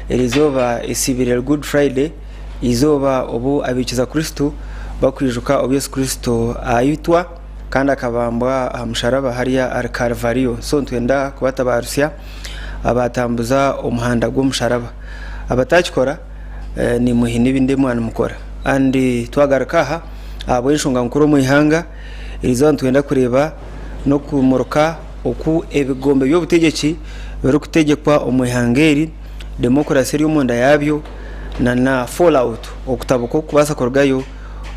Erizooba esiibire Good Friday, eizooba obu abaikiza Kristo bakwijuka obu Yesu Kristo aitwa kandi akabambwa aha musharaba hariya ahari Kalivario. So nitwenda kubatabarutsya abatambuza omuhanda gw'omusharaba. Abatakikora naimwe haine ebindi ebi mwaba nimukora. And twagaruka aha ahabw'enshonga nkuru omu ihanga, erizooba nitwenda kureeba n'okumurika oku ebigombe by'obutegyeki birikutegyekwa omu ihanga eri, demokurasi eri omunda yaabyo nana fall out okutabuka okukubaasa kurugayo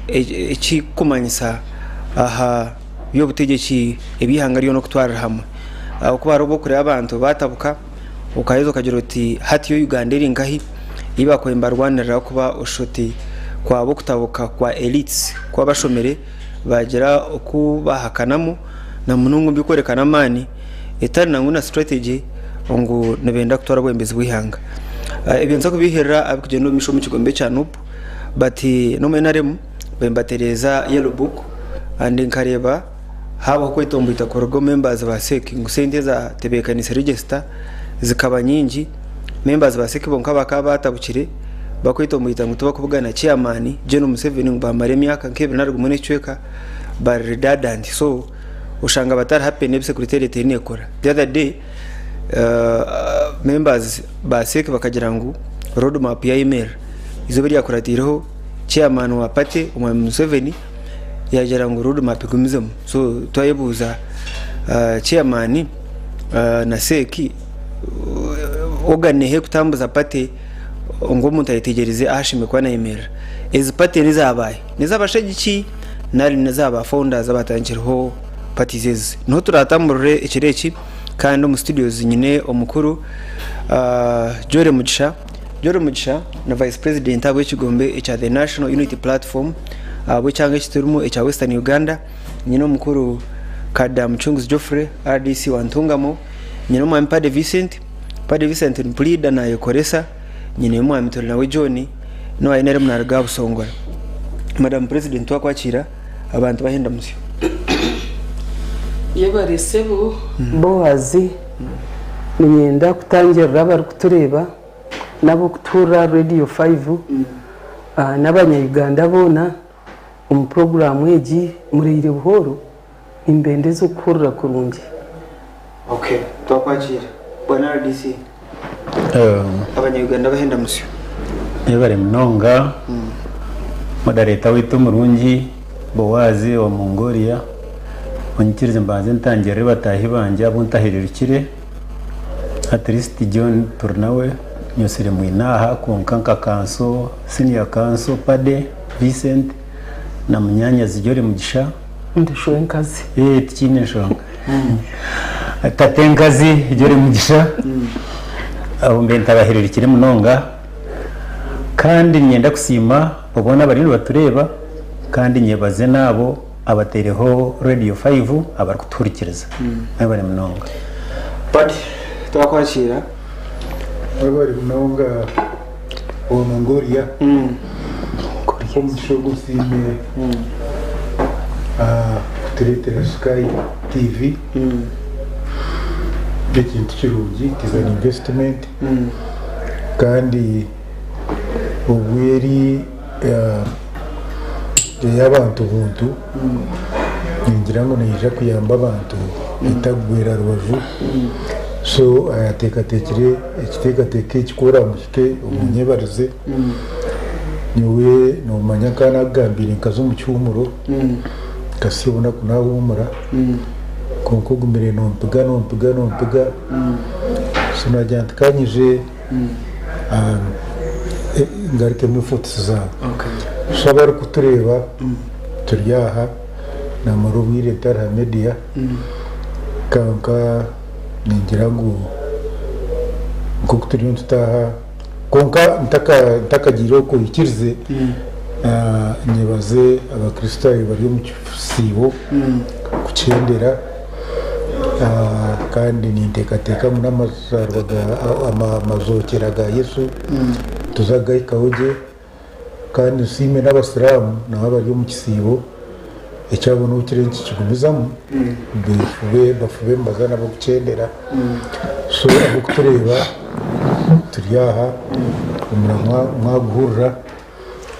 ekirikumanyisa aha by'obutegyeki eby'eihanga ryona okutwarira hamwe. Ahabw'okuba hariho obu orikureeba abantu baatabuka okaheza okagira oti hati yo Uganda eri nkahi ei baakubaire nibarwanirira kuba oshusha oti kwaba okutabuka kwa elites kw'abashomire baagira oku baahakanamu na munonga omu by'okworeka n'amaani etari nangwa na strategy ngu nibenda kutwara obwebembezi bw'eihanga. Ebyo nituza kubiihirira abarikugyenda omu maisho omu kigombe kya Nup but n'omu NRM bariyo nibatereeza yellow book and nkareeba haabaho okwetomboita kuruga omu members ba CEC ngu sente ezatebeekaniise register zikaba nyingi, members ba CEC bonka bakaba baatabukire bakwetomboita ngu tibakubugana chairman General Museveni ngu baamara emyaka nk'ebiri nari gumwe n'ekicweka bari redundant so oshanga batari happy n'ebi secretariat eriyo neekora. The other day members ba CEC bakagira ngu road map yayemerera. Eizooba eryakuratiireho chairman wa party Omwami Museveni yagira ngu road map egumizemu. So twayebuuza chairman na CEC organ neha erikutambuza party ngu omuntu ayetegyereze ahu ashemereire kuba nayemerera. Ezi party n'ezabaahi? N'ezabashagiki nari n'eza ba founders abatandikireho parties ezi? Niho turatamburire ekiro eki kandi omu studios nyine omukuru Joel Mugisha. Joel Mugisha ni vice president ahabw'ekigombe ekya The National Unity Platform ahabw'ekyanga eki turimu ekya Western Uganda. Nyine omukuru Kada Mucunguzi Geoffrey RDC wa Ntungamo. Nyine omwami Paddy Vincent, Paddy Vincent ni puriida nayekoresa. Nyine omwami Turinawe John n'owa NRM naruga aha Busongora. Madam President twakwakiira abantu bahe endamutsyo. Yebare sebo Boazi, niinyenda kutangirira abarikutureeba n'abokutuhurira aha Radio Five n'abanya Uganda boona omu puroguraamu egi Muraire Buhooro, nimbendeza okuhurira kurungi. Okay, twakwakiira. Bwana RDC, abanya Uganda bahe endamutsyo. Mwebare munonga Moderator waitu omurungi Boazi owa Mongolia, onyikirize mbanze ntangirire bataahi bangye abu ntahirirukire, at least John turi nawe, nyosire mwine aha kwonka nka kanso, senior kanso Paddy, Vincent na munyaanyazi Jolly Mugisha. Ndisho enkazi. Ee tikiine nshonga. Tata enkazi Jolly Mugisha, abo mbe ntabahirirukire munonga kandi niinyenda kusiima abo boona abariyo nibatureeba kandi nyebaze n'abo abataireho Radio Five abarikutuhurikiriza. Mwebare munonga. Paddy twakwakiira. Mwebare munonga owa Mongolia. Omugisha ogu nsiime kutureetera Sky TV. N'ekintu kirungi, it is an investment kandi obwo eri ey'abantu buntu ningira ngu neija kuyamba abantu etagwera rubaju so ayateekateekire ekiteekateeko eki ku oramuhike omunyebarize. Nyowe noomanya nkaba naakugambiire nkaza omu kihuumuro nkasya obunaku naahuumura kwonka ogumire nompiga nompiga nompiga so naagira nti ka nyije ngarukemu efforts zaawe. So abarikutureeba turi aha naamara obwire ntari ha media kwonka ningira ngu nk'oku turiyo nitutaaha Kwonka ntakagiire okwo oikirize, nyebaze Abakristaayo bari omu kisiibo kukyendera kandi ninteekateeka ngu n'amazookyera ga Yesu nituza kugahikaho gye kandi nsiime n'Abasiraamu nabo abari omu kisiibo ekyabo n'obu kiriyo nikikigumizamu bafube nibaza nabo kukyendera so ahabw'okutureeba. Turi aha omuramwa mwaguhurira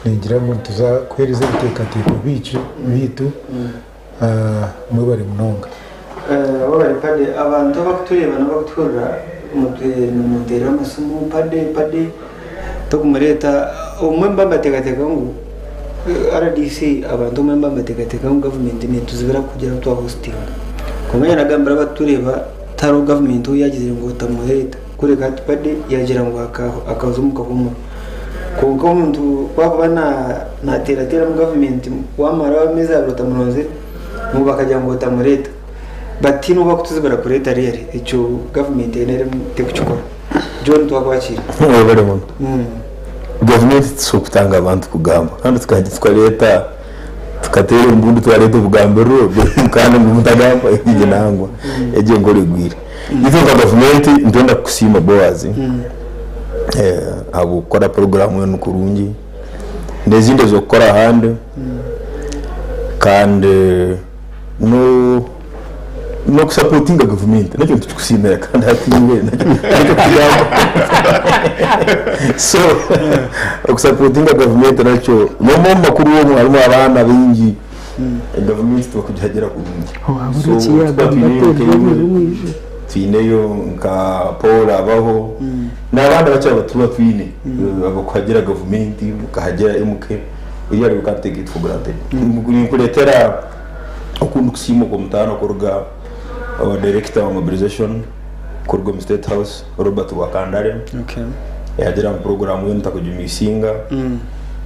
ningira ngu nituza kuheereza ebiteekateeko byaitu mwebare munonga. Webare Paddy, abantu abakutureeba n'abakutuhurira nimunteerera amasimu Paddy Paddy tokumureeta obumwe nibaba nibateekateeka ngu rdc abantu obumwe nibaba nibateekateeka ngu gavumenti netuzibira kugira ngu twahositinga kwonka nyowe nagambira abatureeba tihariho gavumenti ou yagizire ngu otamureeta kureka hati Paddy yagira ngu akaza omu kahuumuro kwonka omuntu ku akuba nateerateeramu gavumenti wamara ameezi abiri otamuronzire ngu bakagira ngu otamureeta but tihaine ou barikutuzibira kureeta really ekyo gavumenti eine terikukikora. John twakwakiira. Webale muno. Gavumenti tesobola kutanga abantu kugamba kandi tukareeta tukateera embundu twareeta obugambiriro kandi ngu mutagamba egyo nangwa egyo enkora egwire. Itwe nka gavumenti nitwenda kukusiima Boaz ahabw'okukora puroguraamu enu kurungi n'ezindi ez'okukora ahandi kandi n'okusapotinga gavumenti nakyo nitukikusiimira kandi hati iwe nakyo kugamba so okusapotinga gavumenti nakyo n'omwe omu makuru omwo harimu abaana baingi gavumenti tibakugihagira kurungi. Owabura eki yaagamba ateerwe omuriro omu ijo. Twineyo nka Paul abaho n'abandi abakye abatuba twine abakuhagira gavumenti bakahagira MK eri we can't take it for granted. Ninkureetera oku ndikusiima okw'omutaano kuruga owa director wa mobilization kuruga omu State House Robert Rwakandare yagira ngu puroguraamu yoona takugimisinga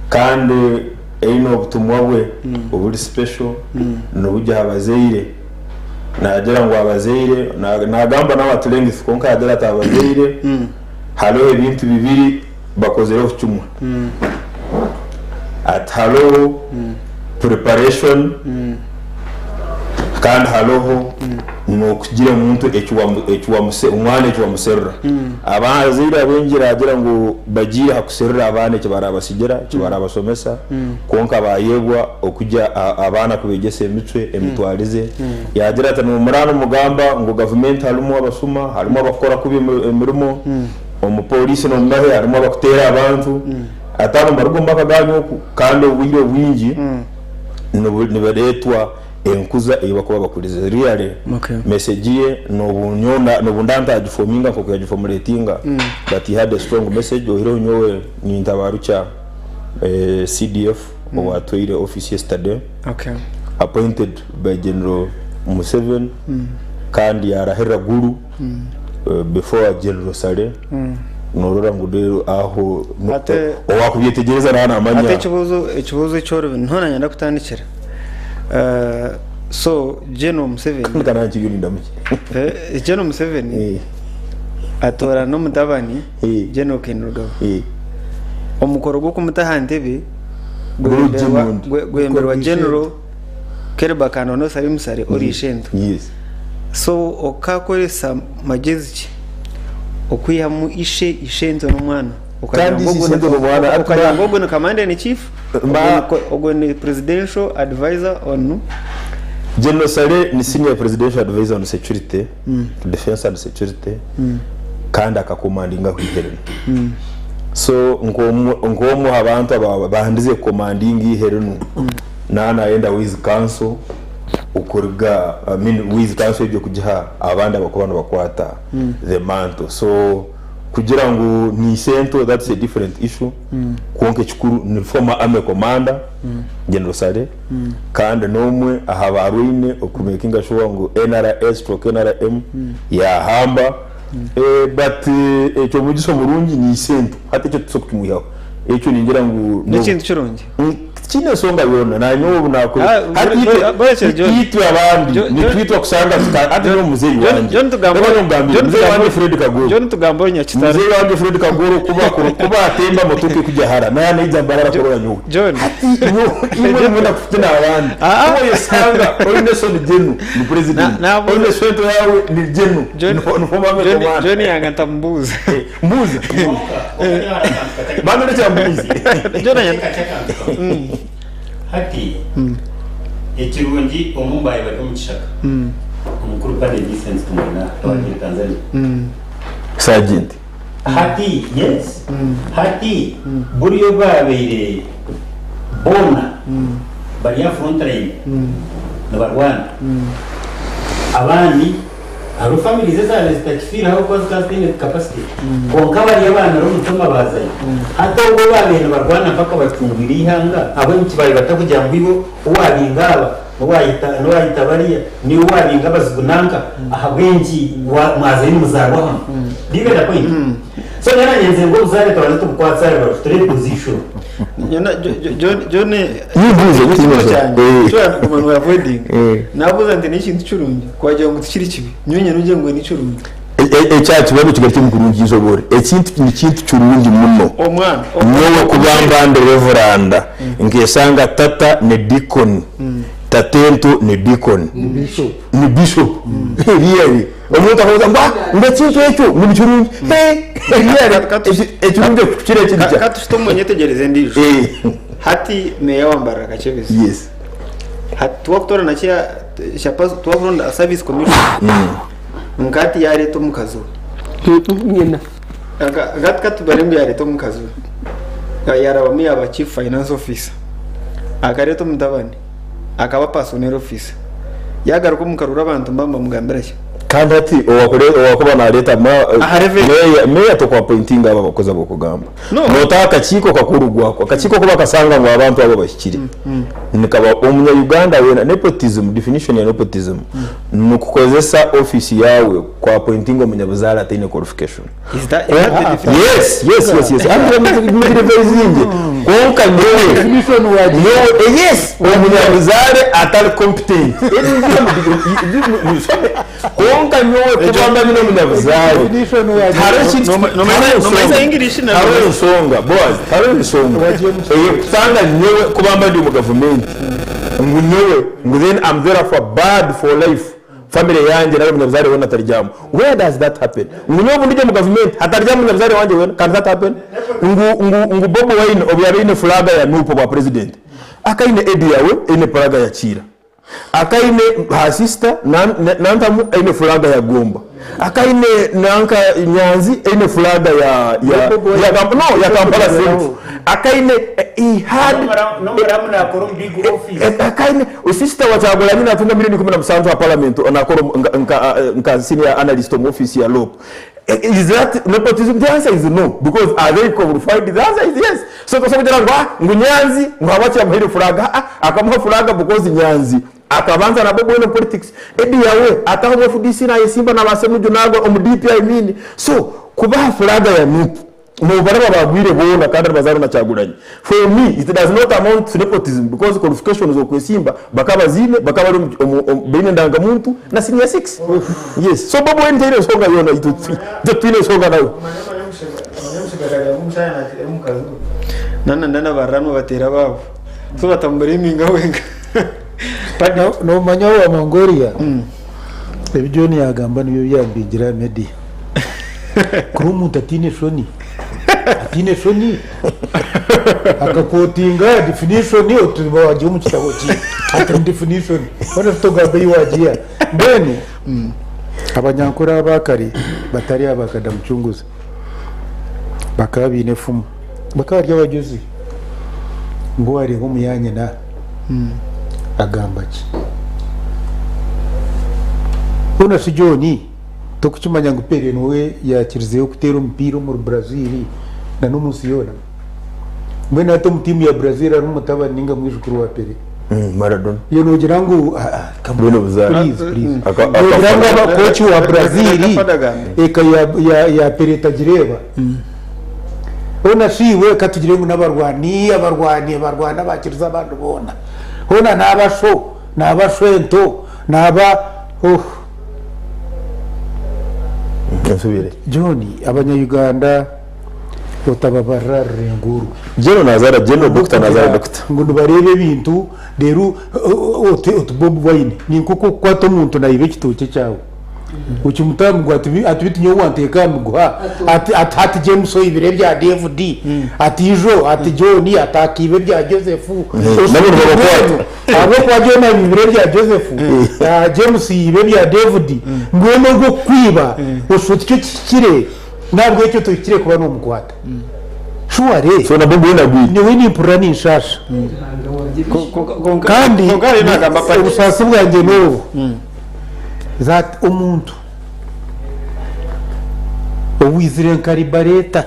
kandi eine obutumwa bwe oburi special nibugya aha bazaire. Naagira ngu abazaire, naagamba nawe at length kwonka yaagira ati abazaire hariho ebintu bibiri bakozireho kimwe. Ati hariho preparation kandi hariho n'okugira omuntu omwana eki wamuserura. Abazaire abaingi naagira ngu bagiire aha kuserura abaana eki barabasigira, eki barabasomesa kwonka baayebwa okugya abaana kubeegyesa emicwe, emitwarize. Yaagira ati, Nimumuraana mugamba ngu gavumenti harimu abashuma, harimu abakukora kubi emirimo, omu pooriisi n'omu mahe harimu abakuteera abantu. Ati abo nibaruga omu maka gaanyu oku kandi obwire obwingi nibareetwa enkuza ei bakuba bakurize. Really message ye n'obu nyowe n'obu ndaba ntagifominga nk'oku yagifomuletinga but he had a strong message oihireho nyowe nintabarukya CDF owatwaire office yesterday appointed by General Museveni kandi yarahirira Gulu before General Saleh norora ngu reero aho owakubyetegyereza naaba namanya. Hati ekibuuzo ekibuuzo ekyorobi niho nanye ndakutandikira so General Museveni Ka nankiriyo nindamukye. General Museveni atoorana omutabani General Kainerugaba. Omukoro gw'okumuta aha ntebe gwebemberwa General Caleb Akandono Salim Saleh ori ishento. So okakoresa magyezi ki okwihamu ishe ishento n'omwana okagira ngu ogu ni commander in chief ogwo ni presidential advisor on. General Saleh ni senior presidential advisor on security, defence and security kandi akakomandinga ahu eihe rinu. So nk'omwe aha bantu ababandize kukomandinga eihe rinu naaba nayenda wise counsel okuruga I mean wise counsel egyo kugiha abandi abakuba nibakwata the mantle. So kugira ngu ni isento that's a different issue kwonka ekikuru ni former army commander General Saleh kandi n'omwe aha baarwaine okumekinga sure ngu NRA stroke NRM yaahamba but ekyo omugisha omurungi ni isento hati ekyo titusobola kukimwihaho ekyo ningira ngu N'ekintu kirungi. Tikiine nsonga yoona naanye obu naakora Ah, hati bure- burekye John. itwe abandi Jo- Jo- nitwitwa kusanga tuta hati nyowe muzeeyi John- wangye John Tugambo- Reka nkugambire, John muzeeyi wangye Tugambo- Fred Kagoro John Tugambo Nyakitara. Muzeeyi wangye Fred Kagoro kuba kuba atemba motoka ekujya hara naaba naija Mbarara kurora nyowe John. Hati imwe nimwenda kufitina abandi Ah, ah. Kuba oyesanga oine soni genu ni president Na- oine sente yawe ni genu John- ni former army John- commander. John yanga ntamubuuza. Mbuuza Bambi rekya mbuuze. John yanga Hati ekirungi Omumbai bari omu kishaka. Omukuru Paddy Vincent Tumwine aha twagiire Tanzania. Sergeant. Hati, yes, hati buriya obu baabaire boona bari aha front line nibarwana, abandi hariho families ezaabaire zitakifiire ahabw'okuba zikaba zitaine capacity, kwonka bariya abaanire omutima baazayo. Hati obwo obu baabaire nibarwana mpaka bacungwire eihanga, ahabw'enki baabaire batakugira ngu iwe owaabinga aba, N'owaayita bariya, naiwe waabinga abazigu nanka, ahabw'enki mwazayo nimuzaarwa hamwe? Do you get the point? So nyowe naanye nze ngu obuzaare tubanze tubukwatse aha rubaju tureebe position. John, Yibuuze, ekibuuzo yibuuze. kyangye Eh. eki orikuguma nooya avoidinga Eh. naabuuza nti n'ekintu kirungi kwagira ngu tikiri kibi nyowe nyine ongire ngu ni kirungi. Ekya kibazo kigarukye omu kurungi nshobore. Ekintu nikintu kirungi muno. Omwana Nyowe kuba mba ndi reveranda nkesanga tata ni deacon, tatento ni deacon, ni bishop. Really omuntu akabuuza ngu ah ngu ekintu ekyo ngu nikirungi. Hey really ekirungi ekikukira eki nikya. Ka tushute omu nyetegyereza endiijo. Eh. Hati meeya wa Mbarara Kakyebezi. Yes. Hati twakutoorana kya twakuronda service commission. Nka hati yareeta omukazi we. Nyina. Hati katubare ngu yareeta omukazi we. Yarabamu yaaba chief finance officer. Akareeta omutabani akaba personnel officer. Yagaruka omu karuru abantu mbaba nibamugambira ki? Kandi hati owakuba nareeta Aha revenue. meeya, meeya tokuapointinga abo abakozi abokugamba. No. Notaho akakiiko kakuru gwako. Akakiiko ku bakasanga ngu abantu abo bahikire. Nikaba omunya Uganda weena nepotism, definition ya nepotism nikukozesa office yaawe ku appointinga omunyabuzaare ataine qualification. Is that, is that the definition? Yes, yes, yes, yes. Mugire Kwonka nyowe, Definition wagiye. nyowe, eh, yes, omunyabuzaare atari competent. Kwonka nyowe kuba mba nyine omunyabuzaare. Definition wagiye. Hariho ekintu hariho Nomanyisa ensonga. English na Hariho ensonga, Boaz, hariho ensonga. Wagiye mu Eh, kusanga nyowe kuba mba ndi omu gavumenti ngu nyowe ngu then I'm therefore bad for life. Family yangye nari omunyabuzaare weena ataryamu. Where does that happen? Ngu nyowe obu ndi omu gavumenti hataryamu munyabuzaare wangye weena? Can that happen? Ngu, ngu, ngu Bobi Wine obu yaaba aine flag ya NUP obwa president, akaine Eddy Yawe eine flag ya Kiira. Akaine her sister Nantamu eine flag ya Gomba. Akaine nanka Nyanzi eine flag ya, ya, ya, Kamp-, no, ya Kampala Central. Akaine, he had N'omuramu naakora omu big office. Akaine sister wa Kyagulanyi natunga milioni 17 aha parliament nakora nka, nka senior analyst omu office ya LOP. Is that nepotism? The answer is no. Because are they qualified? The answer is yes. So tosobola kugira ngu ah, ngu Nyanzi ngu habwaki yamuhaire flag? Ah, akamuha flag because Nyanzi akabanza na Bobi Wine politics. Eddy Yawe ataho omu FDC nayesimba na ba Ssemujju nagwa omu DP I mean. So kubaha flag ya NUP nobaraba bagwire boona kandi nibazaarwa na Kyagulanyi. For me it does not amount to nepotism because qualifications okwesimba bakaba baziine, bakaba bari omu, omu, baine endangamuntu na senior 6. Yes. So Bobi Wine taine nsonga yoona, itwe titwine nsonga nawe. Nana ndana baranwa bateera abaabo. So batamubureminga wenka. Nomanya wa Mongolia ebi John yagamba nibyo byambingira aha media. Kuri omuntu ataine shoni, ataine shoni akakotinga definition oti wagiha omu kitabo ki ati ni definition hoona titugamba ei wagiha. Mbwenu abanyankore aba kare batari aba kadamucunguzi bakaba baine efumu, bakaba bari abagyezi ngu wareeba omuyanyina agamba ki? Hoona shi John tokukimanya ngu Pele niwe yakirizeyo kuteera omupiira omuri Brazil na n'omunsi yoona? Mbwenu hati omu tiimu ya Brazil harimu mutabani ninga mwijukuru wa Pele. Maradona. Iwe noogira ngu, ah, ah, come on, Mbwenu obuzaare. please, please. Noogira ngu aba coach wa Brazil eka ya Pele etagireeba? Hoona shi iwe katugire ngu n'abarwani, abarwani, abarwani abakirize abandi boona. Hoona n'aba sho, n'aba shwento, n'aba, oh. Nsubire. John, abanya-Uganda otababarira rurengo orwe. General Nazara, General Doctor Nazara Doctor. Ngu nibareeba ebintu reero oti Bobi Wine ni nk'okukwata omuntu naiba ekitookye kyawe okimutamu ngu ati beitu nyowe wanteeka aha miguha ati hati James oibire ebya David ati ijo ati John ati akaiba ebya Joseph. Nabo nibabakwata. Ahabw'okuba John aibire ebya Joseph, James yaiba ebya David, mbwenu ogwo okukwiba oshusha oti kyo kihikire. Nahabwekyo tohikire kuba nomukwata. Surely So na Bobi Wine agwire. Nyowe nimpurira ninshaasha. Kandi Kwonka hariyo nagamba party. obusaasi bwangye n'obu that omuntu owizire nka liberator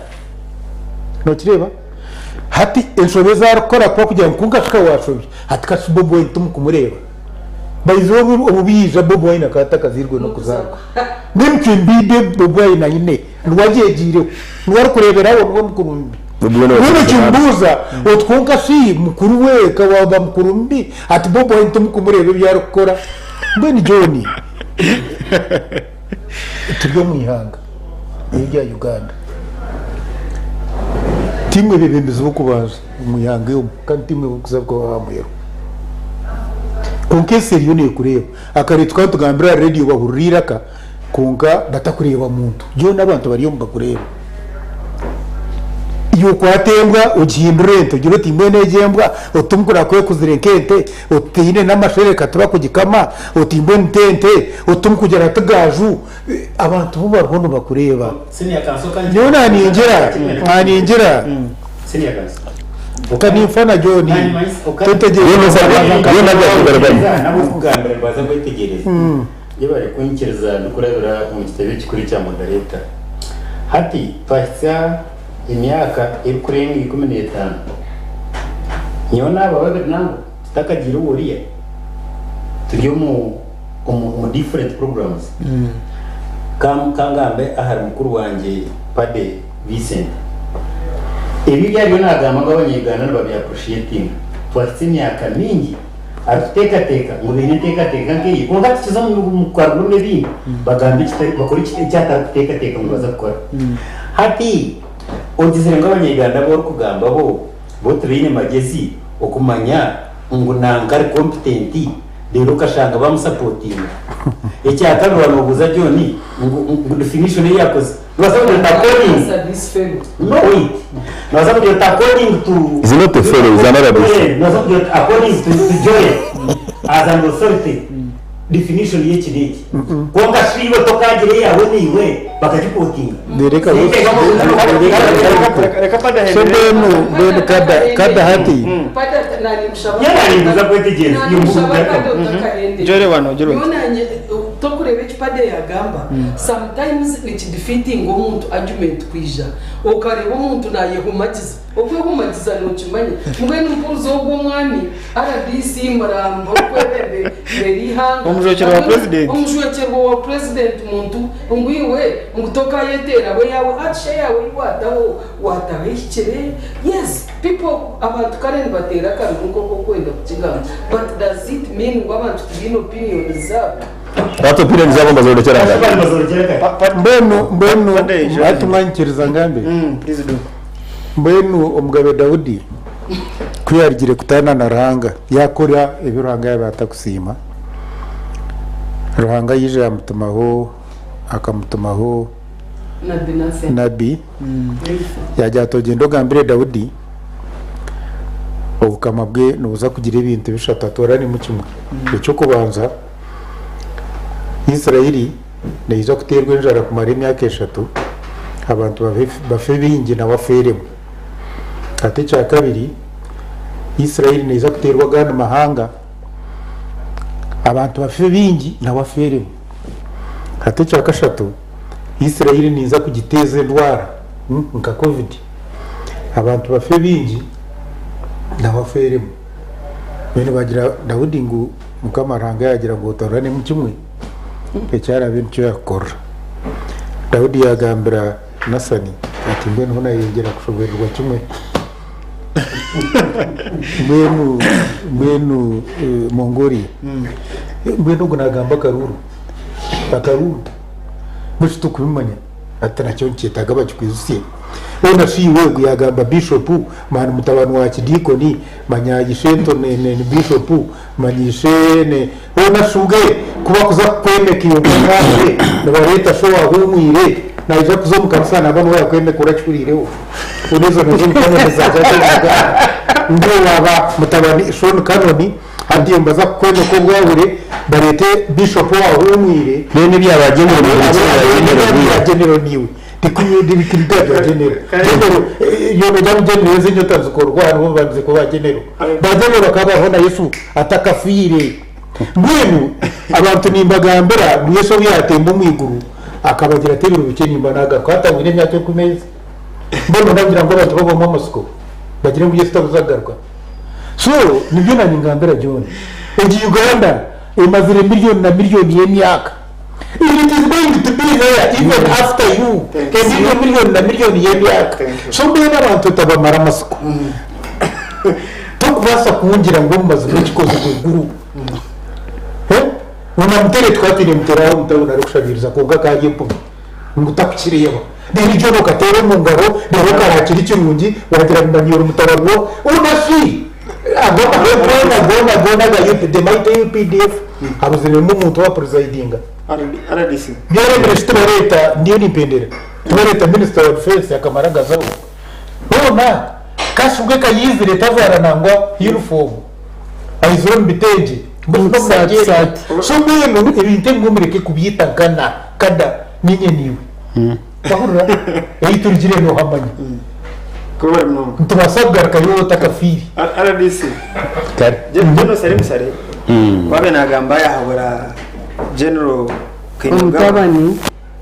nokireeba hati enshobe ezi arikukora kuba kugira ngu kunkashika washobya hati kashi Bobi Wine timukumureeba. By the way obu biija Bobi Wine akaba atakazairwe n'okuzaarwa. Mbwenu Kimbiide Bobi Wine aine niwe agyegiireho, niwe arikureeberaho, niwe mukuru mubi. Bobi Wine Mbwenu wakiza okimbuuza oti kwonka shi mukuru we ka waaba mukuru mubi ati Bobi Wine timukumureeba ebi arikukora? Mbwenu John turi omu ihanga erya Uganda. Tiimwe beebembezi b'okubanza omu ihanga omu kandi tiimwe b'okuza kuba aha muheru. Kwonka ensi eriyo neekureeba. Akare tukaba nitugambira aha reediyo bahurira eiraka kwonka batakureeba muntu. John abantu bariyo nibakureeba. Iwe okwata embwa ogihindure ente ogire oti mbwenu egi embwa oti timukureba ku ekuzire nk'ente, oti teine n'amashereka tibakugikama, oti mbwenu t'ente, oti timukugira ti gaaju. Abantu bo bariho nibakureeba. Nyowe naningira, naningira. Ka ninfa na John. Twetegyereze. Nabwokugambira nibaza kwetegyereza. Yebare kunyikiriza ndikurabira omu kitebe ekikuru ekya moderator. Hati twahitsya emyaka erikurenga 15. Nyowe naaba babiri nangwa tutakagiire oworiya turi omu omu different programs. Kangambe ahari mukuru wangye Pade Vincent. Ebi ebi ariyo nagamba ngu abanya-Uganda nibabi appreciatinga. Twahitsya emyaka mingi arikuteekateeka ngu baine enteekateeka nk'eye kwonka tukiza omu kugarura ebindi bagamba ekitari bakora eki atarikuteekateeka ngu nibaza kukora. Hati ogizire ngu abanya-Uganda abu orikugamba bo bo tibaine magyezi okumanya ngu nanka ari competent reero okashanga bamusapotinga. Ekyakabiri waaba noobuuza John ngu definition ei yakozire Nobaasa kugira oti according No wait. Nobaasa kugira oti according to He's not a fellow, he's an RDC. Nobaasa kugira oti according to Joel as an authority definition y'eki n'eki. Kwonka shi iwe tokagira eyaawe naiwe bakagikotinga. Reka pada So mbwenu mbwenu kada kada hati Yararinguza kwetegyereza iyo mvugo Jore wano, jore wano. Tokureeba eki Pade yagamba, sometimes niki defeatinga omuntu argument kwija okareeba omuntu nayehumagiza. Okwehumagiza nokimanya. Mbwenu mpuriza ogwo omwami rdc Muramba orikwebembera eihanga. Omujwekyerwa wa president. Omujwekyerwa wa president muntu ngu iwe ngu tokayeteeraho eyaawe hati shi eyaawe ei waataho waataho ehikire? Yes people abantu kare nibateera akaruru nk'oku orikwenda kukigamba but does it mean ngu abantu tibaine opinions zaabo? Hati opinion zabo mbazorekera nkahi? Mbwenu mbwenu hati mwanyikiriza ngambe? Please do. Mbwenu omugabe Daudi ku yarugire kutaana na Ruhanga yakora ebi Ruhanga yaaba atakusiima, Ruhanga yaija yamutumaho akamutumaho Nabbi Nathan. nabi yagira ati ogyende ogambire Daudi obukama bwe nibuza kugira ebintu bishatu atooranemu kimwe. Eky'okubanza Israeli neija kuteerwa enjara kumara emyaka eshatu abantu bafe baingi nawe afeeremu. Hati ekya kabiri Israeli neija kuteerwa agandi mahanga abantu bafe baingi nawe afeeremu. Hati ekya kashatu Israeli ninza kugiteeza endwara nka covid abantu bafe baingi nawe afeeremu. Mbwenu bagira Daudi ngu Mukama Ruhanga yaagira ngu otoranemu kimwe ekyaraabe nikyo yaakukorera. Daudi yaagambira Nasani ati, Mbwenu ho naayeyongyera kushoboororerwa kimwe. Mbwenu mbwenu Mongolia, mbwenu ogu naagamba akaruuru, akaruuru, mbwenu shi tokubimanya? Hati nakyo nikyetaaga bakikwijutsye. Hoona shi iwe ogu yaagamba Bishopu, manya ni mutabani wa kidiikoni, manya ishento ni Bishopu, manya ishe ni. Hoona shi obwe ku bakuza kukwemeka iwe nk'omwami, nibareeta sho owaahuumwire, naija kuza omu kanisa naaba niwe yaakwemeka orakihuriireho? Hoona ezo nazo ni kanoni za Jaaja Uganda. Ngu waaba mutabani, sho ni kanoni, hati iwe nibaza kukwemeka obwahure, bareete Bishopu owaahuumwire, Mbwenu ebyaba General nibyo Abe bya General bya General niiwe. Tikubika bya genero. Genero yoona ojya ngu genero ezi enyota zikorwa hariho bandize kuba ba genero. Ba genero bakaba bariho na Yesu atakafiire. Mbwenu abantu nimbagambira ngu Yesu obu yaatemba omu iguru akabagira ati ebiro bikye nimba naagaruka. Hati ahwaire emyaka enkumi ezi. Mbwenu ndagira ngu abantu babahwemu amatsiko bagire ngu Yesu tabuza kugaruka. So nibyo naanye ngambira John. Egi Uganda emazire miriyoni na miriyoni y'emyaka. It is going to be there even after you endiijo miriyoni na miriyoni y'emyaka. So mbwenu abantu otabamara amatsiko. Tokubaasa kungira ngu omu mazima ekikozirwe guru. Ngu namuteere tukaba twine muteera aho omu tawuni arikushabiiriza kwonka akaba ari empumi ngu takukireeba. Reero John okateera omu ngaro reero okarakira ekirungi wagira ngu manya ori mutabani wo onafi ago amahe goona goona goona aga UP the mighty UPDF habuziremu omuntu owa presidinga. Rdc. Byaremire shi tibareeta ndiyo nimpendera tibareeta minister wa defence akamara agazaho hoona kashi bwe kayiizire tajwara nangwa uniform aizire omu bitengye mbwenu Omu kisaati-saati. So mbwenu ebintu ebimwe mureke kubyita nkana kada ninye niiwe wahurira ei turugire nohamanya Kubari munonga. nitubaasa kugarukayo otakafiire. RDC. Kare. General Salim Saleh wabe nagamba yahabura General Kainerugaba Omutabani.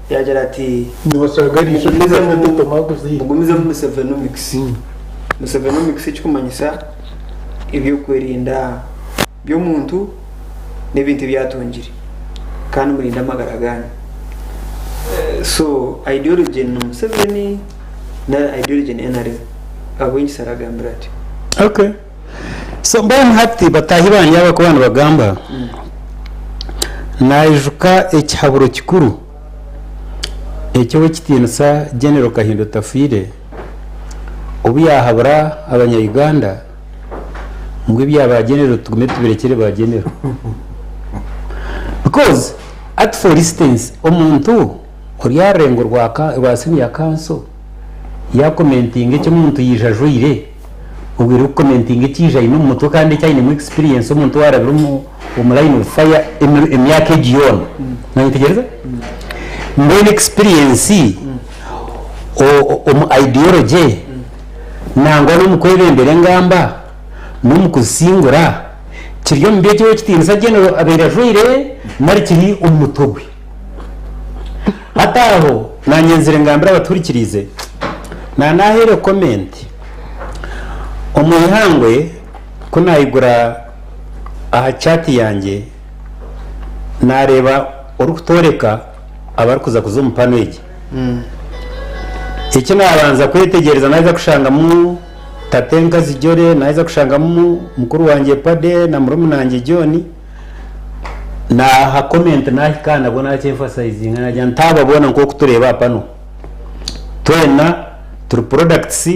yagira ati Niwashanga eriisho mugumizemu mugumizemu Musevenomics. Musevenomics ekikumanyisa ebyokwerinda by'omuntu n'ebintu ebi atungire kandi murinde amagara ganyu. So ideology ni Museveni na ideology ni NRM. Ahabw'enki aragambira ati? Okay. So mbwenu hati bataahi bangye aba kuba nibagamba, naijuka ekihaburo kikuru eky'owekitiinisa General Kahinda Otafiire obu yaahabura abanya Uganda ngu ebya ba General tugume tubirekyere ba General. Because at for instance omuntu ori aha rurengo rwa senior council yakomentinga eki omuntu yaija ajwaire, obwo erikukomentinga eki yaija aine omu mutwe kandi eki ainemu experience omuntu owarabire omu line of fire emyaka egi yoona. Noyetegyereza? Mbwenu experience omu ideology nangwa n'omu kwebembera engamba n'omu kuzisingura kiri omu bi eki ow'ekitiinisa General abaire ajwaire nari kiri omu mutwe gwe. Hati aho naanye nzire ngambire abatuhurikiriize, naanaheire comment omu ihangwe ku naayigura aha chat yangye naareeba orikutworeka abarikuza kuza omu pano egi. Eki naabanza kwetegyereza naaheza kushangamu Tatenkazi Jolly, naaheza kushangamu mukuru wangye Paddy na murumuna John, naaha comment naahika aha nabwo naakye-emphasizinga naagira nti aba boona nk'oku tureeba aha pano, twena turi products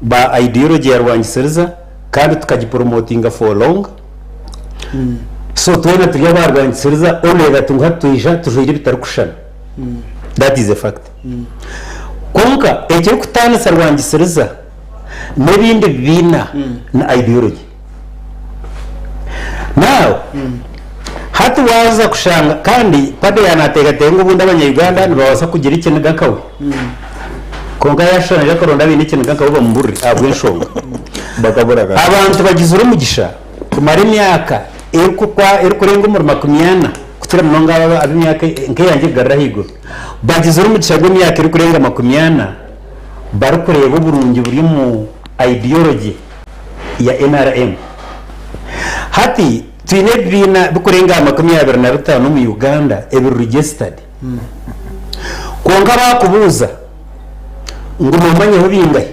ba ideology ya Rwangisiriza kandi tukagiporomotinga for long, so twena turi aba Rwangisiriza only that ngu hati twija tujwaire ebitarikushushana, that is a fact. Kwonka ekirikutaanisa Rwangisiriza n'ebindi bibiina ni ideology. Now, hati waaza kushanga kandi Paddy yaanateekateeka ngu obundi abanya-Uganda nibabaasa kugira ekiniga nkawe. Kwonka yaashusha naija akaronda abaine ekiniga nkawe bamuburire ahabw'enshonga. Bakabura ka. Abantu bagizire omugisha kumara emyaka erikukwa erikurenga omuri makumyana kukira munonga abo ab'emyaka nk'eyangye ekugarura ahaiguru. Bagizire omugisha gw'emyaka erikurenga makumyana barikureeba oburungi buri omu ideology ya nrm. Hati twine ebibiina bikurenga aha 25 omu Uganda ebiri registered. Kwonka baakubuuza ngu noomanyaho bingahi,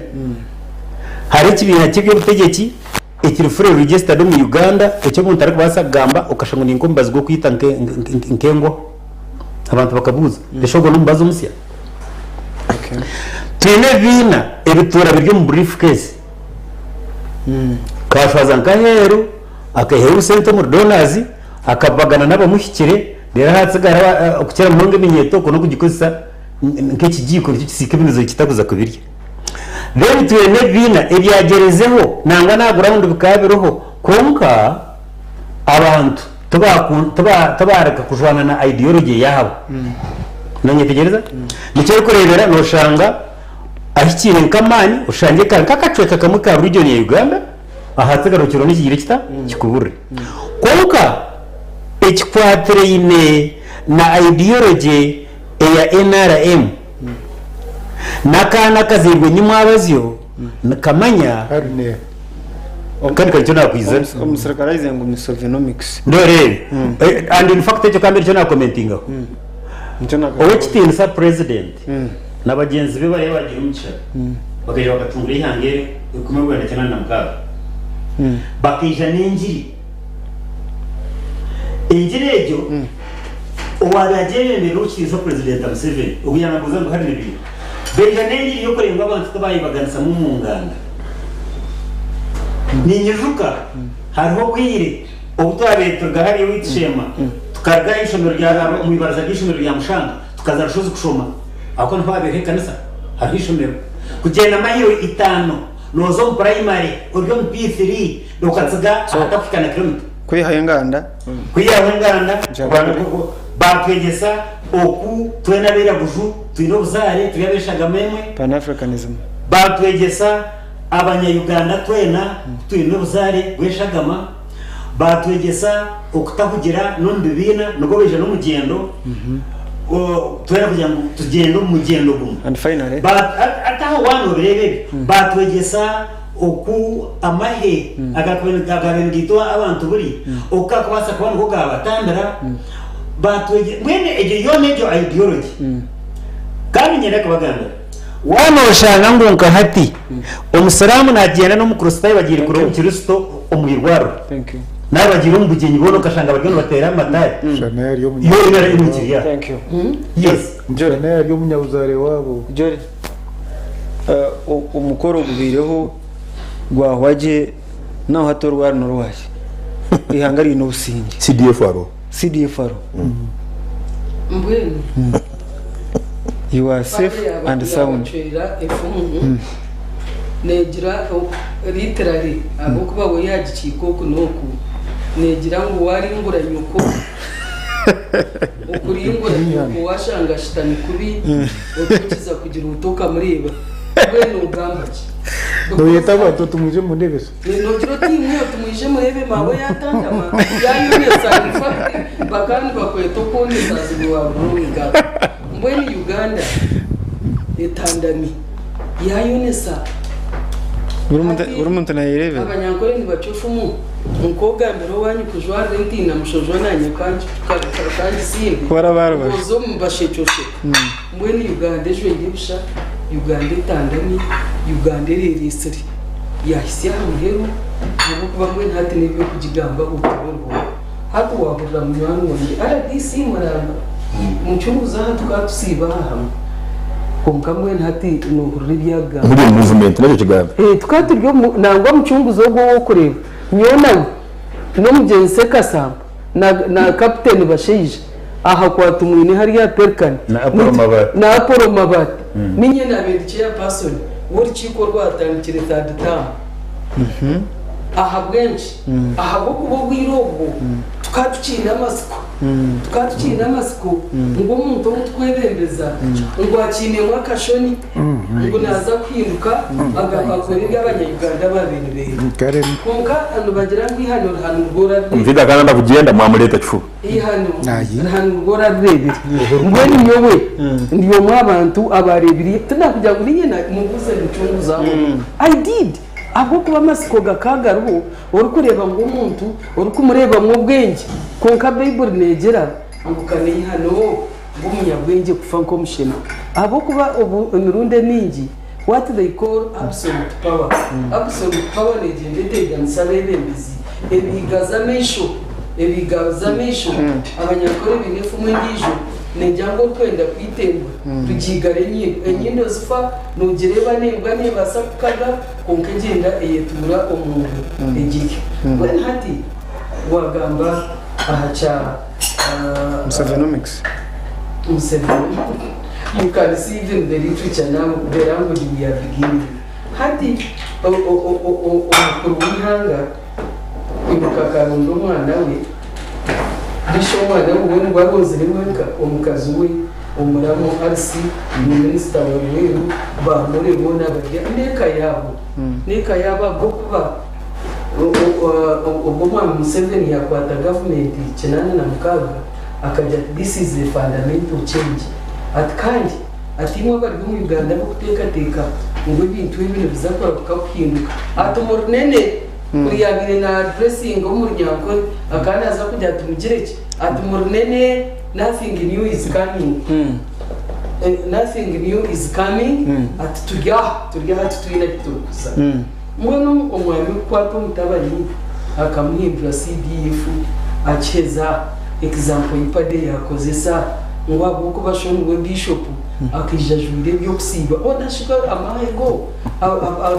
hariho ekibiina ky'eby'obutegyeki ekiri fully registered omu Uganda eki omuntu arikubaasa kugamba okashusha ngu ni nk'omubazi gw'okwita nk'engwa. Abantu bakabuuza, eki ogwo n'omubazi omusya? Twine ebibiina ebituura biri omu briefcase. Kashwaza nk'aheeru, akaihayo obusente omuri donors, akabagana n'abamuhikire, reero ahatsigara okukira munonga eminyeeto okwo n'okugikozesa nk'ekigiiko nikyo kisiika ebinizo kitakuza kubirya. Then twine ebibiina ebyagyerezeho nangwa n'aha ground bikaba biriho kwonka abantu tibaareka kujwana na ideology yaabo. Nonyetegyereza? Nikyo orikureebera noshanga ahikiire nk'amaani oshange kari nk'akacweka kamwe ka region ya Uganda ahansi egarukiro nikigire kita? Kikuburire. Kwonka ekikwatiraine na ideology eya nrm n'akaana akazairwe nyimwabazyo nikamanya Harine. kandi kari nikyo nakwizira. Omusirikare aizire ngu Misovenomics. Noreeba? And in fact ekyo kandi nikyo nakomentingaho. Nikyo nagamba. Ow'ekitiinisa President na bagyenzi be bariya abagiire omu kishaka bakaija bakatungura eihanga eri 1986 bakaija n'engiri. Engiri egyo owaabaire agyebembeire ow'ekitiinisa President Museveni ogu yaanabuuza ngu hari nibiiha. Baija n'engiri y'okureeba ngu abantu tibaayebaganisamu omu nganda. Ninyijuka hariho obwire Obu twabaire turuga hariya owaitu Sheema, tukaruga aha ishomero rya omu ibaraza ry'eishomero rya Mushanga, tukaza Rushozi kushoma. Ahabw'okuba niho haabaire ekanisa, hariho eishomero. Kugyenda mayiro itaano nooza omu purayimare ori omu P3 okatsiga ahatakuhika na kiromita. Kwihaho enganda. Kwihaho enganda, baatwegyesa oku twena abairaguju twine obuzaare, turi ab'eshagama emwe. Pan-Africanism. Baatwegyesa Abanya-Uganda twena ku twine obuzaare bw'eshagama. Baatwegyesa okutahugira n'omu bibiina, nibwo baija n'omugyendo, twena kugira ngu tugyende omu mugyendo gumwe. And finally. Hati aho waaba noobireeba ebyo, baatwegyesa oku amahe agaabaire nigaitwa abantu buri, oku gaakubaasa kuba nigo gaabatambira, baatwegye mbwenu egyo yoona egyo ideology. Kandi niinyenda kubagambira. Waaba nooshanga ngu nka hati Omusiraamu naagyenda n'Omukristaayo bagiire kureeba Omukristo omu irwariro, naaba bagiire omu bugyenyi boona okashanga bariyo nibateera amataari, yoona eriyo omukiri aho. Yes. Shana yari omunyabuzaare waabo. Jolly, omukoro gubaireho gwahwa gye naho hati orwari n'orwaki? Eihanga riine obusingye. CDF ariho. CDF ariho. Mbwenu You are safe Pate and sound. yaabacwera efumu neegira literally ahabw'okuba we yaagikiika oku n'oku neegira ngu waaringura nyoko okuringura nyoko waashanga ashutami kubi otokiza kugira ota okamureeba mbwenu noogamba ki? Noyeta abantu oti mwije mundeebese. Noogira oti imwe oti mwije mureebe maawe yaatandama yaayonesa in fact bakaba nibakweta okwonesa as we were growing up. Mbwenu Uganda etandami yaayonesa. Buri muntu Hati buri muntu naayereebera. Abanyankore nibacwa efumu nk'ogambira owaanyu kujwarira entiina mushojwa naanye kangisimbe Warabarubaju. oze omu bashekyosheko. Mbwenu Uganda ejwaire busha, Uganda etandami, Uganda ereeresire. Yaahitsya aha muheru ahabw'okuba mbwenu hati n'eby'okugigambaho tibiriho. Hati waahurira munywani wangye rdc muramba, mucunguzi aha tukaba tusiiba aha hamwe kwonka mbwenu hati noohurira ebi arikugamba. Muri omu movement nakyo kigambo. Tukaba turi omu nangwa mucunguzi ogwo ou orikureeba nyowe nawe n'omugyenzi Sekasambo na na Kaputeni Bashaija aha kwa Tumwine hariya aha Pelican Na Apollo Mabati. na Apollo Mabati niinye naabaire ndi chairperson w'orukiiko orwatandikire third term. Ahabw'enki? Ahabw'okuba obwire obwo tukaba tukiine amatsiko. Tukaba tukiine amatsiko ngu omuntu ou tukwebembeza ngu akiinemu akashoni ngu naaza kuhinduka akore ebi Abanya-Uganda baabaire nibenda. Kare Kwonka nibagira ngu eihano rihanurwa orarireebire. Omuzaire akaba nayenda kugyenda mwamureeta kifuba. Eihano rihanurwa orarireebire. Mbwenu nyowe ndi omwe aha bantu abaareebire, tinakugira ngu niinye mubuuze mucunguzi aho. I did. Ahabw'okuba amatsiko gakaba gariho, orikureeba ngu omuntu orikumureebamu obwengye. Kwonka Baiburi neegira ngu ka n'eihano ngu omunyabwengye kufa nk'omushema. Ahabw'okuba obu emirundi emiingi what they call absolute power. Absolute power neegyenda eteganisa abeebembezi, ebiigaza amaisho, ebiigaza amaisho. Abanyankore baine efumu endiijo neegira ngu orikwenda kwita embwa, rugiigara enyindo. Enyindo zifa, noogireeba n'embwa neebaasa kukaga kwonka egyenda eyetuura omu ngwe egirya. Mbwenu hati waagamba aha kya. Musevenomics. Museveni. You can see even the literature now, the language we are beginning. Hati omukuru w'eihanga kwimuka akaronda omwana we, bisha omwana we we nibwo aronzire wenka omukazi we. Omuramu Alice ni minisita wa Rweru ba Mure boona bari n'eka yaabo n'eka yaabo ahabw'okuba obu Omwami Museveni yakwata gavumenti 86 akagira ati this is a fundamental change ati kandi ati imwe abari omu Uganda abarikuteekateeka ngu ebintu ebi nibiza kurahuka kuhinduka ati murunene kuri yaabaire na addressinga omu Runyankore akaba naaza kugira ati mugire ki ati murunene Nothing new is coming Nothing new is coming ati turi aha turi aha titwine ahi turikuza. Mbwenu omwami kukwata omutabani akamuhindura CDF akiheza example ei Paddy yakozesa ngu ahabw'okuba sho niwe Bishop akaija ajwaire eby'okusiiba hoona shi amahe go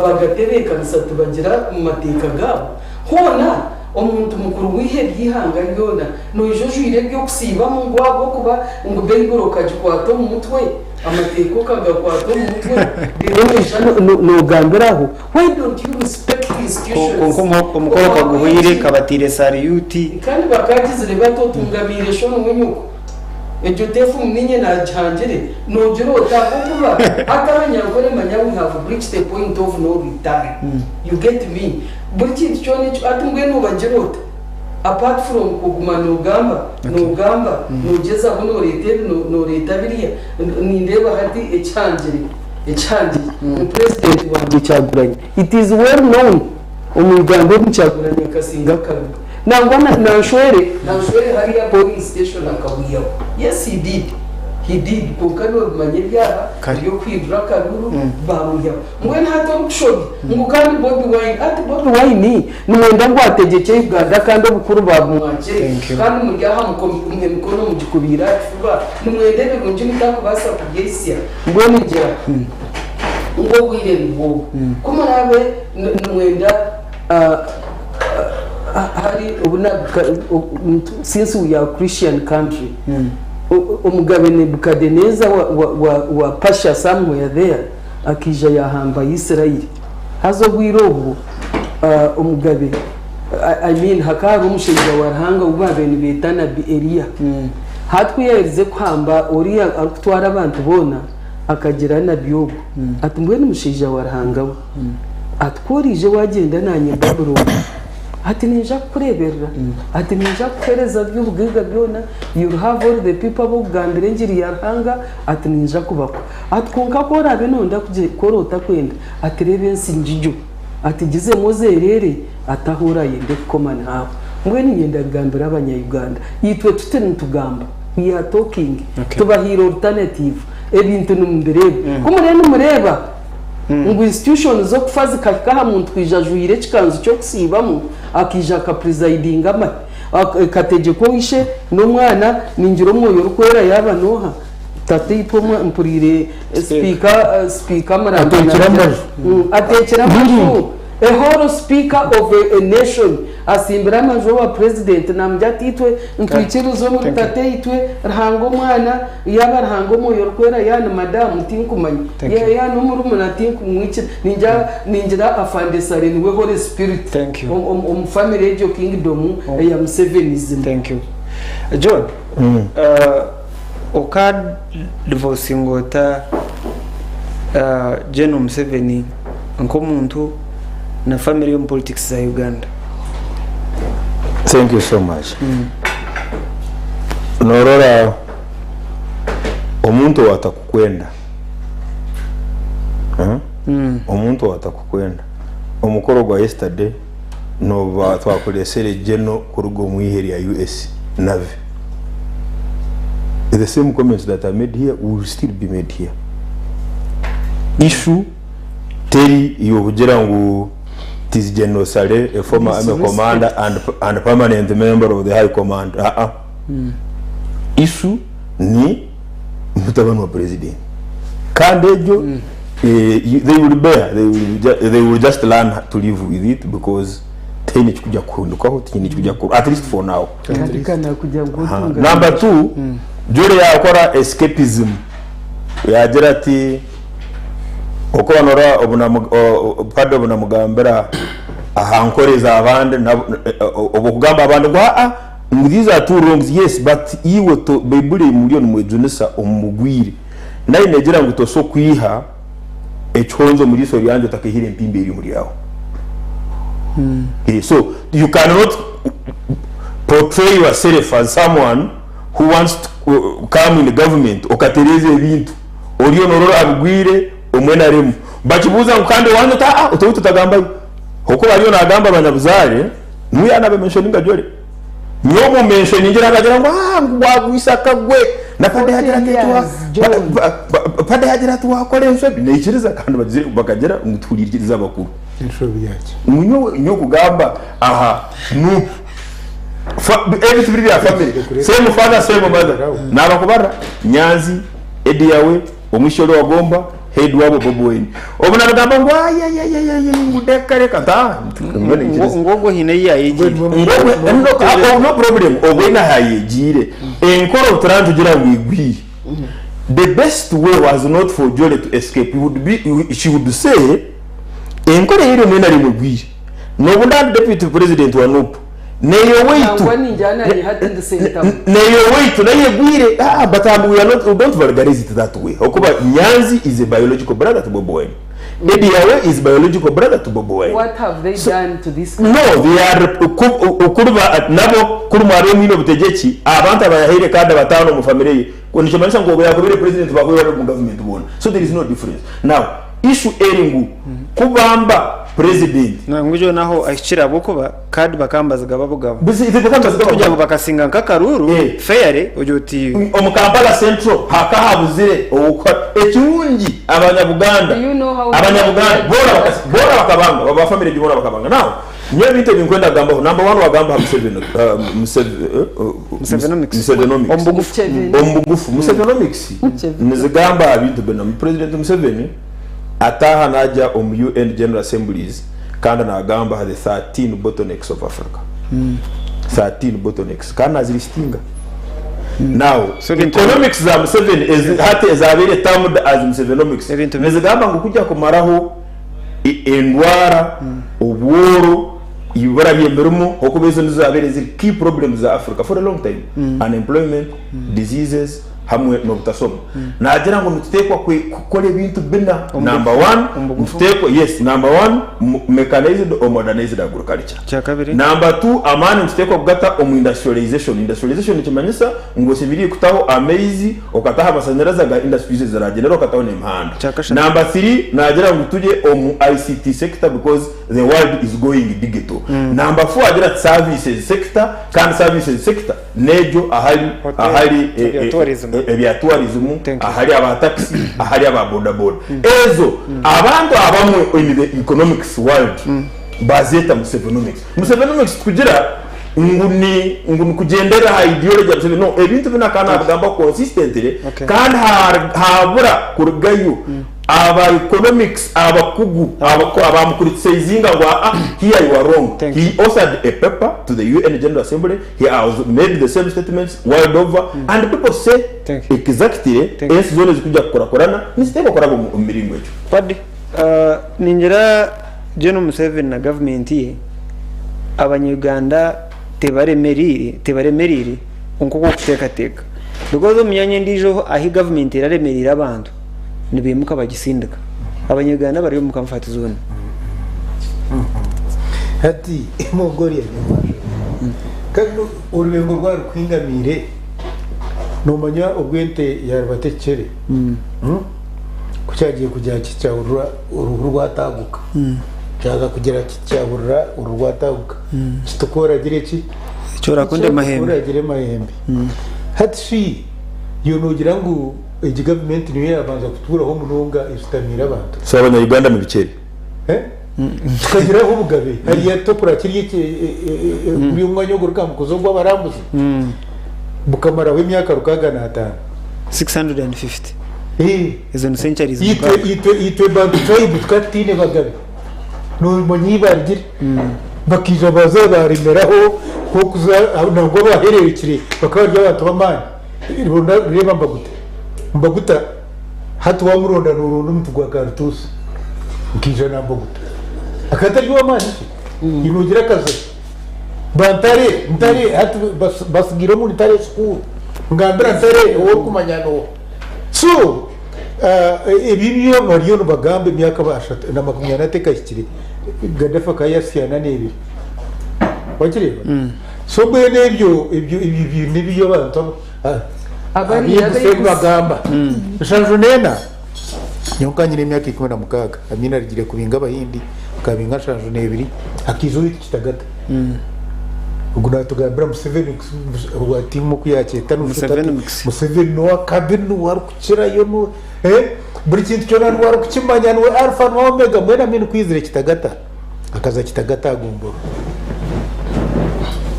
bagatebeekanisa tibagira omu mateeka gaabo hoona Omuntu mukuru w'eihe ry'eihanga ryona, noija ojwaire eby'okusiibamu ngu ahabw'okuba ngu Baiburi okagikwata omu mutwe, amateeka okagakwata omu mutwe, reero noija noogambira aho? Why don't you respect institutions? Kwonka omukoro kaguhweire kabataire sariyuti. Kandi bakaagizire bati, Otungamiire sho niwe nyoko. Egyo teefu niinye naagihangire. Noogira oti, Ahabw'okuba hati Abanyankore manya we have reached a point of no return. You get me? Buri kintu kyona eki hati mbwenu nobagira ota apart from kuguma nogamba nogamba nogyezaho noreeta ebi noreeta biriya nindeeba hati ekihangire ekihangire ni president wangye Kyagulanyi it is well known omu Uganda omu Kyagulanyi akasinga akaruru nangwa nanshwere nanshwere hariya polling station akabwihaho yes he did he did kwonka nobimanya ebyaha ebyokuhindura akaruru bamwihaho. Mbwenu hati orikushobya ngu kandi Bobi Wine, hati Bobi Wine nimwenda ngu ategyekye Uganda kandi obukuru babumwakire kandi muri aha emikono mugikubiire aha kifuba nimwenda ebirungi mutakubaasa kubyehisya? Mbwenu ngira ngu obwire nibwo obu. Ku muraabe nimwenda hari obu since we are Christian country, Omugabe Nebukadeneeza wa Persia somewhere there, Akaija yaahamba Isiraeli. Haza obwire obwo omugabe, I mean hakaba hariho omushaija wa Ruhanga ou baabaire nibeeta nabi Eliya. Hati ku yaaherize kuhamba oriya arikutwara abantu boona, akagira nabi ogwo ati, Mbwenu mushaija wa Ruhanga we, ati ku oraije waagyenda naanye Babulooni, Ati ninja kukureberera, ati ninja kukuhereza eby'obugaiga byona, you'll have all the people ab'okugambira engiri ya Ruhanga, ati ninja kubakwa. Ati kwonka ku oraabe noyenda ku ori otakwenda, ati reeba ensi ngigyo, ati gizemu ozereere, ati ahu orayende kukoma niho aho. Mbwenu niinyenda kugambira abanya Uganda, itwe tuti nitugamba, we are talking, tubahaire alternative, ebintu nimubireeba. Ku muriyo nimureeba ngu institution z'okufa zikahika aha muntu kwija ajwaire ekikanzu ky'okusiibamu akaija aka presidinga amahe ekategyekwa oishe n'omwana ningira omwoyo orikwera yaaba nooha tataitwe omwe mpuriire sipiika sipiika Muramba Ateekire naagira amaju. Ateekire amaju a whole speaker of a nation asimbire amaju owa president namugira ati itwe nitwikiririza omuri tataitwe Ruhanga omwana Yaaba Ruhanga Omwoyo Orikwera yaaba ni madamu tinkumanya, Thank you. yaaba n'omurumuna tinkumwikira, ningira ningira Afande Saleh niwe Holy Spirit Thank you. omu omu- omu family egyo kingdom eya Musevenism. Thank you. John, oka divorcinga ota General Museveni nk'omuntu na family ye omu politics za Uganda? Thank you so much. Norora omuntu owatakukwenda omuntu owatakukwenda omukoro gwa yesterday noba twakuresere General kuruga omu ihe rya US Navy the same comments that are made here will still be made here issue teri yokugira ngu it is General Saleh a former army commander and permanent member of the high command aa Issue ni mutabani wa president kandi egyo they will bear they will just learn to live with it because tihaine ekikuja kuhindukaho tihaine ekikuja at least for now. Kandi ka nakugira ngu otunga. Number two, Jolly yakora escapism yagira ati okuba norora Paddy obunamugambira aha nkora ezabandi obwokugamba abandi ngu aa. Ngu these are two wrongs, yes, but iwe to, Baibuli muriyo nimwejunisa omu bugwire. Nayo negira ngu toso kwiha ekihonzo omu riiso ryangye otakaihire empimbi eri omuri aho. So you cannot portray yourself as someone who wants to come in government okatereeza ebintu oriyo norora abigwire omu NRM. Bakibuuza ngu kandi owanyu oti aa oti oweitu tagambayo. Ahabw'okuba ariyo nagamba abanyabuzaare niwe yaanabemenshoninga Jolly. Nyowe omu mentioningira akagira ngu ah ngu wagwisa akagwe na pade yagira ati eki wa pade yagira ati wakora enshobi naikiriza kandi bagizire bakagira ngu tuhuriikirize abakuru. Enshobi yaki? Ngu nyowe nyowe kugamba aha nup ebi tibiri bya family same father same mother nabakubara Nyanzi, Eddy Yawe, Omwishiki ori owagomba head wabo Bobi Wine obu nabigamba ngu ayayayayay ngu reka reka nti mbwenu nyikiriza. Ngu ogwo haine ei yayegiire. Ngu ogwo no no problem ogwo haine ahu yayegiire enkora obu turaba nitugira ngu igwire the best way was not for Jolly to escape he would be she would say enkora eyeri omu NRM egwire nobu ndaba ndi deputy president wa nup Neyo waitu Nangwa ningira naanye hati ndi Sentamu. Neyo waitu nayo egwire ah but um, we are not, we don't vulgarize it that way okuba Nyanzi is a biological brother to Bobi Wine Eddy Yawe is biological brother to Bobi Wine What have they so, done to this no country? they are ku, kuriba nabo kuri mwarimu mwine obutegeki abantu abayahaire kandi abataano omu family ye nikimanyisa ngu obu yakubire president bakuba bari omu government boona so there is no difference now issue eri ngu kubamba president Nangwa egyo naho ahikire ahabw'okuba Card bakaba nibazigaba bugaba. Bakaba nibazigaba Tikugira ngu bakasinga nk'akaruuru Eh. fairly ogira oti. Omu Kampala Central hakahabuzire owokukora. Ekirungi abanyabuganda Do you know how many abanyabuganda boona bakasi boona bakabanga ba family egyo boona bakabanga. Now nyowe ebintu ebi nkwenda kugambaho number one wagamba aha Museveni uh, Museve uh, Musevenomics. Musevenomics. Omu bugufu. Museveni. Omu bugufu Musevenomics Museveni. nizigamba aha bintu bina. President Museveni ataaha nagya omu UN General Assemblies kandi nagamba aha the 13 bottlenecks of Africa. 13 bottlenecks kandi nazilisitinga. Now, So ebintu- economics za Museveni ezi, hati ezabaire termed as Musevenomics Ebintu- nizigamba ngu kujya kumaraho e- endwara, obworo, ibura ry'emirimo okuba ezo nizo zabaire ziri key problems za Africa for a long time. Unemployment, diseases, hamwe n'obutasoma. Naagira ngu nituteekwa kukora ebintu bina. Number one, nituteekwa, yes, number one, mechanized or modernized agriculture. Ekyakabiri. Number two, amaani nituteekwa kugata omu industrialization. Industrialization nikimanyisa ngu oshemereire kutaho amaizi, okataho amasanyarazi aga industries eziragyendera okataho n'emihanda. Ekyakashatu. Number three, naagira ngu tugye omu ICT sector because the world is going digital. Number four, agira ati services sector kandi services sector N'egyo ahari Hotel, ahari ebya tourism. ebya tourism, Thank you. ahari aba taxi, ahari aba boda boda. Ezo abantu abamwe in the economics world bazeeta Musevenomics. Musevenomics tikugira ngu ni ngu nikugyendera aha ideology ya Museveni. No, ebintu binu akaba nabigamba consistently Okay. kandi habura kurugayo Aba economics abakugu abamucriticizinga ngu aa here you are wrong. Thank He authored a paper to the UN General Assembly, he has made the same statements world over and people say Thank you. exactly Thank you. ensi zoona ezikujja kukurakurana niziteekwa kuraba omu miringo egyo. Paddy, ningira Gen Museveni na gavumenti ye abanya-Uganda tibaremereire tibaremereire nk'oku orikuteekateeka because omu myanya endiijo ahu gavumenti eraremereire abantu nibaimuka bagisindika. Abanya-Uganda bari omu comfort zone. Hati Mongolia nyamwasha. Kandi orubengo rwarukwingamiire nomanya obu ente yaribata ekicere ku kyagiye kugira kiti kyahurira oruhu rwataguka kyaza kugira kiti kyahurira oruhu rwataguka kiti ku oragire ki Eki orakunde mahembe. Oragire mahembe. Hati shi iwe nogira ngu Egi gavumenti niyo yabanza kutuuraho munonga eshutamiire abantu. So abanya Uganda mubikyere. Eh? Tukagiraho obugabe hariya tokura kiri eki guri omwanya ogurikuba mukuza ogw'abarambuzi bukamaraho emyaka 65. 650. Eh. Ezo ni centuries Itwe mukaaga. itwe itwe Bantu tribe tukaba tutaine bagabe. Nomanya ei barugire. Bakaija baza baremeraho nk'okuza nangwa abahererekire bakaba bari abantu b'amaani. Reeba Mbaguta. Mbaguta hati wamuronda noronda omuti gwa karituusi nkaija na Mbaguta. Akaba atari ow'amaani shi? Iwe nogira akazahi. Ba Ntare, Ntare hati basigaire omu Ntare school. Ngambira Ntare ou orikumanya n'oha. So ebi ebyo bariyo nibagamba emyaka ashatu na 40 tekahikire Gaddafi akaba yasiyana n'ebiri. Wakireeba? So mbwenu ebyo ebyo ebyo nibyo abantu Abariya abeigusa ebi bagamba. 74 nyowe nkaba nyine emyaka 16 Amin arugire kubinga Abahindi akabinga 72 hakaija owaitu Kitagata. Ogu natugambira Museveni ati oku yakyeta Museveni mukisa. Museveni niwe akabi niwe arikukirayo niwe buri kintu kyona niwe arikukimanya niwe Alpha niwe Omega mbwenu Amin ku yaizire Kitagata akaza Kitagata aha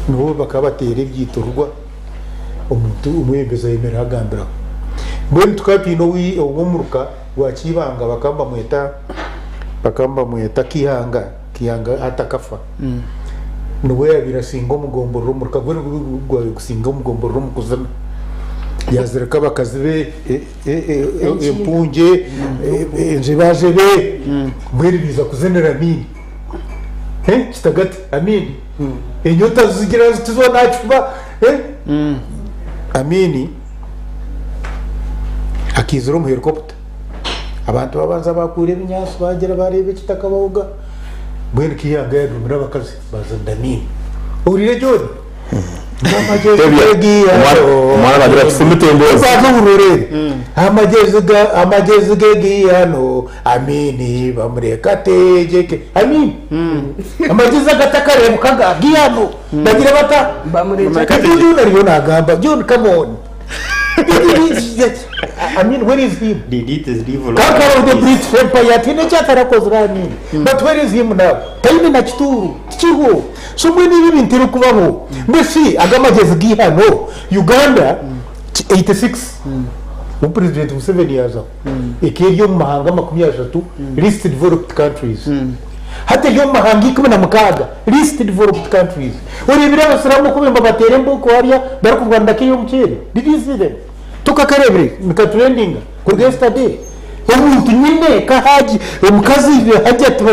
Niho bakaba bateera ebyiturwa omuntu omwebembezi ayemerera agambiraho. Mbwenu tukaba twine ow'omuruka gwa Kiibanga bakaba nibamweta bakaba nibamweta Kihanga, Kihanga hati akafa. Niwe yaabaire asinga omugomborora omuruka gwe nigwo gwabaire gusinga omugomborora omu kuzina. Yaazirika abakazi be empungye, enjebajebe, mbwenu baija kuzinira Amiini. Kitagata, Amiini. Enyota zigira ziti zoona aha kifuba. Amiini akaizira omu helicopter. Abantu babanza bakuura ebinyaatsi bagira bareeba ekitaka bahuga. Mbwenu Kihanga yadumira abakazi bazinira Amiini. Ohuriire John? Omwana nagira ati fumita emboozi. Baza oburoreere. Amagyezi ga amagyezi ge gihano Amiini bamureka ategyeke. Amiini. Amagyezi agatakareebuka ga gihano bagira bata? Bamureka John John ariyo nagamba John come on. I mean where is him? Did it is evil. Conqueror of the British Empire tihaine eki atarakozire Amin. But where is him now? Taine na kituuru, tikiriho. So mbwenu ebi ebintu ebirikubaho, mbwenu shi ago amagyezi g'eihano, Uganda 86 obu President Museveni yaazaho, ekaba eri omu mahanga 30 least developed countries. Hati eri omu mahanga 16 least developed countries. Oreebire abasiraamu oku nibabateera embooko hariya barikurwanira keeya omuceeri? Did you see them? Tokakareebire? Nikatrendinga kuruga yesterday. Omuntu nyine ka Haji, omukazi Hajati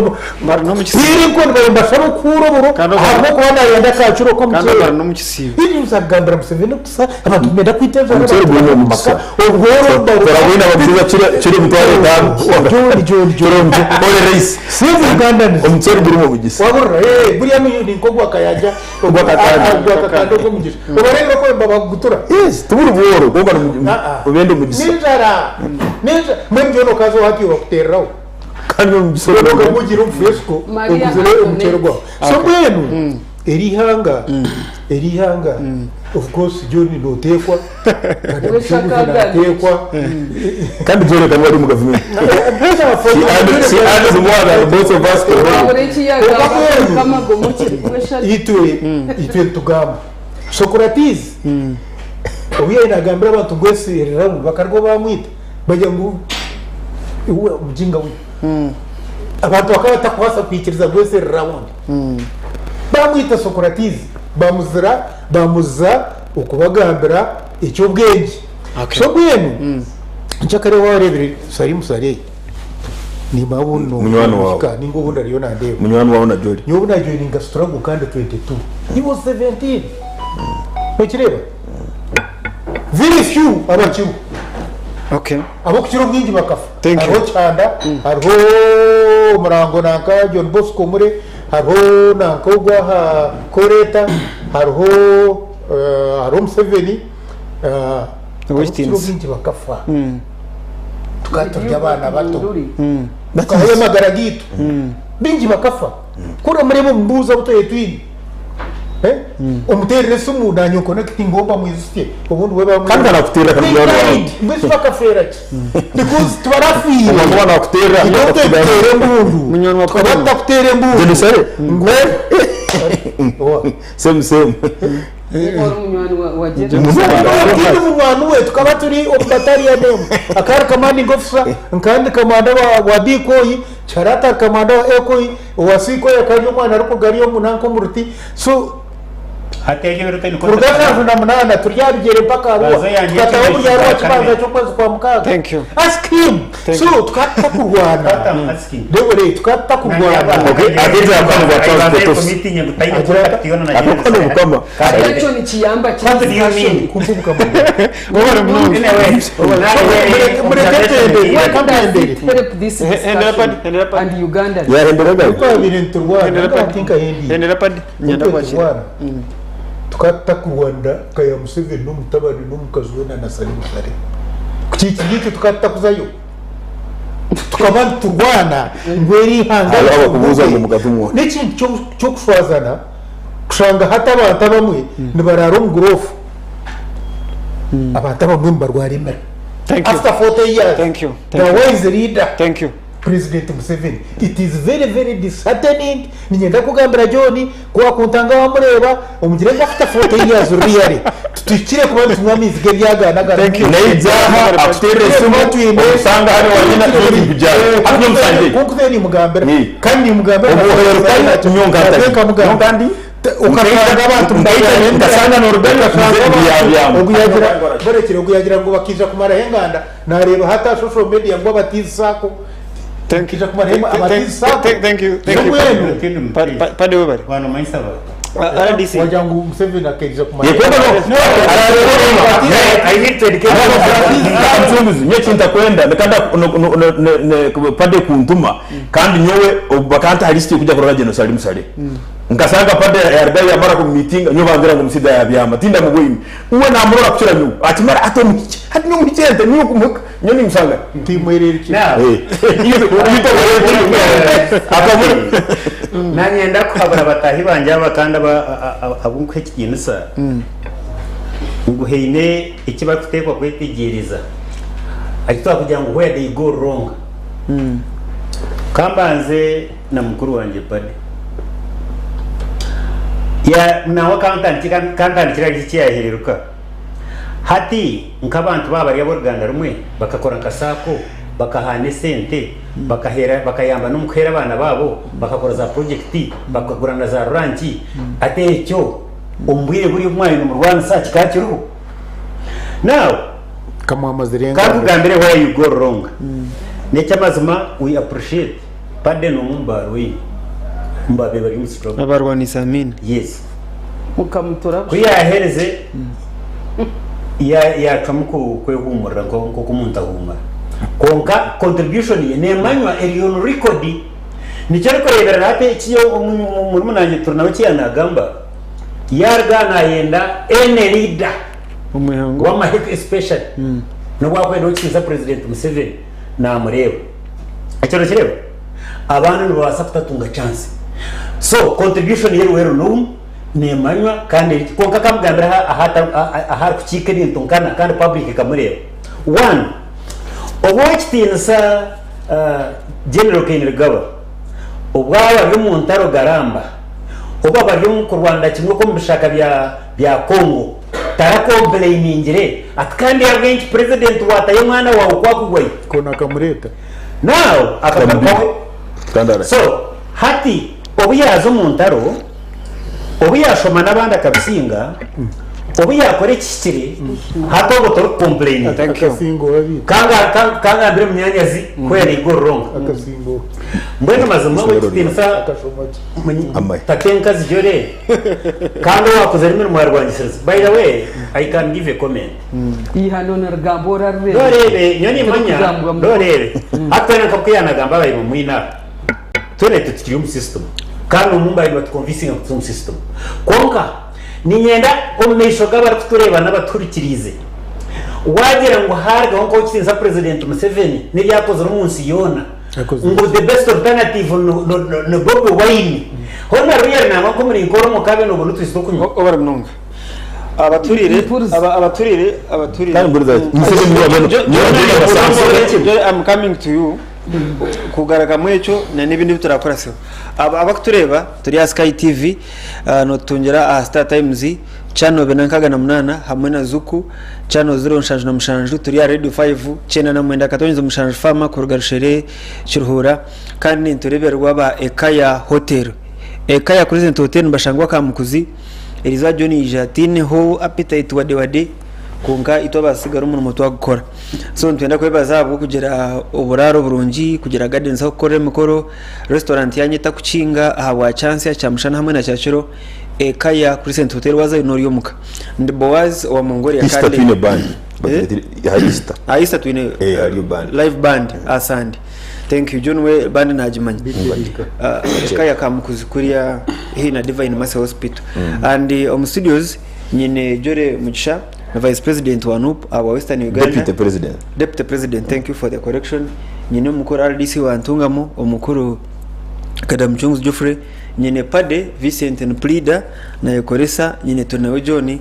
Bari n'omu kisiibo. Teera enkoni bariyo nibashaba okuhuura oburo Kandi obwo- ahabw'okuba nayenda akakiro Kandi k'omuceeri. bari n'omu kisiibo. Ibi nibagambira Museveni kusa abantu nibenda kwita enjara Omuceeri abantu guri bari omu omu maka mugisa. obworo Turabwine abaguzi kiro 50,000. John John John Ole rice. Save Ugandans. Omuceeri guri omu mugisa. Wahurira eh buriya ni nk'ogwa Kayanja Ogwa Kakande. ogwa Kakande ogw'omugisha. Obareebire oku babagutura. Yes, tuburi bworo kwonka Ah, ah. obenda omugisa. N'enjara. N'enjara. Mbwenu John okaza owaapi bakuteereraho. Kandi omugisa Okamugira omu fresco Maria oguzire Antoinette. omuceeri gwawe. So mbwenu eri ihanga eri ihanga of course John noteekwa kandi Wesha Mucunguzi Kagame. nateekwa. Kandi John akaba ari omu gavumenti. She adds more than both of us combined. Wabura eki yagamba Mukama gomokire wesha Itwe itwe nitugamba Socrates obu yaabaire naagambira abantu ngu ensi eri rawundi bakarugaho baamwita bagira ngu iwe omuginga we. Abantu bakaba batakubaasa kwikiriza ngu ensi eri rawundi. Baamwita Socrates baamuzira baamuziza okubagambira eky'obwengye. So mbwenu nkyakare waareebire Salim Saleh nimanya obundi Munywani waawe. nomuhika ninga obundi ariyo nandeeba. Munywani wawe na Jolly. Nyowe obu najoininga struggle kandi 22 he was 17 nokireeba very few abakiriho Okay. ab'okukira obwingi bakafa. Thank you. Hariho Kihanda, hariho Omurango nanka John Bosco Mure, hariho nanka ogwo aha Koreta, hariho hariho Museveni, ab'okukira Westins. obwingi bakafa. Tukaba turi abaana bato. Nduri. Tukahayo amagara gaitu. Baingi bakafa. Ku oramureeba omu mbuuzi abu tweye twine, omuteerere esimu naanye nkonekitinge ou bamwijusye obundi we bamwiba. Kandi anakuteerera They kandi munywani wawe. died. Mbwenu shi bakafeera ki? Because tibarafiire. Omuntu nakuteerera Itwe tutakuteera embundu. Munywani wa Tukaba Kagame. tutakuteera embundu. John Sare. Ngu Owa. Same same. Ori munywani wa General. Tindi munywani we tukaba turi omu battalion emwe. Akaba ari commanding officer, nkaba ndi commander wa B coy, Kiharata ari commander wa A coy, owa C coy akaba ari omwana arikuruga ari omu nanka omu ruti. So Hati ebyo ebiro twine Kuruga 78 turi aha bigyere mpaka Arua. Bazo yangye Tukataho ekyo buri Arua ekyo kibanza kare. ky'okwezi kwa mukaaga. Thank you. Ask him. Thank So tukaba tutakurwana. What I'm asking. Debore tukaba tutakurwana. Okay, agenze akana bwa transport office. Akana obukama. Ekyo nikiyamba ki What do you mean? Kumpa obukama. Webale munonga. Mureke tende. What Mureke does tende. it help this Hendera discussion padi, hendera padi. and Ugandans? Yahenderaga. Twabire niturwana. Hendera padi. Nka hendi. Hendera padi. Nyenda kwakira. Turwana. Tukaba tutakurwanira kaya Museveni n'omutabani n'omukazi we na Salim Saleh. Kiki ngiki tukaba tutakuzayo. Tukaba niturwana ngu eri ihanga Hariho abakubuuza ngu mukatumwa. N'ekintu ky'okushwazana kushanga hati abantu abamwe nibaraara omu gurofu. Abantu abamwe nibarwara emira. Thank you. After 40 years, Thank you. Thank the you. wise leader Thank you. President Museveni. It is very very disheartening. Ninyenda kugambira John ku wakuntanga wamureeba omugire ngu after 40 years really tutukire kuba nitunywa amaizi g'ebyagaana Thank you. Naija akuterera esimu omusanga hano wanyina n'ebintu byawe. Hati n'omusangye. Kunkuze nimugambira Ni. kandi nimugambira Obuherukayo nyonka Nyonka ukasanga abantu Nkasanga n'oruganda Ukasanga byamu. oguyagira barekere oguyagira ngu bakija kumaraho enganda nareeba hata social media ngu abatiisaako Thank you. Bakija kumaraho abatiisaako Thank you. Thank you. Mbwenu. Padi webale. RDC. wagira ngu Museveni akaija kumaraho Yekwenda no. Mchunguzi nyo kintakwenda nikanda pade kuntuma kandi nyowe bakanta halisti kuja kurora General Salim Saleh. Nkasanga pade yarda yamara ku meeting nyo bangira ngo musida ya byama tinda mugwini. Uwe namurora kuchira nyo atimara ato mukiche hati nyo mukiche nyo kumuka nyo ni musanga. timwerere ki Eh. Akamuri. Nanyenda kuhabura batahi banje aba kandi abunkuha ekitiinisa ngu haine eki barikuteekwa kwetegyereza akitwara kugira ngu where they go wrong. Kambanze na mukuru wangye Padi ya nawe kantandikira eki yahereruka hati nk'abantu baba bari ab'oruganda rumwe bakakora nka saako bakahana esente bakahera bakayamba n'omukuhera abaana baabo bakakora za projekiti bakagura na za rurangi ate ekyo omu bwire buri omwanya nimurwanisa kikaba kiriho now kamuhamazire enganda kakugambire where you go wrong n'ekyamazima we appreciate pade n'omumbaaro weine mbabe bari omu struggle Abarwanisa Amin. yes Mukamutura ku yahereze yacwamu kwehumurira nk'oku omuntu ahumura konka contribution ye nemanywa eri on record nikyo arikureberera hati ekiyo murumuna turi nawe kiyanagamba yarga nayenda any leader Omuhango. w'amaheko especially nobwakwenda okiza President Museveni namureba ekyo nokireba abantu nibabaasa kutatunga chance so contribution ye rweru n'omu nemanywa kandi konka kamugambira ahari kukiika ebintu nkana kandi public ekamureba one obwekitiinisa General Kainerugaba obwaba bari omu ntaro garamba oba bari omu kurwanda kimwe omu bishaka bya Congo tarakomplainingire ati kandi ahabw'enki president watayo omwana wawe kwakugwayo kona akamureta now akagarukaho Kandara. so hati obu yaza omu ntaro obu yashoma n'abandi akabisinga obu yakora ekihikire hati obwo torikukomplaininga Thank you. akasingo babiri kangambire munyanyazi where they go wrong akasingo mbwenu mazima wekitiinisa akashoma ki Amai. tatenkazi jore kandi wakoze emirimo yarwangisiriza. By the way, I can give a comment. Ihano narugambo orarureba. Dorebe nyo nimanya Turikugambwa mu- dorebe hatwena nkakuyanagamba abayi mumwina twene tutikiri omu system kandi omumbayi batuconvincinga kutu omu system konka ninyenda omu maisho g'abarikutureeba n'abatuhurikiriize wagira ngu harigaho nk'okitinisa President Museveni n'ebyakozire omu nsi yoona Yakoze. ngu the best alternative no Bobi Wine hona ruyari nangwa nk'omurinkora omu kabe nobona otwisi tw'okunywa Obara munonga. Abaturire Impulse. abaturire abaturire. Kandi mburiza Museveni niwe wabona. Niwe wabona basanzwe. I'm coming to you. Kugaragamu ekyo na n'ebindi biturakora siho. Abakutureba turi aha Sky TV notutungira aha Star Times channel 268 hamwe na Zuku channel 077 turi aha Radio 5 99.7 Fama kuruga Rushere Kiruhura kandi nitureberwa ba Ekaya Hotel. Ekaya Crescent Hotel nibashangwa Kamukuzi Erizooba John yaija taineho appetite wade wade kwonka itwe abasigara omurimo twagukora. So nitwenda kwebaza ahabw'okugira oburaaro burungi, kugira gardens ah'okukorera emikoro, restaurant yanyu etakukinga ahabwa kyantsya, kyamushana hamwe na kyakiro, Ekaya Crescent Hotel waazayo noorya omuka. Ndi Boaz owa Mongolia Easter kandi twine band. Eh? Aha Easter. Aha Easter twine Eh, hariyo band. live band aha Sunday. Thank you John we band nagimanya. Ah, Ekaya Kamukuzi kuriya haihi na Divine Mercy Hospital. And omu studios nyine Jolly Mugisha na Vice President wa NUP ahabwa Western Uganda. Deputy President. Deputy President, thank you for the correction. Nyine omukuru RDC wa Ntungamo, omukuru Kadamucunguzi Geoffrey, nyine Pade Vincent ni Pulida nayekoresa, nyine Turinawe John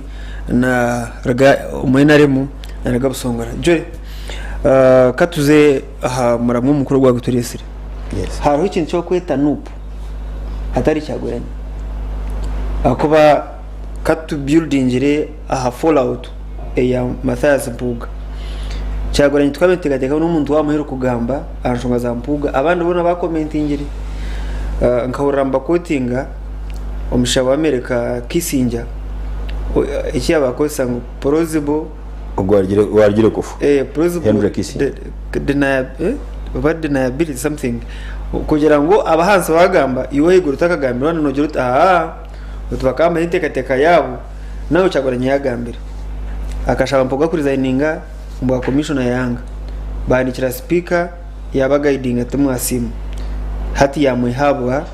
na Ruga omu NRM na Ruga Busongora. Jolly, uh, katuze aha muramwa omukuru ogwagutureesire. Yes. Hariho ekintu ky'okweta NUP hatari Kyagulanyi. Ahakuba katubuildingire aha fallout eya Mathias Mpuuga. Kyagulanyi tukaba nituteekateeka ngu n'omuntu w'amuheru kugamba aha nshonga za Mpuuga, abandi boona baakomentingire. Nkahurira nibakotinga omushaija wa America Kissinger eki yaabakozesa ngu plausible Ogwo warugire kufa. plausible Henry Kissinger. oba deniability something kugira ngu abahansi baagamba iwe ahaiguru otakagambire waaba noogira oti ahaa oti bakaba bamanya enteekateeka yaabo nawe Kyagulanyi yaagambire. Akashaba Mpuuga kurizayininga omu bwa komishona yayanga. Bahandiikira sipiika yaabagaidinga timwasiima. Hati yaamwiha aha bwa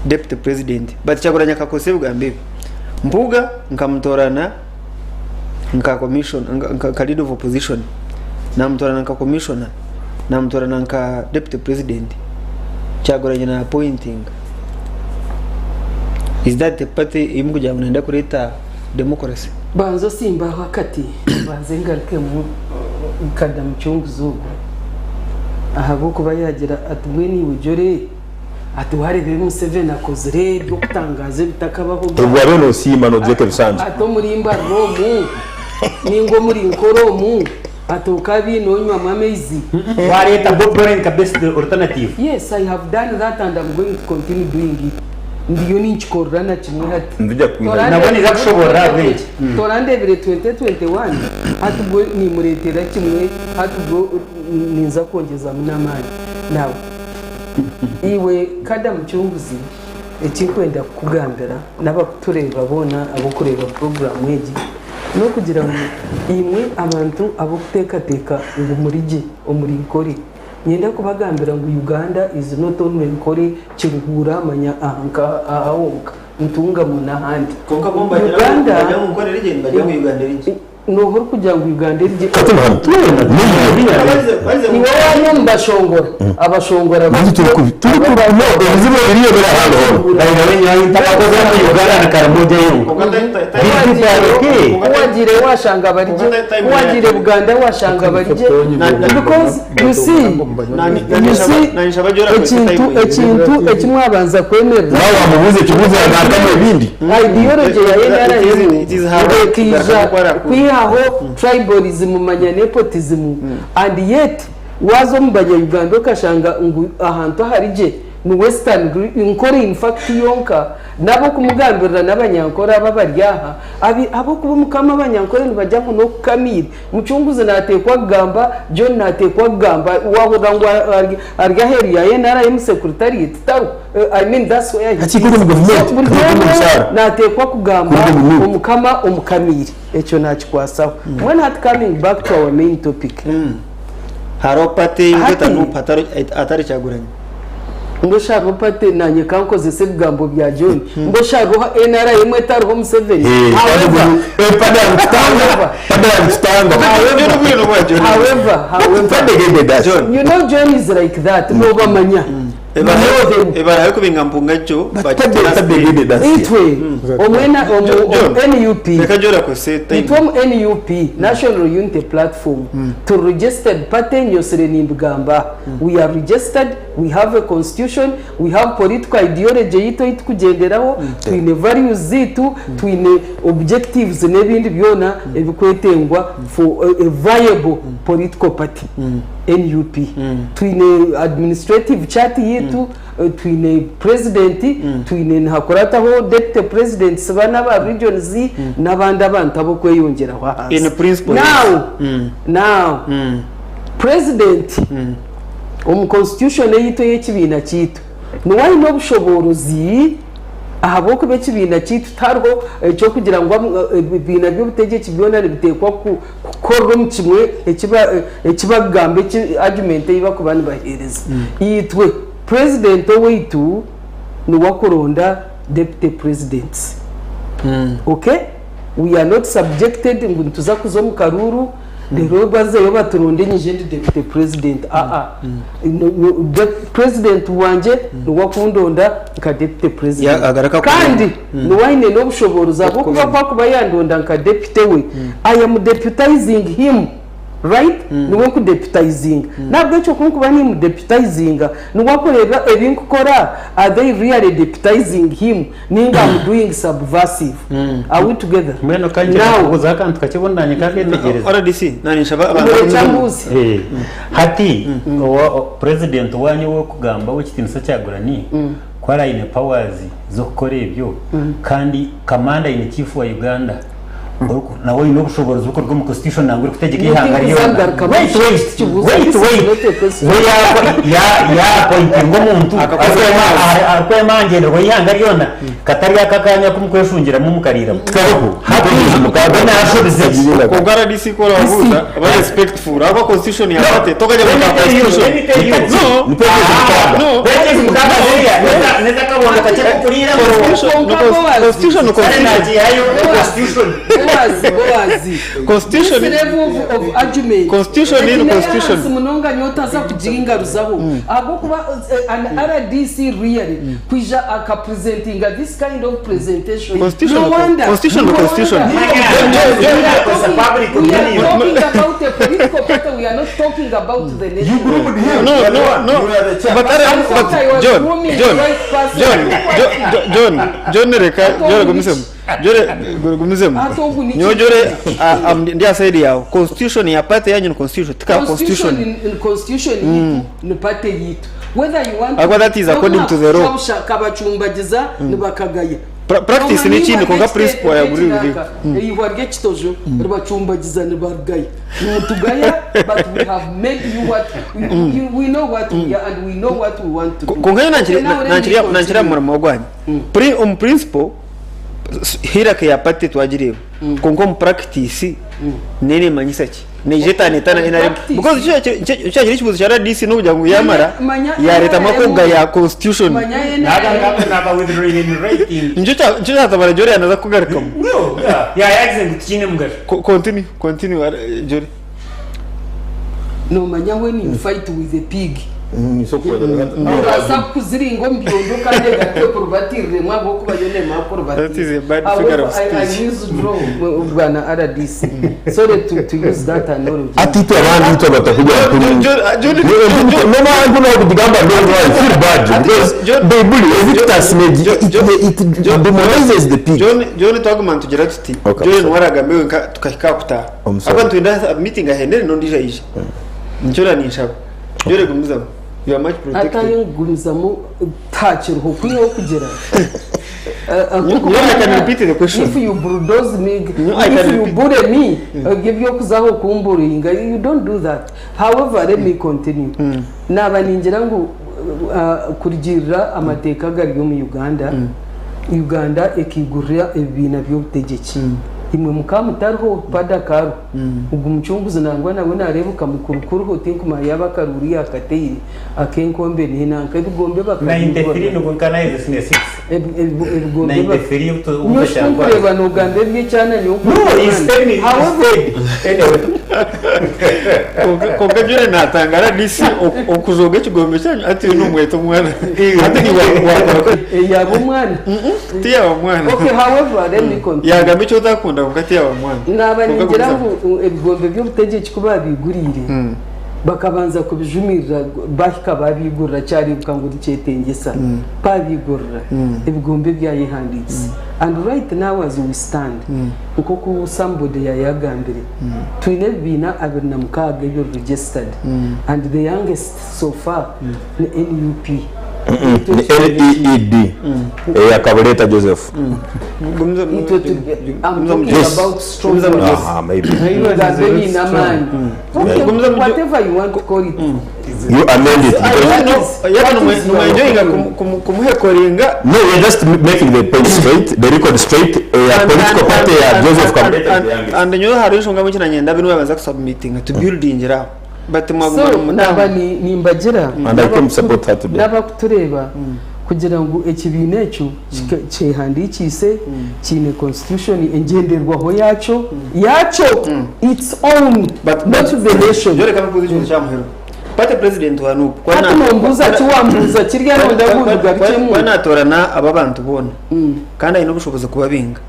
deputy president. But Kyagulanyi akakozesa ebigambo ebi, Mpuuga nkamutoorana nka commission nka leader of opposition, naamutoorana nka commissioner, naamutoorana nka deputy president, Kyagulanyi na appointinga. Is that a party ei murikugira ngu neyenda kureeta democracy? Banza osimbe aho akati mbanze ngarukemu Kada Mucunguzi ogwo ahabw'okuba yaagira ati mbwenu iwe Jolly ati waareeba ebi Museveni akozire eby'okutangaaza ebitakabahoga. Obwo waaba noosiima noojweka ebisanju. Ati omuri Mbarara omu nainga omuri Nkore omu ati okaabaire noonywamu amaizi. Waareeta Bobi Wine nka best alternative. Yes, I have done that and I'm going to continue doing it. Ndiyo ninkikorera na kimwe hati. Nduja kwiha. Nabwo niza kushoborora ahabw'enki. Torandebire 2021 hati bwo nimureetera kimwe hati bwo ninza kwongyezamu n'amaani. Now, iwe Kada Mucunguzi ekinkwenda kukugambira n'abakutureeba boona ab'okureeba puroguraamu egi n'okugira ngu imwe abantu ab'okuteekateeka ngu muri gye omuri Nkore, Niinyenda kubagambira ngu Uganda is not only Nkore, Kiruhura, manya aha nka aha honka, Ntungamo n'ahandi. Kwonka bo nibagira ngu Uganda nibagira ngu Nkore eri gye nibagira ngu Uganda eri gye. Nooha orikugira ngu Uganda eri gye? Hati muhano. Barize Iwe waaba omu bashongora, abashongora Nange turi kubi. Turi kubi. No, ebizibu biriyo biri ahantu hoona. By the way, nyowe ntakakozire omu Uganda ni Karamoja yonka. Ku wagiire washanga bari gye, ku wagiire Buganda washanga bari gye because you see, you see ekintu ekintu eki mwabanza kwemerera. Nawe wamubuuza ekibuuzo yagarukamu ebindi. Ideology ya NRM ekaija kwihaho tribalism manya nepotism and yet waaza omu banya Uganda okashanga ngu ahantu ahari gye ni Western Nkore in fact yonka N'ab'okumugambirira n'abanyankore abo abari aha, abi ahabw'okuba Mukama abanyankore nibagya ngu n'okukamiire. Mucunguzi naateekwa kugamba, John naateekwa kugamba, waahurira ngu ari ari aheeru ya NRM secretariat tariho, I mean that's where he is. Hakiika ori omu gavumenti, So buri kuri omwe omumushaara. naateekwa kugamba Kuri omu nup. Omukama omukamiire. Ekyo naakikwasaho. Mbwenu hati coming back to our main topic. Hariho party ei Hati. orikweta nup hatari hatari Kyagulanyi. Mbwenu shi hariho party nanye kankozese ebigambo bya John mbwenu shi hariho NRM etariho Museveni? However, however, however, you know John is like that nobamanya. You know them. Ebaraho kubinga mpunga kyo Itwe omwena omu omu NUP reka John akose time. Itwe omu NUP, National Unity Platform, turi registered party nyosire nimbigamba. We are registered, we have a constitution, we have political ideology yaitu ei turikugyenderaho, twine values zaitu, twine objectives n'ebindi byona ebirikwetengwa for a viable political party, NUP. Twine administrative chart yaitu. Twine president, twine nihakurataho deputy presidents bana aba regions n'abandi abantu ab'okweyongyeraho ahansi. In principle, yes. Now, now, president omu constitution eyaitu ey'ekibiina kyaitu niwe aine obushoboorozi ahabw'okuba ekibiina kyaitu tihariho eky'okugira ngu ebibiina by'obutegyeki byona nibiteekwa kukorera omu kimwe eki bakugamba eki argument ei bakuba nibaheereza. Itwe President owaitu niwe akuronda Deputy Presidents. Ok? We are not subjected ngu nituza kuza omu karuuru reero bazeyo baturonde nyije ndi Deputy President. Aa. President wangye niwe akundonda nka Deputy President. Ya- agaruka akuronda. Kandi niwe aine n'obushoboorozi ahabw'okuba ku akuba yandonda nka Deputy we, I am deputizing him. Right? Niwe nkudeputayizinga. N'ahabw'ekyo ku nkuba niimudeputayizinga, niwe akureeba ebi nkukora, are they really deputizing him nainga am doing subversive? Are we together? Mbwenu ka ngyenda Now, kubuuzaho akantu kakye obundi naanye nkakeetegyereza. RDC naninshaba abantu murekye abagumize. ambuuze. Eh, hati owa- o- president wanyu ow'okugamba ow'ekitiinisa Kyagulanyi ku ari aine powers z'okukora ebyo kandi commander in chief wa Uganda nawe oine obushoboorozi burikuruga omu constitution nangwa erikutegyeka eihanga ryona. Wait, wait, wait, wait. We yaapointinga omuntu arikwema aha ngyenderwa y'eihanga ryona katari aka akanya aku mukweshungiramu mukariiramu. Hati we naashobize ki? Kwonka RDC ku orababuuza ba respectful ahabw'okuba constitution yaaba tokagye Let me nka tell you, constitution. let me tell you. No, Ah, no. Pages mukaaga ziriya n'ez'akabondo kakye k'okuriiramu. Constitution, no, constitution, no, Kare constitution. naagihayo constitution. Boazi, Boazi. Constitution. This level of argument. Constitution in Egi constitution. n'eyahansi munonga nyowe otaza kugingaruzaho ahabw'okuba an RDC really kwija akapresentinga this kind of presentation. Constitution, No wonder. constitution, No constitution. wonder. John, We are It's a public talking, we are opinion. talking about a political party. We are not talking about the nation. No, no, no. But, I but thought I was John, grooming John, the right person. John, John, John, John reka, John gumizemu. John gumizemu. Ate ogu ni Nyowe John, ndi aside yawe. Constitution ya party yanyu ni constitution. Tika constitution constitution. in constitution yitu ni party yitu whether you want Agwa that is according to the law. kabacumbagiza nibakagaya Practice ni ekindi kwonka principle I agree with you. Eihwa ry'ekitojo ribacumbagiza nibarugaya nimutugaya but we have made you what you, we know what we are and we know what we want to do. Kwonka nyowe Okay, now let me nankiri aha continue. murimo gwanyu. Omu principle hierarchy ya party twagireeba kwonka omu practice nenemanyisa ki? Neija etaana etaana Omu NRM practice. because kyakiri ekibuuzo kya RDC n'okugira ngu yamara Manya yareetamu NRM. akogaya constitution. Manya Naaba NRM. naba naba withdrawing in writing. Nikyo nikyo kyatabara Jolly yanaza kugarukamu. No, yeah. Yeah, yagize ngu tikiine mugasho. Continue, continue, Jolly. Nomanya when you fight with a pig nobaasa kuziringa omu byondo kandi egaruke kurubatiriremu ahabw'okuba yo neemara kurubatira. That is a bad figure of I speech. withdraw bwana RDC. Sorry to use that analogy. Ati itwe abandi itwe batakugira kuri John, n'abantu nabo kugamba no I feel bad because John- Bible Evictus John- it demonizes the pig. John, John twaguma nitugira tuti Okay, John I'm sorry. waragambe wenka tukahika kutaha. I'm sorry. Abantu twenda meeting ahendere n'ondiijo aije. Nikyo oraninshaba. John gumizamu. You are much protected. Atari ngumizamu ntakiriho kwihaho kugira. No, I can repeat the question. If you bulldoze me, No, I if can you repeat. bully me, eby'okuzaho kumburinga, you don't do that. However, let me continue. Naaba ningira ngu kurugirira amateeka agari omu Uganda, Uganda ekaigurira ebibiina by'obutegyeki. Imwe mukaba mutariho pada kariho. Ogu mucunguzi nangwa nawe nareebuka mukuru kuriho tinkumanya yaaba akaruuru yaakateire ak'enkombe n'enanka ebigombe 93 bakabigura. nibwo nkanahize senior 6. Ebigombe 93 nyowe ubwo cyangwa. kunkureba nogamba eby'ekyana nyowe No, instead ni However, instead. Anyway. Kwonka John natanga RDC okuzooga ekigombe kyanyu ati uyu n'omweto omwana. Ati wakora yaba omwana. tiyaba mwana. Okay, however, let me continue. Yagamba eki otakunda kwonka tiyaba mwana. Naaba Kwonka ningira gumizamu. ngu ebigombe by'obutegyeki ku baabiguriire bakabanza kubijumirira bahika babigurira kyareebeka ngu nikyetengyesa babigurira ebigombe byayehandiikisa and right now as we stand nk'oku somebody yayagambire twine ebibiina 26 ebiri registered and the youngest so far ni NUP. Ni LEED eya Kabuleta Joseph. Itwe turi I'm talking Yes. about strongholds. Aha, maybe. Ebigambo ebiine amaani. Okay, whatever you want to call it. You amend it. Because What is your nimwenjoyinga opinion? kumuhekoringa No, we're just making the point straight, the record straight. A political party ya Joseph Kabuleta is the youngest. and nyowe hariho enshonga mbwenu ekinanyenda abe niwe yabanza kusubmitinga tubuildingire aho but mwaguma So nimutaho. naba nimbagira And I came to support her today. n'abakutureeba kugira ngu ekibiina ekyo kyehandiikiise kiine constitution engyenderwaho yaakyo yaakyo its own But- not the nation. Yoreka nkubuuze ekibuuzo kya muheru. Party president wa NUP Hati nombuuza ki wambuuza kirya nondabuuza ku naatoorana aba abantu boona kandi aine obushobozi kubabinga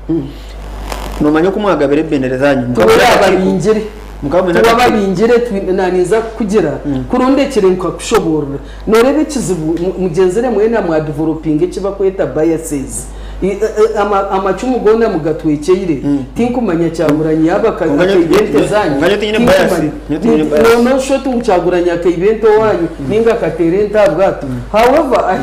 nomanya oku mwagabire ebendera zanyu Tuwe ababingire mukaba mwine tuwe akakiiko. ababingire naninza kukugira kurondekire nkakushoboorora noreeba ekizibu mugyenzire mwena mwadevelopinga ekibakweta biases. Amacumu goona mugatwekyeire tinkumanya Kyagulanyi yaaba akaiba ente zanyu Onganya tinyine bias. tinkumanya. Nyowe tinyine bias. No, no, sho ti ngu Kyagulanyi akaiba ente owaanyu ninga akateera ente aha bwato. However,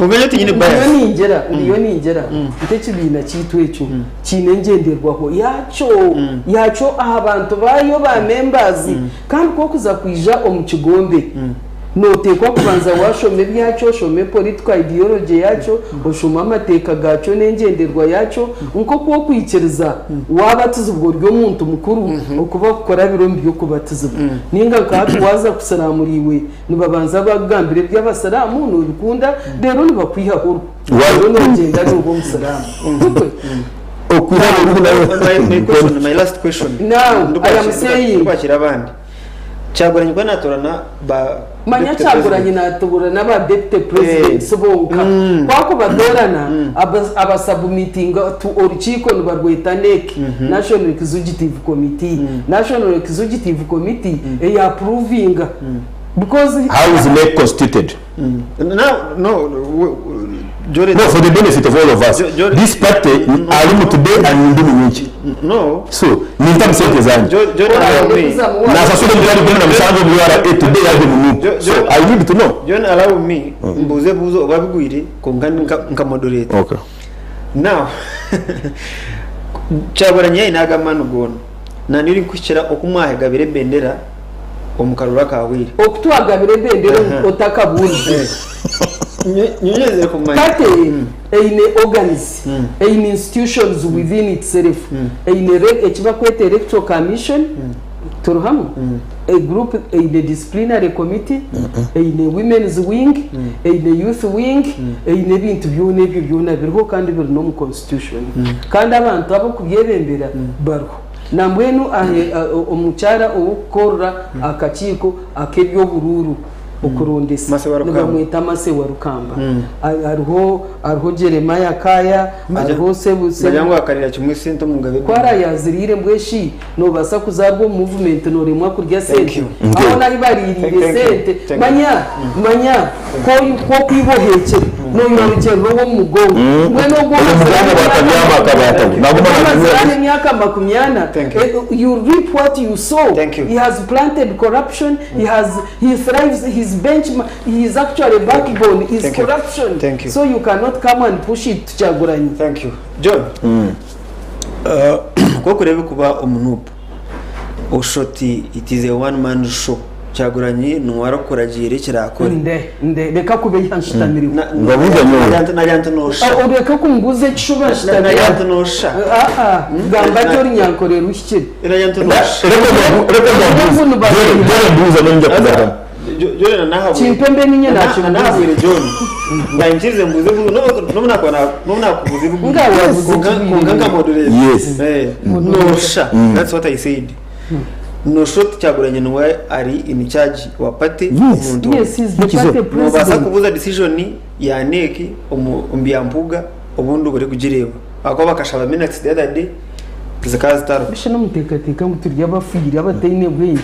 Onganya tinyine ndiyo bias. ningira, ndiyo ningira nti ekibiina kyaitu ekyo kiine engyenderwaho yaakyo, yaakyo aha bantu baayo ba members. Kandi ku orikuza kwija omu kigombe, Nooteekwa kubanza waashoma ebyakyo, oshome political ideology yaakyo, oshome amateeka gaakyo n'engyenderwa yaakyo, nk'oku okwikiriza waabatizibwa ori omuntu mukuru okuba kukurabira omu by'okubatizibwa. Nainga nka hati waaza kusiraamura iwe nibabanza baakugambira eby'abasiraamu noobikunda reero nibakwihaho oruhu reero noogyenda nooba omusiraamu. Nikwe? Okwihaho oruhu nawe. My question, my last question. Now, I am saying. Ndikwakira abandi. Kyagulanyi ku natorana ba Manya Deputy Kyagulanyi President. natorana ba Deputy Presidents bonka. Ku akubatorana aba submitinga to orukiiko nibarweta NEC, National Executive Committee. National Executive Committee eya approvinga because How is NEC constituted? Now, no, Jordan. No, for the benefit of all of us. This party arimu today and ndimu nyingi. No. So, ninta musente zange. Jordan allow me. Nasasula emitwaro 17 omu URA today yaje mu NUP. So, I need to know. John allow me mbuuze ebibuuzo oba bigwire kwonka nka moderator. Okay. Now, Kyagulanyi yaine ago amaani goona. Nanye orikuhikira oku mwahegabire ebendera omu karuru akahweire. Oku twagabire ebendera otakabuurize. Nyongyezire kumanya. Party eine organs, eine institutions within itself, eine eki barikweta electoral commission, turi hamwe? A group eine disciplinary committee, eine women's wing, eine youth wing, eine ebintu byona ebyo byona biriho kandi biri n'omu constitution. Kandi abantu abarikubyebembera bariho. Nambwenu omukyara ow'okukorera akakiiko ak'eby'oburuuru okurondesa Mase Warukamba. nibamweta Mase Warukamba. Hariho hariho Jeremiah Kaaya, hariho Sebu Manya Sebu ngu akarira kimwe sente omu ngabe. Ku arayaziriire mbwenu shi noobaasa kuzaarwa omu movement nooremwa kurya Thank sente? you. Aho n'ahi bariiriire Thank you. sente. Thank you. Manya manya ku ku okwibohekyera nooyorekyerera ow'omu mugongo. Mbwenu ogwo Omu mugongo bakabyama akabaataho. Naguma Amazirane nagunywa. emyaka makumyana. Thank you. You reap what you sow. Thank you. He has planted corruption. He has he thrives his bench he is actually backbone is Thank you. corruption. Thank you. So you cannot come and push it to Kyagulanyi. Thank you. John. Ku orikureeba kuba omu NUP oshusha oti it is a one man show. Kyagulanyi niwe arikukuragiira eki araakore. Nde nde reka kubeiha nshutamiriho. Ngabuuza nyowe. Nagira nti noshusha. Oreka kumbuuza ekishuba Nagira nshutamiriho. nti noshusha. Aa gamba ati ori nyankorera uhikire. Nagira nti noshusha. Reka Ngu mbuuze. nibabeiha. Dore mbuuza nyowe nja kugarukamu. John nahabwire. Kimpembe ninye nakibuuza. Nahabwire John. Nganyikirize mbuuze n'obu nakubuuza ebibuuzo. Nga wabuuza Kwonka ekibiina. nka moderator. Yes. Noshusha. That's what I said. Noshusha oti Kyagulanyi niwe ari in charge wa party Yes. omuntu. Yes, he's the Nikizo. party Nobaasa president. kubuuza decision ya NEC omu bya mpuuga obundi obure kugireeba. Ahakuba bakashaba minutes the other day zikaba zitariho. Busha nomuteekateeka ngu turi abafiire abataine bwengye.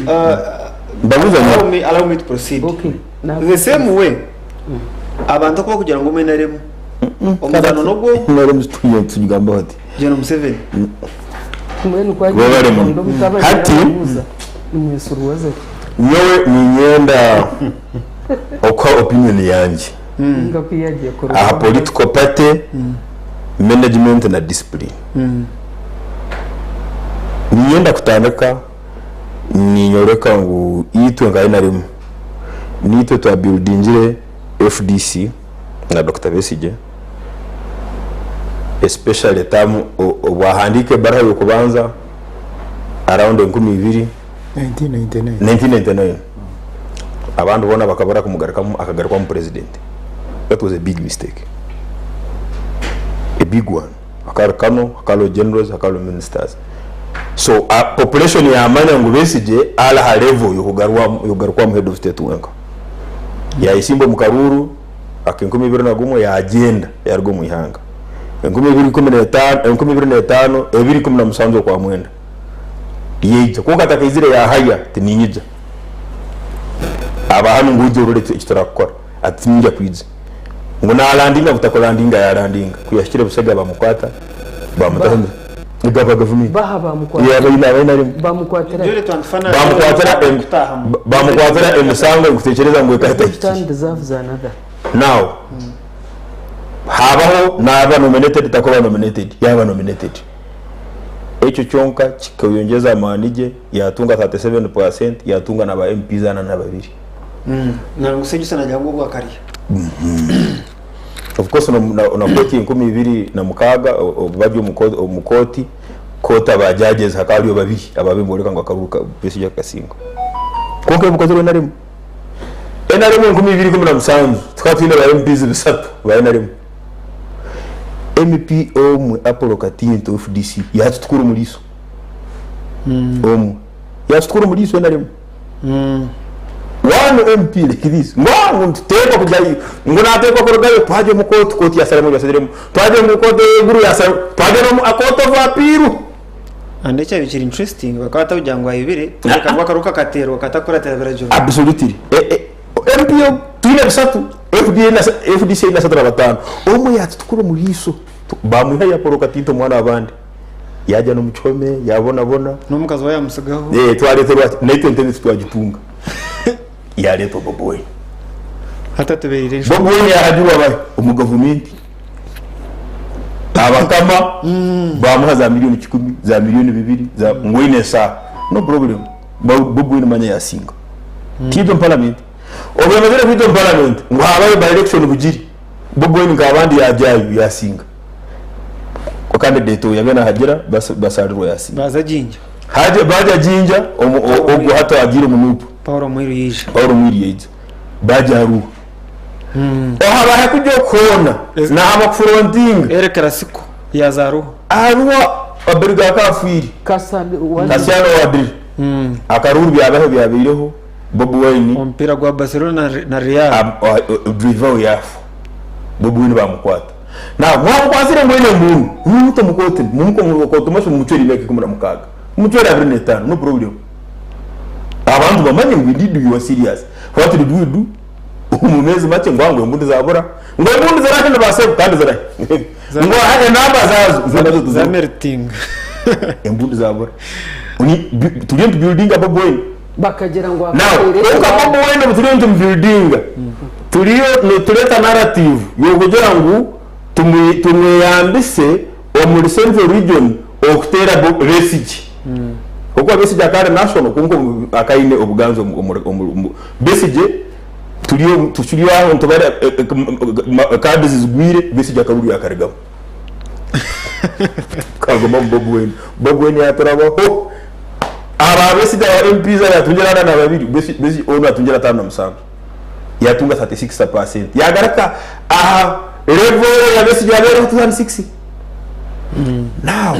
Mbabuuza nyowe. Allow me, allow me to proceed. Okay. The same way, abantu oku barikugira ngu NRM, omuzaano n'ogwo NRM tugigambeho hati. Gen Museveni. Mbwenu ku agira Webale ngu muno. omutabani Hati yaamubuuza, nimwesuruwaza ki? nyowe niinyenda okuha opinion yangye. Ninga ku yagiye kuruga Aha political party management na discipline. Niinyenda kutandika ninyoreka ngu itwe nka NRM niitwe twa buildingire FDC na Dokita Besigye especially term obu ahandiika ebaruha y'okubanza around 2000 1999. 1999 abandi boona bakabura kumugarukamu akagarukwamu president. That was a big mistake, a big one. Hakaba kano, hakaba generals, hakaba ministers. So population yamanya ngu Besigye ari aha level yokugarukwamu head of state wenka. Yayesimba omu karuuru aka 2021 yagyenda yaruga omu ihanga. 2015, 2005, 2017 Okwamwenda yaija kwonka atakaizire yahaya ati niinyija. Aba hanu ngu oije orore eki turakukora. Ati tinyija kwija. Ngu nalandinga ngu takulandinga yalandinga. Ku yahikire Busega bamukwata bamutaho gava gavumenti. Baha bamukwatira. Yaba aine abaine arimu. Bamukwatira ki? Bamukwatira em- bamukwatira emisango nkutekyereza ngu ekaba Each etahikire. turn deserves another. Now habaho naba nominated takuba nominated yaba nominated. Ekyo kyonka kikayongyeza amaani gye yatunga 37% yatunga na ba MPs 42. Nangwa Sejusa nagira ngu obwo akarya. Of course na kooti 2006 obu bari omu kooti, kooti aba judges hakaba hariyo babiri ababaire niboreka ngu akaruru ka Besigye kakasinga. Kwonka ebikozirwe NRM. NRM 2017 tukaba twine ba MPs bisatu ba NRM. MP omwe Apollo Katinto FDC yatutukura omu riiso. Omwe yatutukura omu riiso NRM. One MP like this ngu ngu nituteekwa kugyayo ngu nateekwa kurugayo twagya omu kooti, kooti yasaramu ebi yasaziremu, twagya omu kooti ey'eiguru yasaramu, twagya n'omu court of appeal. And ekyabaire kiri interesting bakaba batakugira ngu ayibire kureka ngu akaruka kateerwa katakuratira biragiro. Absolutely. MP ogu twine bisatu, FDA na FDC eine ashatu na bataano. Omwe yatutukura omu riiso bamwihayo Apollo Katinta omwana w'abandi. Yaagya n'omu kihome yaabonabona. N'omukazi we yaamutsigaho. Twareeterwa ati naitwe entebe titwagitunga. Yaareetwa Bobi Wine. Hati atubeereire enshonga. Bobi Wine yaahagirwa bahi? Omu gavumenti. Abakama baamuha za milioni kikumi, za milioni bibiri, za ngu oine esaaha. No problem. Bobi Wine manya yaasinga. Tiyaija omu paramenti. Obu yamazire kwija omu paramenti, ngu haabayo by-election Bugiri, Bobi Wine nk'abandi yaagyayo yaasinga. Candidate ou yabaire nahagira Basaalirwa yasinga. Baaza Jinja. Haje baagya Jinja ogwo hati agiire omu Nup. Paul Mwiru yaija. Paul Mwiru yaija. Baagya Arua. Ohabahe kugya hoona naaba kufurontinga. El Clasico yaaza Arua. Arua Abiriga akaba afiire. Kasiano Wadri. Akaruuru byabaho byabaireho Bobi Wine. Omupiira gwa Barcelona na Real. Driver we yaafa. Bobi Wine baamukwata. Now mwamukwasire ngu aine embundu, mumute omu kooti, mumuke omu kooti mashu mumucwere emyaka 16, mumucwere 25, no problem. Abantu bamanye ngu indeed you are serious. What did we do? Omu meezi makye ngu ngu embundu zabura, ngu embundu zirahi nibaasa kandi zirahi? Ngu aha enamba zaazo, ngu nazo tiziriho. Za melting. Embundu zabura. Turiyo nitubuildinga Bobi Wine. Bakagira ngu Now, akateera kwonka ekibaare. Bobi Wine obu turiyo nitumubuildinga, turiyo nitureeta narrative y'okugira ngu tumweyambise omuri Central Region okuteera Besigye. Ahabw'okuba Besigye akaba ari national kwonka akaba aine obuganzi omuri Besigye turiyo tukiri aho nitubara cards zigwire Besigye akaruru yakarugamu. Kagumamu Bobi Wine. Bobi Wine yaaturabaho. Aba Besigye aba MPs aba yatungire 42, Besigye onu atungire 57. Yatunga 36%. Yagaruka aha level ya Besigye yabeereho 2006. Now,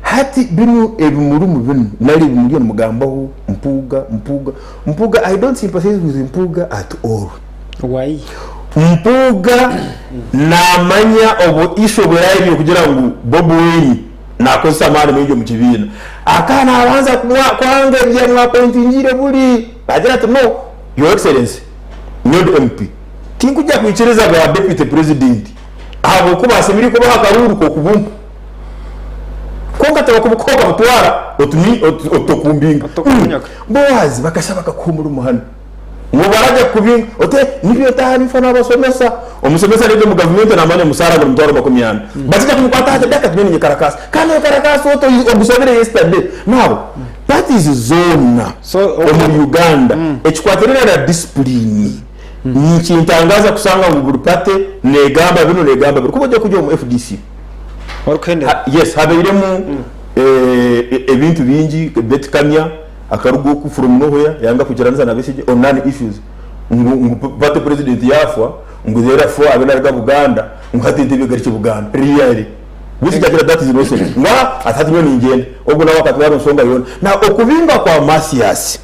hati binu ebi murimu binu nari ebi muriyo nimugambaho Mpuuga, Mpuuga, Mpuuga, I don't sympathize with Mpuuga at all. Why? Mpuuga naamanya obu issue obu eraabe kugira ngu Bobi Wine naakozesa amaani maingi omu kibiina. Akaba naabanza kwanga ebi yamwapointingiire buri. Naagira ati no, Your Excellency, nyowe ndi MP, tinkwija kwikiriza bwa Deputy President ahabw'okuba ashemereire kubaho akaruuru k'okubumpa. Kwonka tibakubukuha okabutwara otokumbinga. Otokubunyaka. Boaz bakashaba akakuha omurimo hanu. Ngu barajya kukubinga oti nibyo ntaaha ninfa nabasomesa. Omusomesa areebya omu gavumenti namanya omusaara guri 400,000. Bakija kumukwata hati ati nyowe ninyekarakaasa. Kandi oyekarakaasa ota ogushabire yesterday. Now parties zoona omuri Uganda ekikwatirire na discipline nikintangaza kushanga ngu buri party negamba binu negamba biri. Kuba ori kurya omu FDC yes habairemu ebintu bingi Beti Kamya akaruga oku from nowhere yanga kwikiranisa na Besigye on non issues ngu ngu party president yafwa ngu therefore abe naruga Buganda ngu hati entebe egarukye Buganda really? Besigye agira that is nonsense ngu aah ati hati nyowe ningyenda ogwo nawe akatwara ensonga yoona. Now okubinga kwa Mathias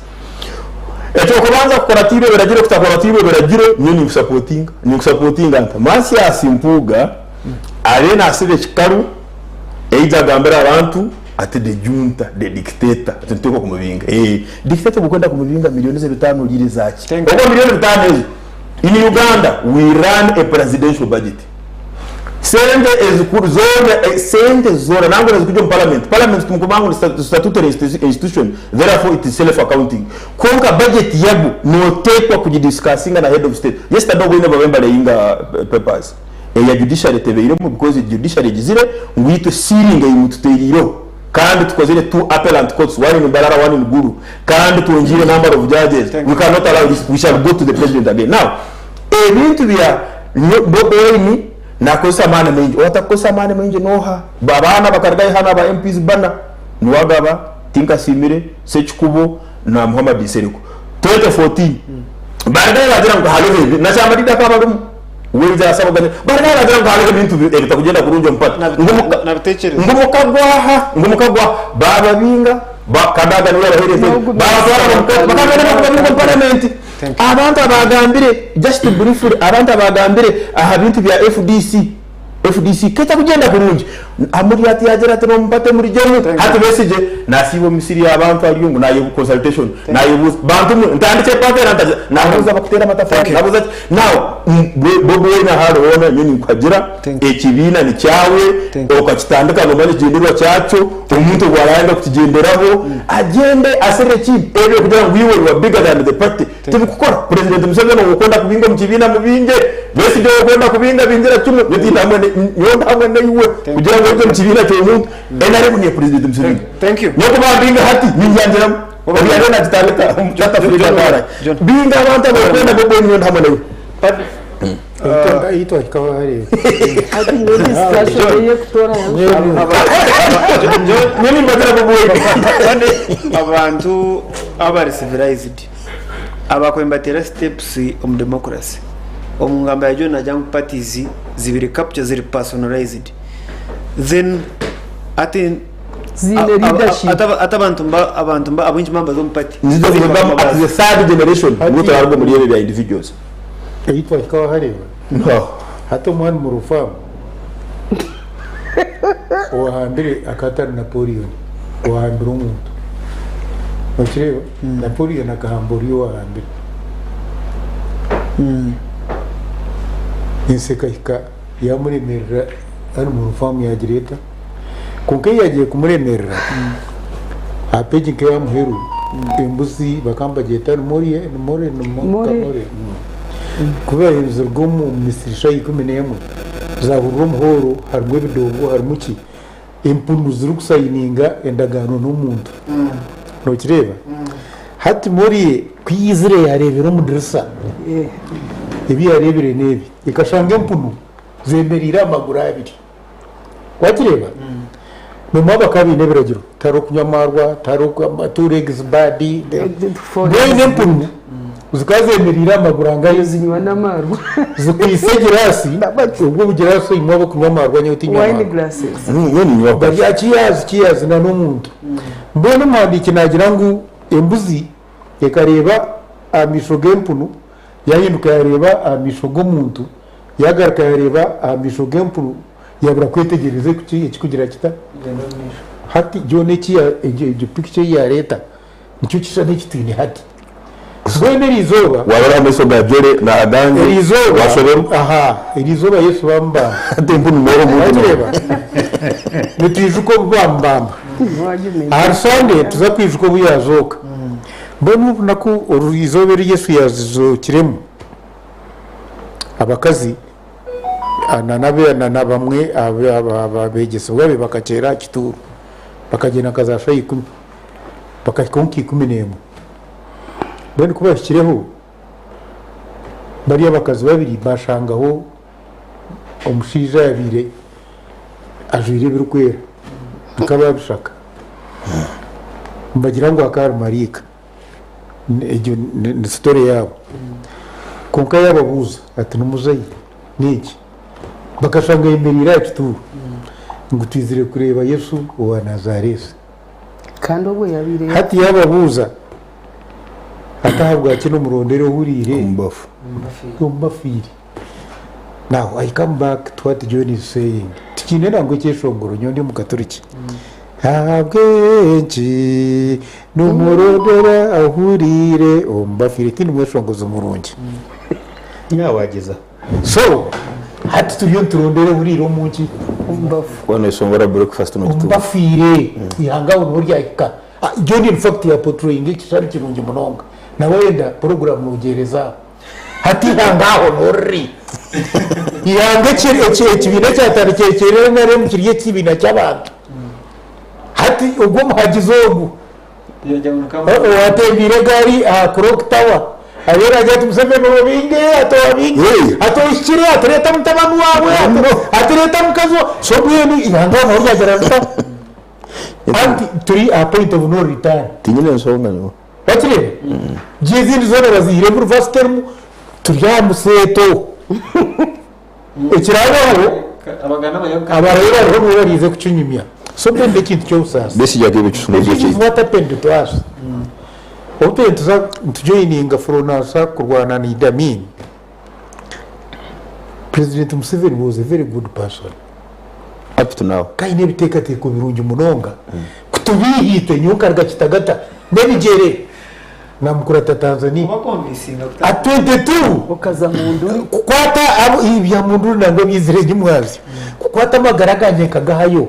ekyokubanza kukuratiirwe ebiragiro kutakuratiirwe ebiragiro nyowe ninkusapotinga ninkusapotinga nta Mathias Mpuuga abe nasiba ekikaru Aija agambire abantu ati the junta, the dictator, ati nituteekwa kumubinga. Eeh, dictator obu okwenda kumubinga million ze bitaano oriire zaaki? Thank you. Obwo million bitaano ezo, in Uganda we run a presidential budget. Sente ezikuru zoona, eh, sente zoona nangwa nezikuja omu parliament, parliament timukumanya ngu ni statutory institution, therefore it is self accounting. Kwonka budget yabo noteekwa kugidiscussinga na head of state. Yesterday obwoine babaire nibareyinga papers. Eya judiciary tebeiremu because judiciary egizire ngu itwe ceiling ei mututereireho kandi tukozire two appellant courts one in Mbarara one in Gulu kandi twongyeire number of judges we cannot allow this we shall go to the president again now ebintu bya Bobi Wine nakozesa amaani maingi owatakukozesa amaani maingi noha abaana bakarugayo hanu aba MPs bana Niwagaba, Tinkasiimire, Ssekikubo na Muhammad Nsereko 2014 barugayo bagira ngu hariho ebi na Kyamadidi akaba arimu. Weija asaba oganye bari naragira ngu hariho ebintu ebitakugyenda kurungi omu party ngu muka Nabitekereza. ngu mukagwaha ngu mukagwaha bababinga ba Kadaga niwe yabahaire entebe N'ogu babatwara minisita omu court bakagenda bakubabinga omu parliament Thank you. abantu abagambire just briefly abantu abagambire aha bintu bya FDC FDC ketakugyenda kurungi Amuriat yagira ati n'omu party murugyemu Thank hati you. Besigye nasiiba omu misiri y'abantu ariyo ngu nayebu consultation nayebuuza bantu mwe ntandikye party era ntagira nabuuza abakuteera amatafari Thank you. nabuuza ki now Bobi Wine ahu ari hoona nyowe ninkuhagira Thank you. ekibiina nikyawe Thank you. okakitandika nomanya ekigyendererwa kyakyo omuntu ogu arayanga kukigyenderaho agyende aserere ekindi ebyo kugira ngu iwe you are bigger than the party tibikukora President Museveni ou okwenda kubinga omu kibiina mubinge Besigye ou okwenda kubinga bingira kimwe nyowe tindi hamwe nyowe ndi hamwe naiwe kugira ngu oije omu kibiina ky'omuntu NRM niya President Museveni Thank you. nyowe kubambinga hati ningyangiramu Oba- obu yariyo nagitandika Taata Fred John- akaara John. binga abantu abarikwenda Bobi Wine nyowe ndi hamwe naiwe. Ei twahikaho hariya. Hati nyowe discussion ey'okutoora Nyowe nimbagira Bobi Wine. Kandi abantu abari civilized abakubaire nibateera steps omu democracy omu ngamba ya John nagira ngu parties zibiri capture ziri personalized then hati Ziine leadership. ati abantu mba abantu mba abingi mba omu party Nziza kugambamu at the third generation nibwo turaruga omuri ebyo bya individuals. Ei twahikaho hariya. No. Hati omwana omu rufaamu owahambire akaba atari Napoleon owahambire omuntu. Nokireeba? Napoleon akahamba oriya owahambire. Ensi ekahika yamuremerera ari omu rufaamu yaagira eta? Kwonka ei yaagiire kumuremerera aha peegi nk'eya muheru embuzi bakaba nibagyeta ni more ni more ni More. more. Ku baaherize omu misiri shaaha 11 zaahurira omuhooro harimu ebidongo harimu ki empunu zirikusayininga endagaano n'omuntu nokireeba hati Moriye ku yaizire yaareebera omu dirisa ebi yaareebire n'ebi ekashanga empunu zemereire aha maguru abiri wakireeba Nomanya bakaba baine ebiragiro tihariho kunywa amaarwa tihariho two legs bad mbwenu empunu zikaba zemereire aha maguru angahi Zinywa n'amaarwa. zikwaitse egiraasi obwo obugiraasi oinywa abarikunywa amaarwa nyowe tinywa Wine amaarwa glasses. Nyowe ninywa bari aha cheers cheers na n'omuntu mbwenu omuhandiiki naagira ngu embuzi ekareeba aha maisho g'empunu yahinduka yareeba aha maisho g'omuntu Yaagaruka yaareeba aha maisho g'empunu, yaabura kwetegyereza ekirikugira kita. Hati gyona eki egyo pikica ei yaareeta nikyo kishushani eki twine hati. Mbwenu eriizooba. Waareeba aha maisho ga Jolly n'aha gangye, Eriizooba, waashoberwa. aha, eriizooba Yesu baamubamba. Hati empunu nooha omuntu Wagireeba? Nitwijuka obu baamubamba. Ahari Sunday nituza kwijuka obu yaazooka. Mbwenu obunaku oru eizooba eri Yesu yaazookiremu, abakazi na bamwe aha beegyesibwa be bakakyera aha kituuro. Bakagyenda nka zaashaaha ikumi, bakahikaho nka ikumi n'emwe. Mbwenu ku baahikireho, bariya abakazi babiri baashangaho omushaija ayabaire ajwaire ebirikwera nk'ababishaka nibagira ngu akaba ari maraika egyo ni story yaabo kwonka yababuuza ati nimuzayo nenki bakashanga ayemereire aha kituuro ngu twizire kureeba Yesu owa Nazareesi Kandi obwo yabaire hati yababuuza ati ahabwaki nimurondera ohuriire Omu bafu. Omu bafiire. Now I come back to what John is saying. Tikiine nangwa ekyeshongoro nyowe ndi omukaturiki. Ahabw'enki nimurondera ahuriire omu bafiire? Tindi mweshongozi murungi. Nyawagyeza. So hati turiyo niturondera ohuriire omu nki? Omu bafu. Wano eshongora breakfast Omu n'okituuro. bafiire. Ihanga aho niho ryahika. Ah, John in fact yaportrayinga ekishushani kirungi munonga. Nawe wenda program nogyereza aho. Hati ihanga aho niho riri. Ihanga ekibiina kyatandikire kiri NRM kiri ekibiina ky'abantu. Hati ogwo omuhagizi ogu owatembiire egaari aha Clock Tower ariyo naagira ati Museveni obinge, ati owabinge, ati ohikire, ati reeta mutabani waawe, ati reeta mukazi waawe. So mbwenu ihanga aho niho ryagira rita? Anti turi aha point of no return. Tinyine nshonga nyowe. Wakireeba? Gye ezindi zoona baziihiremu reverse term, turi aha museeto. Ekiraabaho, abarabe bariho nibo bariize kukinyumya. So mbwenu n'ekintu ky'obusaasi. Besigye akeeba ekishungo This is kyekye. what happened to us. Obu twaba nituza nitujoininga Fronasa kurwana na Idi Amin, President Museveni was a very good person. Up to now. Ka aine ebiteekateeko birungi munonga. Ku tubiiha itwe, nyowe nkaruga Kitagata n'ebigyere naamukurata Tanzania. At 22 Okaza Munduri. Kukwata abo ebya Munduri nangwa byizire enyimwabyo. Kukwata amagara gangye nkagahayo,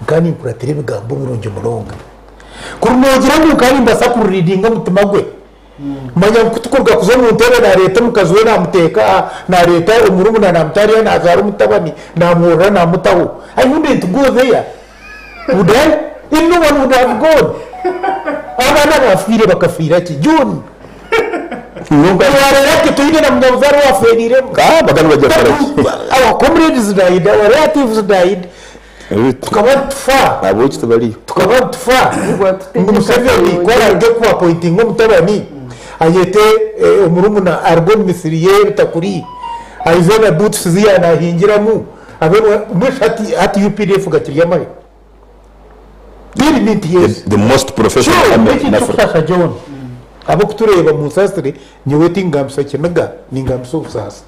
nkaba ninkuratira ebigambo birungi munonga. Kuri noogira ngu nkaba nimbaasa kururidinga omutima gwe, Manya ngu ku tukuruga kuza omu ntebe naareeta omukazi we naamuteeka aha, naareeta omurumuna naamuta hariya, naazaara omutabani naamworora naamutaho. I wouldn't go there. Would I? And no one would have gone. Abaana abaafiire bakafiira ki? John, waareeba ati toine na munyabuzaare owaaferiremu. Ah, bakaba nibagira kukora ki? Our comrades died, our relatives died. Tukaba nitufa. Abooki tibariyo. Tukaba nitufa ngu Museveni ku araaruge ku apointinga omutabani ayete omurumuna aruge omu misiri ye ebitakuri aize na boots zi yaanahingiramu abe mbwenu shi hati hati UPDF gakiri amahe? Tell me nti yes. The most professional So army in n'ekintu Africa. ky'okusaasa John, ab'okutureeba munsaasire nyowe tingambisa kiniga ningambisa obusaasi.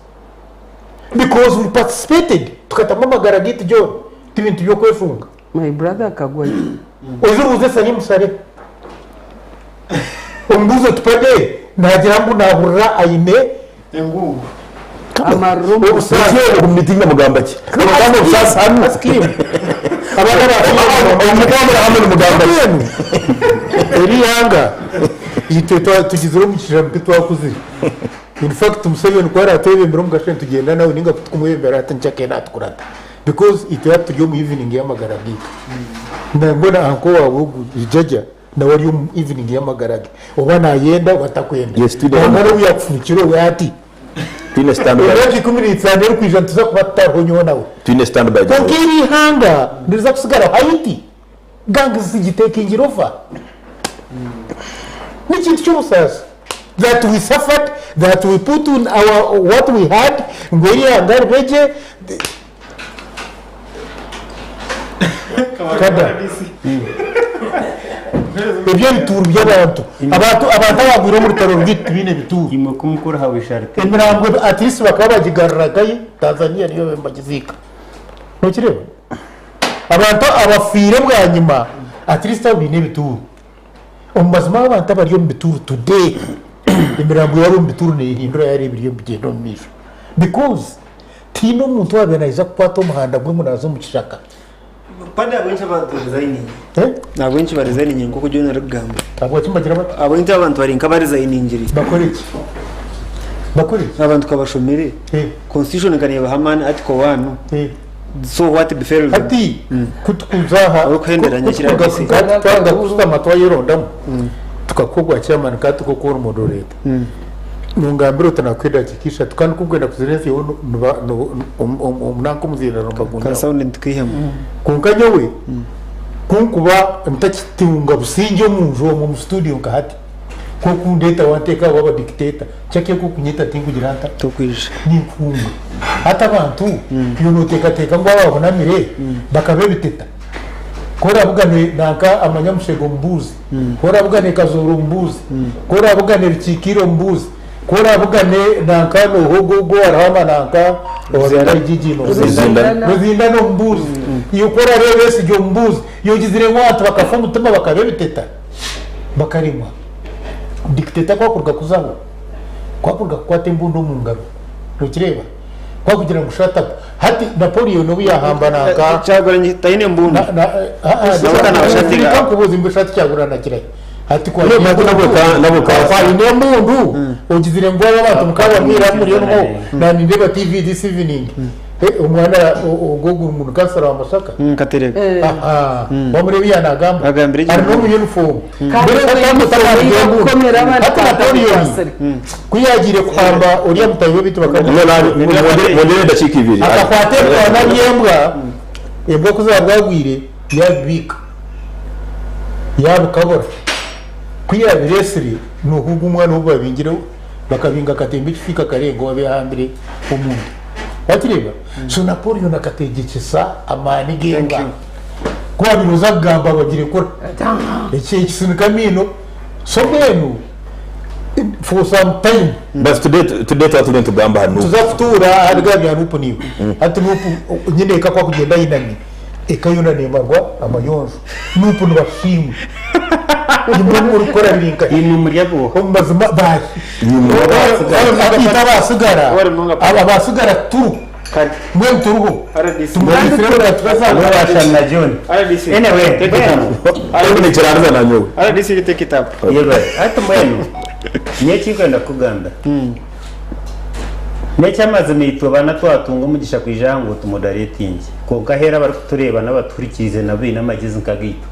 Because we participated tukatamu amagara gaitu John tibintu byokwefunga. My brother akagwayo. Oije obuuze Salim Saleh omubuuze oti Pade nagira ngu nahurira aine Engungu. Amarira omu obusaasi. Omu meeting namugamba ki? Namugamba obusaasi hanu. Ask him. Abaana Omu mugambira hamwe nimugamba ki? Eri ihanga itwe tugizire omugisha mubi twakuzire. In fact Museveni ku aratwebembera omu kasheeshe nitugyenda nawe ninga ku tukumwebembera hati nikyo akenda atukurata because itwe hati turi omu evening y'amagara gaitu. Nangwa na uncle waawe ogu Jaja nawe ari omu evening y'amagara ge oba nayenda oba atakwenda. Yes, twine Nangwa n'obu yakufurukira owe hati Twine stand by. emyaka 15 erikwija nituza kuba tutariho nyowe nawe. Twine stand by. Kwonka eri ihanga niriza kusigara Haiti gangs zigitakingira over. N'ekintu ky'obusaasi that we suffered, that we put on our what we had ngu eri ihanga ribe gye. Kada. Ebyo ebituuru by'abantu. Abantu abantu abagwire omu rutaro rwaitu tibaine bituuru. Imwe kumukuru hawe sharite. Emirambo at least bakaba bagigaruragayo Tanzania niyo bagiziika. Nokireeba? Abantu abafiire bwanyima at least abo baine ebituuru. Omu mazima abantu abari omu bituuru today emirambo yaabo omu bituuru neyehindura yareeba eriyo nibigyenda omu maisho because tihaine omuntu owaabaire naija kukwata omuhanda gwe ngu naaza omu kishaka. Padi ahabw'enki abantu baresigningi? Eh? Ahabw'enki baresigningi nk'oku John arikugamba? Ahabwaki mbagira bata? Ahabw'enki abantu bari nk'abaresigningire? Bakore ki? Bakore ki? Abantu kabashomere. Eh. Constitution ekaneebaha amaani Article 1. Eh. So what befell them? Hati kutukuza aha Orikuhendera nyekiro kutukuga- RDC. ka- twanga kushutama twayerondamu tukakuha chairman ka tukukuha moderator nungambira oti nakuha edakiika ishatu kandi kugenda kuzira ensi yowe nanka omuzindaaro Ka nibagunyaho sound nitukaihemu. Kwonka nyowe kunkuba ntakitunga busingye omunju omu omu studio nka hati kokundeeta wanteeka aho waba dictator kyake kokunyeta tinkugira nta? Tokwija. Ninkuhunga. Hati abantu iwe noteekateeka ngu ababonamire bakaba ebiteta? Ku orabugane nanka amanyamushega omubuuze, ku orabugane Kazoora omubuuze, ku orabugane Rukiikiire omubuuze, Ku orabugane nanka noha ogwo ogwo owariho nanka owabeire Gigi no Ruzindana. Ruzindana omubuuzi. Iwe ku orareeba Besigye omubuuzi. Iwe ogizire ngu abantu bakafa omutima bakaba ebiteta bakaremwa. Dictator ku akuruga kuzaho, ku akuruga kukwata embundu omu ngaro, nokireeba? Ku akugira ngu shut up. Hati Napoleon obu yahamba nanka Kyagulanyi taine mbundu. na na ah ah Nawe nabashatira. Reka nkubuuze mbu shati Kyagulanyi akirahi? Hati ku No, aine nabwo embundu, nabwo ku aine embundu ogizire ngu aba abantu mukaba mwira muriyo nimwo nanindeeba TV this evening Eh, omwana ogwo ogwo omuntu kansara wa Masaka Katerega. Aha, wamureeba yanagamba Agambire ari n'omu uniform Kandi Mbere omu hati uniform atamara embundu. bakukomera abandi Hati Napoleon batamukwasire. ku yagiire kuhamba oriya mutahi we beitu bakamu Mwongyere edakiika ibiri. Akakwata ebikwana by'embwa, embwa ku zaabwagwire yaabibiika, yaabikabura. Ku yaabireetsire noohuga omwana ou baabingire bakabinga akatemba ekifiika karenga owaabaire ahambire omuntu. Wakireeba? So Napoleon akategyekyesa amaani g'embwa. Ku waabaire oza kugamba bagirekura. Ekisinika amaino. So mbwenu for some time. But today, today twaba turiyo nitugamba aha Nup. Tuza kutuura ahari bya bya Nup niiwe. Hati Nup nyine eka ku akugyenda ayinami, eka yoona neemarwa amayonjo. Nup nibashiimwa. Imwe ebi murikukora biri nkahi? Imwe muri abooha. Omu mazima baahi? Imwe Itwe abaatsigara, abaatsigara turiho. Mbwenu turiho. Tumurandikire Abo bashana na John. Anyway, mbwenu. Ariko nikirandiza na nyowe. RDC take it up. Yego. Hati mbwenu nyowe ekinkwenda kukugambira n'ekyamazima itwe abaana twatunga omugisha kwija aha ngu tumodaretingye kwonka aheeru abarikutureeba n'abatuhurikiize nabo baine amagyezi nk'agaitu.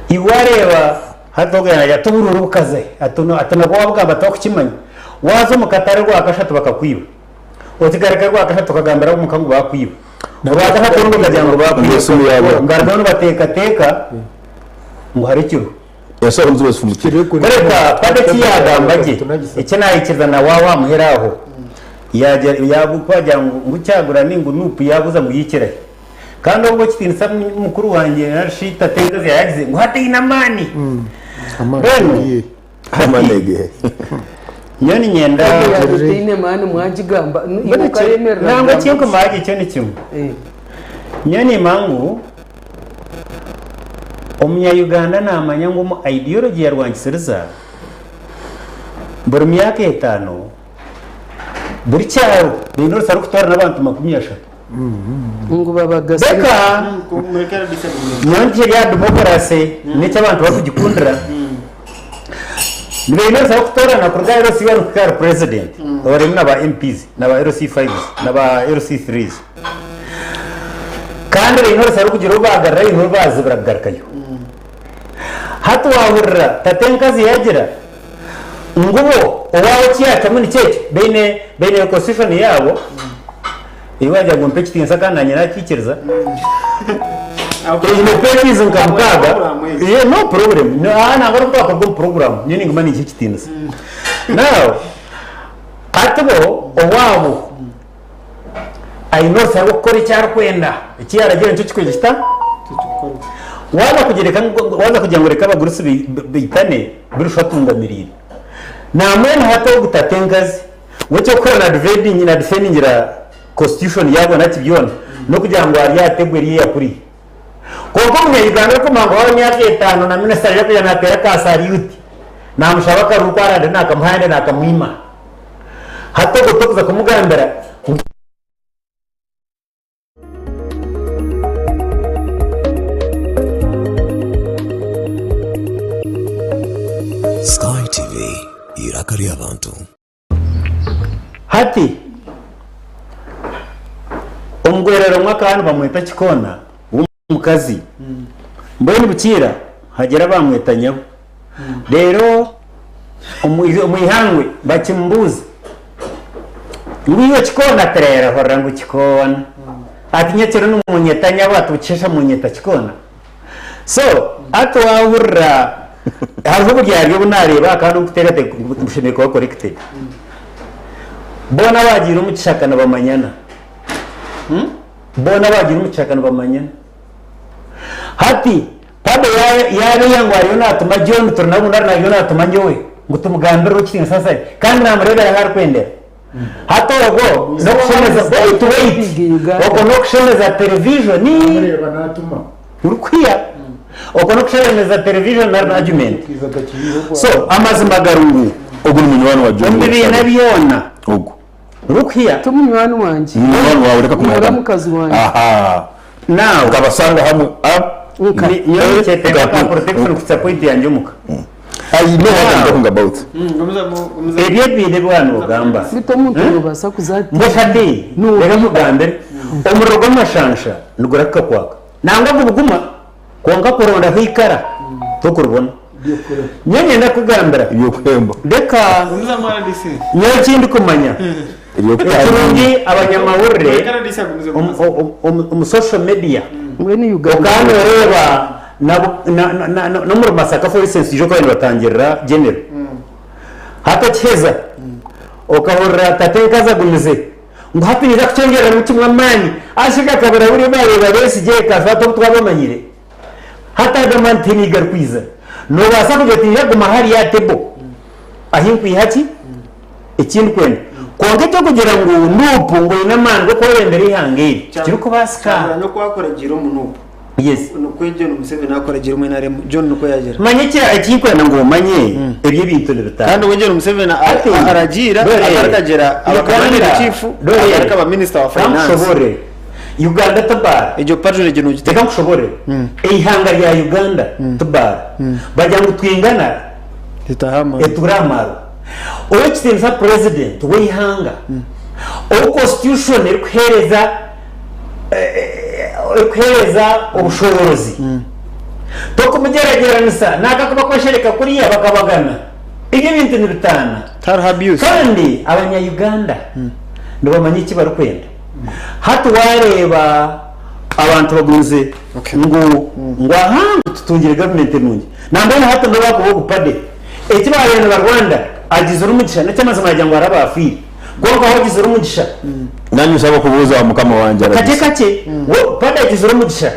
Iwe wareeba Hati ogwo yaagira ati, Oburuuru bukazahi? Ati, Ati nabwo waabugamba tibakukimanya. Waaza omu katare Orwakashatu bakakwiba. Okigaruka Orwakashatu okagambira ab'omuka ngu baakwiba. Orwakashatu orundi okagira ngu baakwiba. Esimu yaabura. Ngarukayo nibateekateeka ngu hariho ekiriho. Ensaro niziba zifumukire. Kureka Paddy eki yaagamba gye, eki naikiriza na waaba wamuhera aho, yaagira yaabu ku agira ngu ngu Kyagurani ngu Nup yaabuuza ngu yaikirahi. Kandi obwo ekitiinisa mukuru wangye nari shi tatenkazi yaayagize ngu hati aine amaani. Mbwenu Amaani egehe. nyowe niinyenda Yaagira etaine maani mwagigamba iwe okayemerera nangwa kugamba ekinkumara gye kyo ni kimwe. Eh. Nyowe niimanya ngu omunya-Uganda naamanya ngu omu ideology ya Rwankisiriza buri myaka etaano buri kyaro baine orusa rw'okutoorana abantu 30. Ngu babagasire. Reka nyowe nikyo erya demokarasi nikyo abantu barikugikundira. Nibaine orusa rw'okutoorana kuruga aha LC one kuhika ahari president obarimu na ba MPs na ba LC fives na ba LC threes. Kandi baine orusa rw'okugira obu baagarurayo n'obu baazibira kugarukayo. Hati waahurira tata enkazi yaagira ngu bo owaabo eki yaacwamu nikyo ekyo, baine baine constitution yaabo. Iwe wagira ngu ompe ekitiinisa kandi naanye nakiikiriza. Eine pages nka mukaaga. Yeah, no problem. No, ah, nangwa n'obu twakorwa omu program, nyowe ninguma ninkiha ekitiinisa. Now, hati bo owaabo aine orusa rw'okukora eki arikwenda, eki yaaragira nikyo kikwija kita? Waaza kugira waaza kugira ngu reka abagurusi baitane, buri atungamiriire. Nambwenu hati ogu tata enkazi. We eky'okukora na difendingira constitution yaabo naki byona n'okugira ngu arye ategwe eriya kuriya. Kwonka omunya Uganda orikumanya ngu waaba emyaka etaano na minisita aija kwija nateera ka salyuti namushaba akaruru ku arande nakamuha ayandi nakamwima. Hati ogwo tokuza kumugambira ngu. ahari abantu. Hati omugwerero omwe akaba nibamweta Kikoona w'omukazi. Mbwenu bukiira hagira abaamweta nyabo. Reero omu ihangwe bakimubuuza ngu iwe Kikoona? Ati reero hurira ngu Kikoona. Ati nyekiro nimunyeta nyabo ati bukishesha munyeta Kikoona. So hati waahurira hariho oburyarya obu naareeba kandi obu nkuteekateeka ngu bushemereire kuba corrected. Boona abaagiire omu kishaka nibamanyana. Boona abaagiire omu kishaka nibamanyana. Hati Pado yaabeeya ngu ariyo naatuma John Turinabundi ariyo naatuma nyowe ngu tumugambire ekitiinisa sasa kandi naamureebera ahu arikwendera. Hati ogwo n'okushemeza wait wait okwo n'okushemeza television Namureeba natuma. Orikuhiya okwo n'okushemeza television nari argument so amazima gari ngu Ogu ni munywani wa John omu bibiina Wasabe. byona Ogu. Orikuhiya Ti munywani wangye. Ni munywani wawe reka kumuhakana. Muramukazi wangye. Aha. Now Nkabasanga hamwe. Ah. Nka. Nyowe nikyetenga ka protection kuhitsya point yangye omuka. I know what I'm talking about. Ebyo ebiine ebi waaba noogamba. Beitu omuntu noobaasa kuza ati. Mbwenu hati reka nkugambire, omuriro gw'amashansha nigurahika kwaka. Nangwa gubuguma, kwonka kurondaho eikara tokuribona. Nyowe niinyenda kukugambira, reka nyowe eki ndikumanya, ekirungi abanyamahurire omu social media, Mbwenu Uganda. Okaba noreeba n'omuri Masaka for instance ijo bakaba nibatangirira General. Hati okiheza okahurira tata enkazi agumize ngu hati ninza kukyongyereramu kimwe amaani ashiga akabura buriya bareeba Besigye ekafa hati obu twabamanyire. Hati ago amaani tihaine ahu garikwiza. Nobaasa kugira oti ninza kuguma hariya aha table ahu nkwiha ki? Eki ndikwenda. Kwonka eky'okugira ngu Nup ngu eine amaani g'okwebembera eihanga eri, tikirikubaasika. Kyagulanyi oku akoragiire omu Nup Yes. nikwo John Museveni akoragiire omu nrm. John nikwo yaagira. Manya eki ekinkwenda ngu omanye, ebyo ebintu nibitaana. Kandi we John Museveni Hati, aragiira, dore, agaruka agira aba Uganda, commander in chief, dore, agaruka aba minister wa finance. Kankushoboorore, Uganda ti baara. Egyo patronage Reka nogiteeka. nkushoboorore, eihanga rya Uganda ti baara. Bagira ngu twingana etuura aha maarwa. Ow'ekitiinisa President w'eihanga ou constitution erikuheereza erikuheereza obushoboorozi tokumugyeragyeranisa n'akakuba kweshereka kuriya bakabagana. Ebyo ebintu nibitaana. Tihariho abuse. Kandi abanya Uganda nibamanya eki barikwenda. Hati waareeba abantu bagumize ngu ngu aha ngu tutungire gavumenti nungi. Nambwenu hati n'owakuba ogupade. Eki baabaire nibarwanda agizire omugisha, n'eky'amazima yaagira ngu hariho abaafiire. Kwonka we agizire omugisha. Nanye nshaba kubuuza aha mukama wangye Kakye RDC. kakye, we Paddy agizire omugisha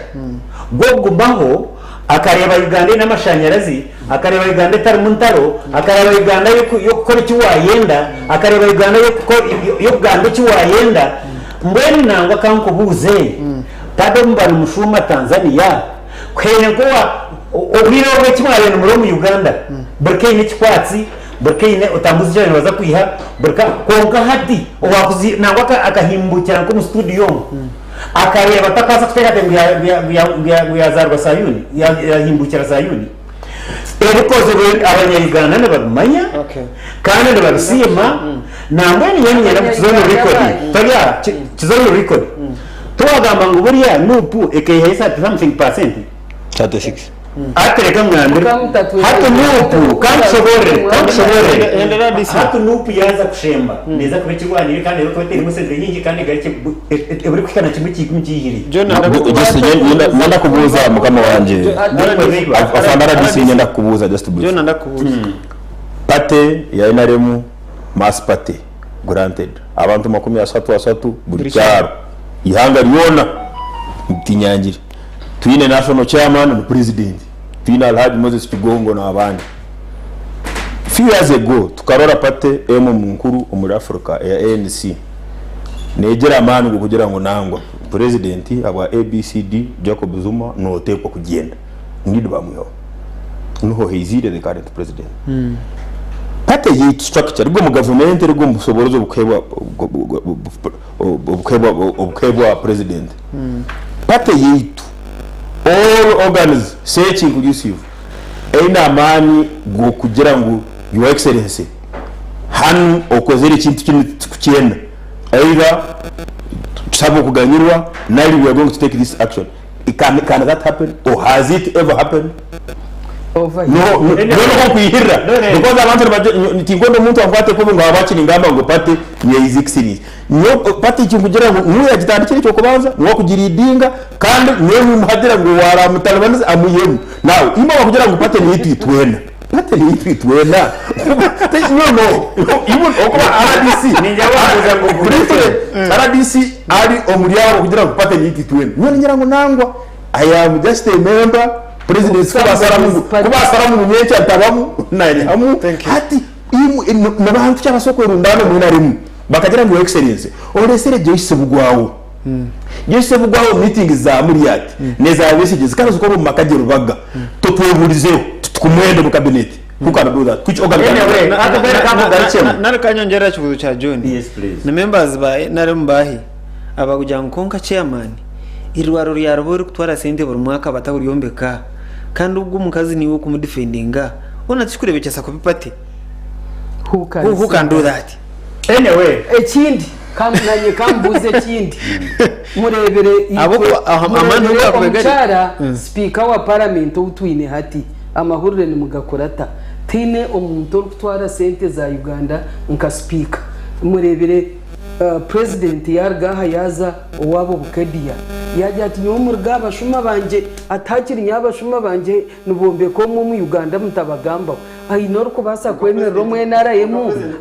gw'okugumaho akareeba Uganda eine amashanyarazi, akareeba Uganda etarimu ntaro, akareeba Uganda y'okukora eki waayenda, akareeba Uganda y'okugamba eki waayenda. Mbwenu nangwa ka nkubuuze, Paddy obu muba nimushuuma Tanzania, Kuheire nkowa obwire obu eki mwabaire nimuri omu Uganda buri ka eine ekikwatsi, buri ka eine otambuza eki babaire nibaza kwiha, buri ka kwonka hati owakuzi nangwa akahimbukira nk'omu studio omu akareeba takubaasa kuteekateeka ngu ngu yazaarwa Sayuuni, yahimbukira Sayuuni. Ebikozirwe abanya Uganda nibabimanya kandi nibabisiima nambwenu nyowe niinyenda ngu kize omu record, toriya kize omu record. Tiwagamba ngu buriya Nup ekaihayo thirty something percent? 36. Hati reka ngambire. Hati Nup, kankushoboorore, kankushoboorore. Hati Nup yaaza kushemba, neeza kuba ekirwaniire kandi neeza kuba eteiremu esente nyingi kandi egarukye ebure kuhika na kimwe kya ikumi ky'eihire. Just nyenda kubuuza mukama wangye. Afande RDC nyenda kukubuuza just briefly. John ndakubuuza. Party ya NRM mass party granted. Abantu 30 ashatu buri kyaro eihanga ryona tinyangire. Twine national chairman ni president, twine Alhaji Moses Kigongo n'abandi. Few years ago tukarora party emwe omu nkuru omuri Africa eya ANC negira amaani g'okugira ngu nangwa president ahabwa ABCD Jacob Zuma noteekwa kugyenda indeed bamwihaho. Niho haiziire the current president. Party yaitu structure eriga omu gavumenti eriga omu bushoboorozi obukuheebwa obukuheebwa obukuheebwa president. Party yaitu all organs search inclusive eine amaani g'okugira ngu your excellency. Hanu okozere ekintu kinu titukukyenda. Either tushabe okuganyirwa nari we are going to take this action. Can, can that happen or has it ever happened? Over No, here. no, no, nkokwihirira because abantu nibagira tinkwenda omuntu ankwate kubi ngu habwaki ningamba ngu party neyezikisiriize. Nyowe party ekinkugira ngu niwe yagitandikire ekyokubanza, niwe akugileadinga kandi niwe nimuhagira ngu waramutalibaniza amwihemu. Now imwe abakugira ngu party neyeitu itwena, party neyeitu itwena no no even okuba RDC briefly RDC ari omuri abo kugira ngu party neyeitu itwena. Nyowe ningira ngu nangwa I am just a member president kubasaramu kubasaramu ngu nyenkya ntabamu nanyihamu hati imwe nibantu ki abasobola kwerundaana omu NRM bakagira ngu excellency oresire Joyce Bugwawo Joyce Bugwawo meetings za Muryat neza Besigye zikaba zikorwa omu maka gye Rubaga totweburizeho titukumwenda omu cabinet who can do that which organ can do that? Nari kanyongyere aha kibuuzo kya John. Yes, please. Ni members ba NRM baahi abakugira ngu kwonka chairman eirwariro rya Rubaga orikutwara sente buri mwaka batakuryombeka kandi obwo omukazi niiwe okumudefendinga hoona tikikureebekyesa kubi party? Who can Who, who say can do that? that? Anyway, Ekindi nanye kambuuze ekindi mureebere Ahabw'okuba aha- amaani mureebere agu gari. omukyara sipiika wa paramenti ou twine hati amahurire nimugakurata tihaine omuntu orikutwara sente za Uganda nka sipiika mureebere purezidenti yaruga aha yaaza owaabo Bukedia yaagira ati nyowe muruge aha bashuma bangye ati hakiri nyowe abashuma bangye nibombeka omwe omu Uganda mutabagambaho. Aine orikubaasa kwemerera omu NRM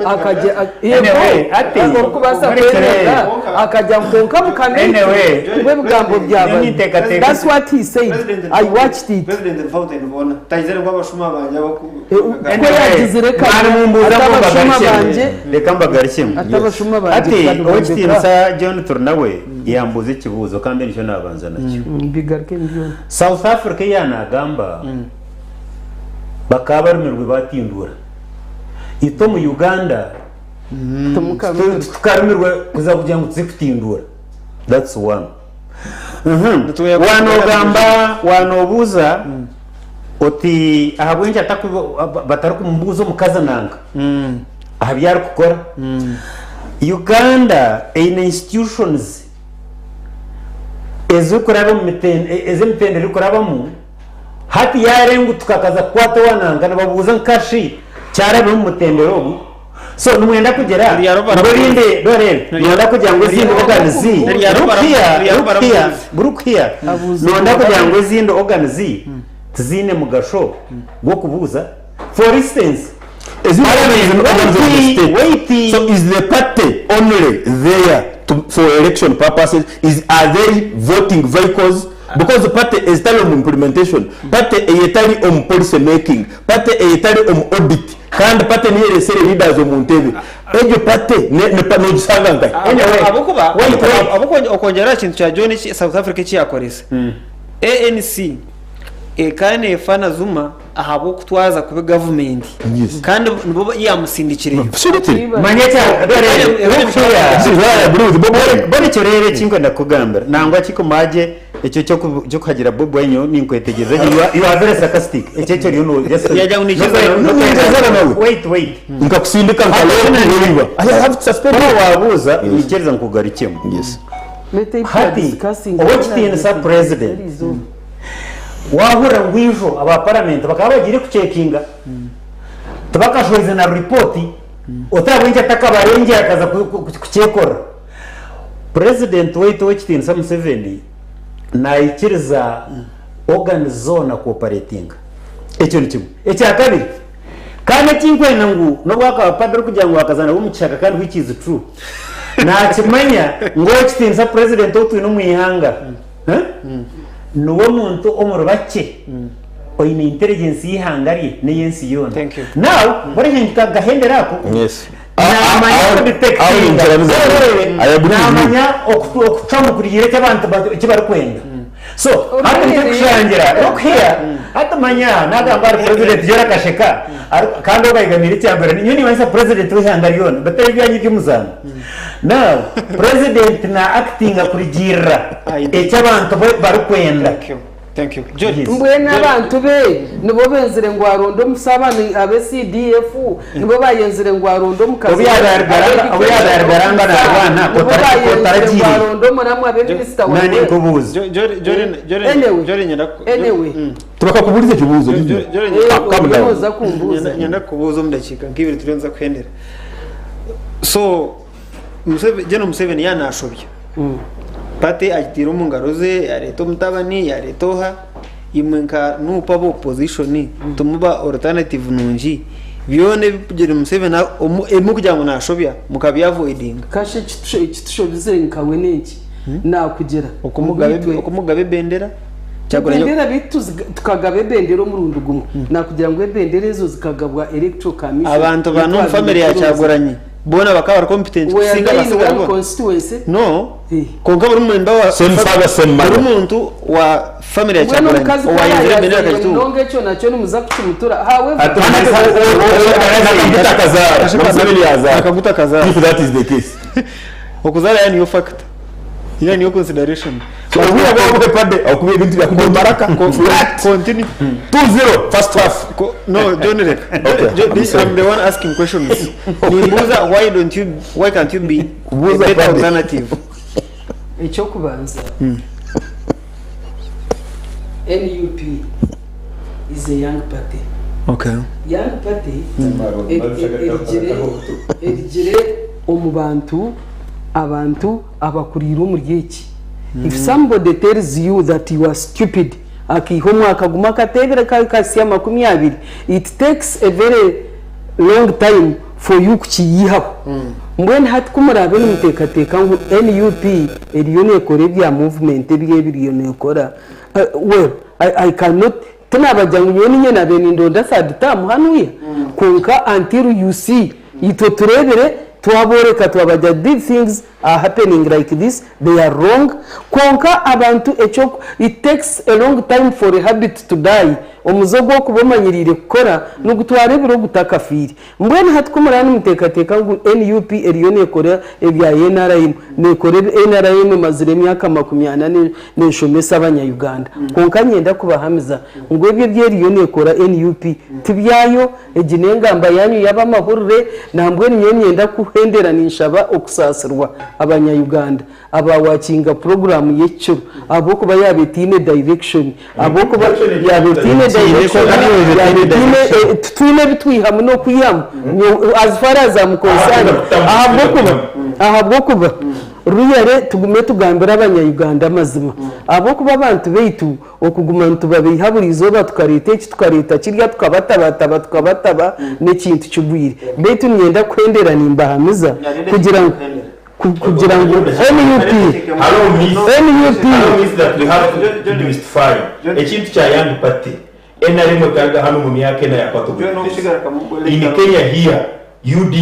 akagye Anyway, ati, orikubaasa murekere. kwemerera akagya ngu kwonka mukama Anyway, ngu ebigambo byaba nyowe ninteekateeka- That's what he said. I watched it. President Fountain boona tagizire ngu abashuma bangye Ko yagizire kare Mwari mumbuuza ati ngu abashuma mbagarukiremu. bangye Reka mbagarukiremu. ati abashuma bangye Ati bari bombeka. owekitiinisa John Turinawe yambuuza ekibuuzo kandi nikyo nabanza nakyo. Mbigarukemu byona. South Africa eya nagamba bakaba barumirwe batindura. Itwe omu Uganda Timukarumirwe. tukarumirwe kuza kugira ngu tuze kutindura. That's one. Nituya- Wanogamba wanobuuza oti ahabw'enki batarikumubuuza omukazi nanka aha bi arikukora. Uganda eine institutions ezirikuraba omu ez'emitendera erikurabamu hati yarenga tukakaza kukwata owananka nibabuuza nkashi kyarabire omu mutendera ogu. So nimwenda kugira Nirya ngu erindi dore nimwenda kugira ngu ezindi organs Nirya look here, Nirya look here, look here. Abuuza Nimwenda kugira ngu ezindi organs tiziine mugasho gw'okubuuza. For instance, Is it Parliament, is an organ of the wait, state? wait. So is the party only there to, for election purposes? Is are they voting vehicles? Because the party is tali omu implementation, party eyetali omu policy making, party eyetali omu audit, kandi party niyo eresere leaders omu ntebe. Egyo party ne, ne, nogisanga nkahi? Anyway, ahabw'okuba wait, wait. ahabw'okuba okwongyera aha kintu kya John eki South Africa eki yakoresa ANC ekaba neefa na Zuma ahabw'okutwaza kubi gavumenti Yes. kandi nibo yamusindikireyo. Absolutely. Manya kya dore look here. This is why I agree with Bobi Wine. Mbona ekyo rero ekinkwenda kukugambira nangwa kikumagye ekyo ky'okuhagira Bobi Wine nyowe ninkwetegyereza gye you are very sarcastic ekyo ekyo oriyo no just Yagira ngu nikiza no- nawe. Ninjazana nawe. Wait, wait. Nkakusindika nka I have to suspend Kuba you. wabuuza nyikiriza nkugarukemu. Yes. Let people are Hati, discussing owekitiinisa president wahurira ngu ijo aba paramenti bakaba bagiire kucekinga tibakashohoize na ripooti otabwenkye atakabarengyera akaza kukyekora. President waitu owekitiinisa Museveni naikiriza organs zoona kuoperatinga. Ekyo ni kimwe. Ekya kabiri, kandi ekinkwenda ngu n'obu akaba padiri orikugira ngu akaza nabo omu kishaka kandi which is true, nakimanya ngu owekitiinisa president ou twine omu ihanga, eh, niwe muntu omuri bakye oine intelligence y'eihanga rye n'ey'ensi yoona. Thank you. Now, orehenga kahendera ako. Yes. Namanya Aho- okudetectinga. aho ninjira I agree with you. Namanya okucwamu kurigira eki abantu eki barikwenda. So, hati nitukushangira, look here, hati manya, nagamba ari president yora akasheka, kandi ogayigamire ekyambere, nyowe nimanyisa president w'eihanga ryona, batari ebyanyu eby'omuzaano. Now, president na actinga kurigirira I eki abantu barikwenda. Thank you. Thank you. Jolly. Mbwenu abantu be nibo benzire ngu aronde omusabani abe CDF nibo bayenzire ngu aronde omukazi Obu yaba yarigaranga- obu yaba yarigaranga narwana, nibo kotara- bayenzire ngu kotaragiire. aronde omuramwa abe minisita wa Nani nkubuuza. Jolly, Jolly, Jolly, Anyway. Jolly nyenda Anyway. Tubakakubuuliza ekibuuzo. Jolly, Jolly, Calm down. oza kumbuuza nyenda kubuuza omu dakiika nk'ibiri turiyo kuhendera. So General Museveni yanashobya. Party agitiire omu ngaro ze, yareeta omutabani, yareeta oha, imwe nka NUP aba opposition tumuba alternative nungi. Byona ebi General Museveni emwe kugira ngu nashobya mukabyavoidinga. Kashe ekitushobize nkawe n'enki nakugira Okumugaba ebendera ebendera bitu tukagaba ebendera omurundi gumwe nakugira ngu ebendera ezo zikagabwa electoral commission. Abantu bano omu family ya Kyagulanyi boona bakaba bari competent We are kusinga in abasigara one boona. constituency. No. Eh. Konka buri mumemba wa Same father, same mother. Buri muntu wa family ya Mbwenu Kyagulanyi omukazi owayenzire ebendera kuba akagitunga. munonga ekyo nakyo nimuza kukimutura. However, Nakaguta akazaara. Museveni yazaara. Nakaguta akazaara. If that is the case. Okuzaara ya niyo factor. Ya niyo consideration. So obwire bwawe pade okuba ebintu byakuba baraka. Flat. Continue. 2-0 first half. No, John Rek. Okay, I'm sorry. I'm the one asking questions. Nimbuza, why don't you, why can't you be a Kubuuza better pade. alternative? Ekyokubanza, NUP is a young party. Okay. Young party erigire omu bantu, abantu abakuriire omuri eki. If somebody tells you that you are stupid, akiiha omwaka gumwe akateebera kasya 20, it takes a very long time for you kukiyihaho. Mbwenu hati ku muraabe nimuteekateeka ngu NUP eriyo neekora ebya movement ebyo ebiriyo neekora, well, I cannot tinabagira ngu nyowe ninye nabe nindonda third term hanuya, kwonka until you see itwe tureebere twaboreka twabagira these things are happening like this, they are wrong. Kwonka abantu ekyo, it takes a long time for a habit to die. Omuze ogw'okuba omanyiriire kukora nigutwara ebiro gutakafiire. Mbwenu hati ku muraba nimuteekateeka ngu NUP eriyo neekora ebya NRM, neekora NRM emazire emyaka 40 nenshomesa abanya-Uganda. Kwonka nyenda kubahamiza ngu ebyo ebyeriyo neekora NUP tibyayo, egi n'engamba yanyu y'abamahurire. Nambwenu nyowe nyenda kuhendera ninshaba okusaasirwa abanya-Uganda abawakinga poroguramu y'ekiro, ahabw'okuba yaaba etiine direction, ahabw'okuba yaaba etiine direction, yaaba etiine twine ebitwihamu n'okwihamu. As far as I'm concerned, ahabw'okuba ruyare tugume tugambire abanya-Uganda amazima, ahabw'okuba abantu baitu okuguma nitubabeiha buri izooba, tukareeta eki tukareeta kirya, tukabatabataba tukabataba n'ekintu kigwire. Baitu ninyenda kuhendera nimbahamiza kugira ngu NUP NUP Hello, miss, that we have to demystify. Ekintu kya Young Party. NRM ekaruga hano mu myaka ena yakwata obutegetsi. In Kenya here, UDA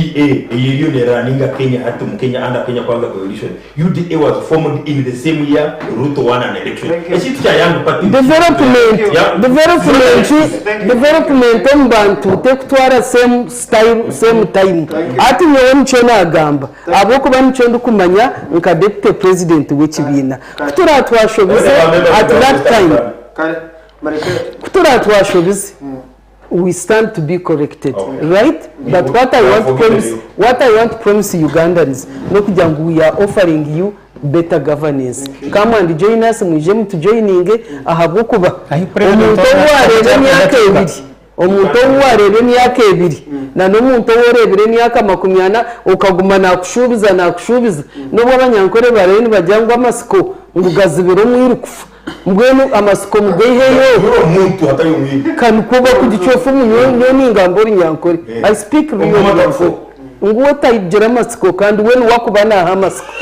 eyeriyo neraninga Kenya hati mu Kenya under Kenya Kwanza Coalition. UDA was formed in the same year Ruto won an election. Ekintu kya Young Party. Development Yeah. development omu bantu tekutwara same style same time. Ati nyowe nikyo nagamba, ahabw'okuba nikyo ndikumanya nka deputy president w'ekibiina, kutura twashobize at that time, kutura twashobize, we stand to be corrected. Okay. Right, but what I want to Forgiven promise you. What I want to promise Ugandans nokugira ngu we are offering you better governance. Come and join us, mwije mutujoininge, ahabw'okuba Ahi president omuntu owu wareeba emyaka 2, omuntu owu wareeba emyaka 2 na n'omuntu owu oreebire emyaka 40 okaguma nakushuubiza nakushuubiza, n'obu abanyankore barayo nibagira ngu amasiko ngu gazibire omwiru kufa. Mbwenu amasiko mugaiheyo. Yuri omuntu hatari omwibi. Kanikuba kugicofu nyowe ningamba orunyankore, I speak real Omumata nyankore, ngu otagira amasiko kandi we niwakuba naha amasiko.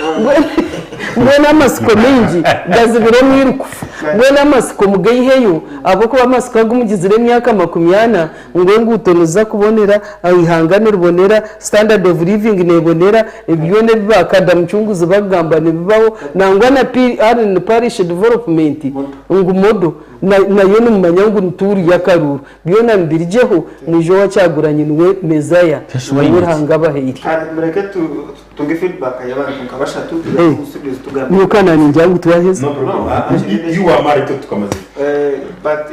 Mbwenu amasiko mingi gazibire omwiru kufa. Mbwenu amasiko mugaiheyo, ahabw'okuba amasiko agu mugizire emyaka 40 ngu enguuto niziza kubonera, ihanga niribonera, standard of living nebonera, ebyona ebi bakada mucunguzi bagamba nibibaho, nangwa na PRN parish development ngu modo nayo nimumanya ngu nituuru y'akaruru, byona nibirijeho. Mwije owa Kyagulanyi niwe mezaya niwe Ruhanga abahaire. Mureke tunge feedback y'abantu nka bashatu Eh. tugeze tugambe. Niyo kana ningira ngu twaheza. No problem. You are married to tukamaze. But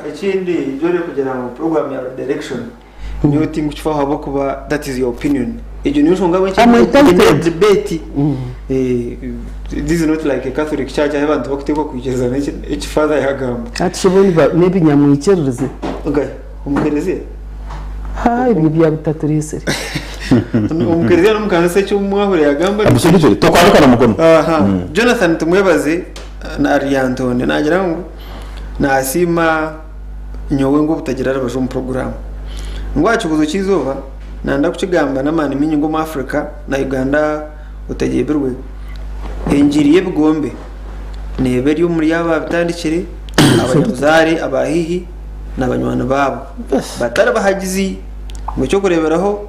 ekindi jore kugira ngu program ya direction nyowe tinkukifaho ahabw'okuba that is your opinion. Egyo niyo nshonga I'm entitled. Debate. This is not like a Catholic church ahu abantu bakuteekwa kwikirizana eki father yagamba. Hati shi bo n'ebinyamwikiririze. Okay, omukereziya? Ha, ebyo bya bitatureesire. Omukereziya n'omukanisa eki omwahure yagamba. Absolutely. Tokwaruka na mukono. Aha. Jonathan Tumwebaze na Aryantonde nagira ngu nasiima nyowe ngu obutagira rubaju omu puroguraamu. Ngu aha kibuuzo ky'eizooba nanda kukigamba n'amaani maingi ngu omu Africa na Uganda otagyebirwe, engiri y'ebigombe neeba eri omuri abo ababitandikire, abanyabuzaare aba haihi na banywani baabo batari bahagizi. Ngu eky'okureeberaho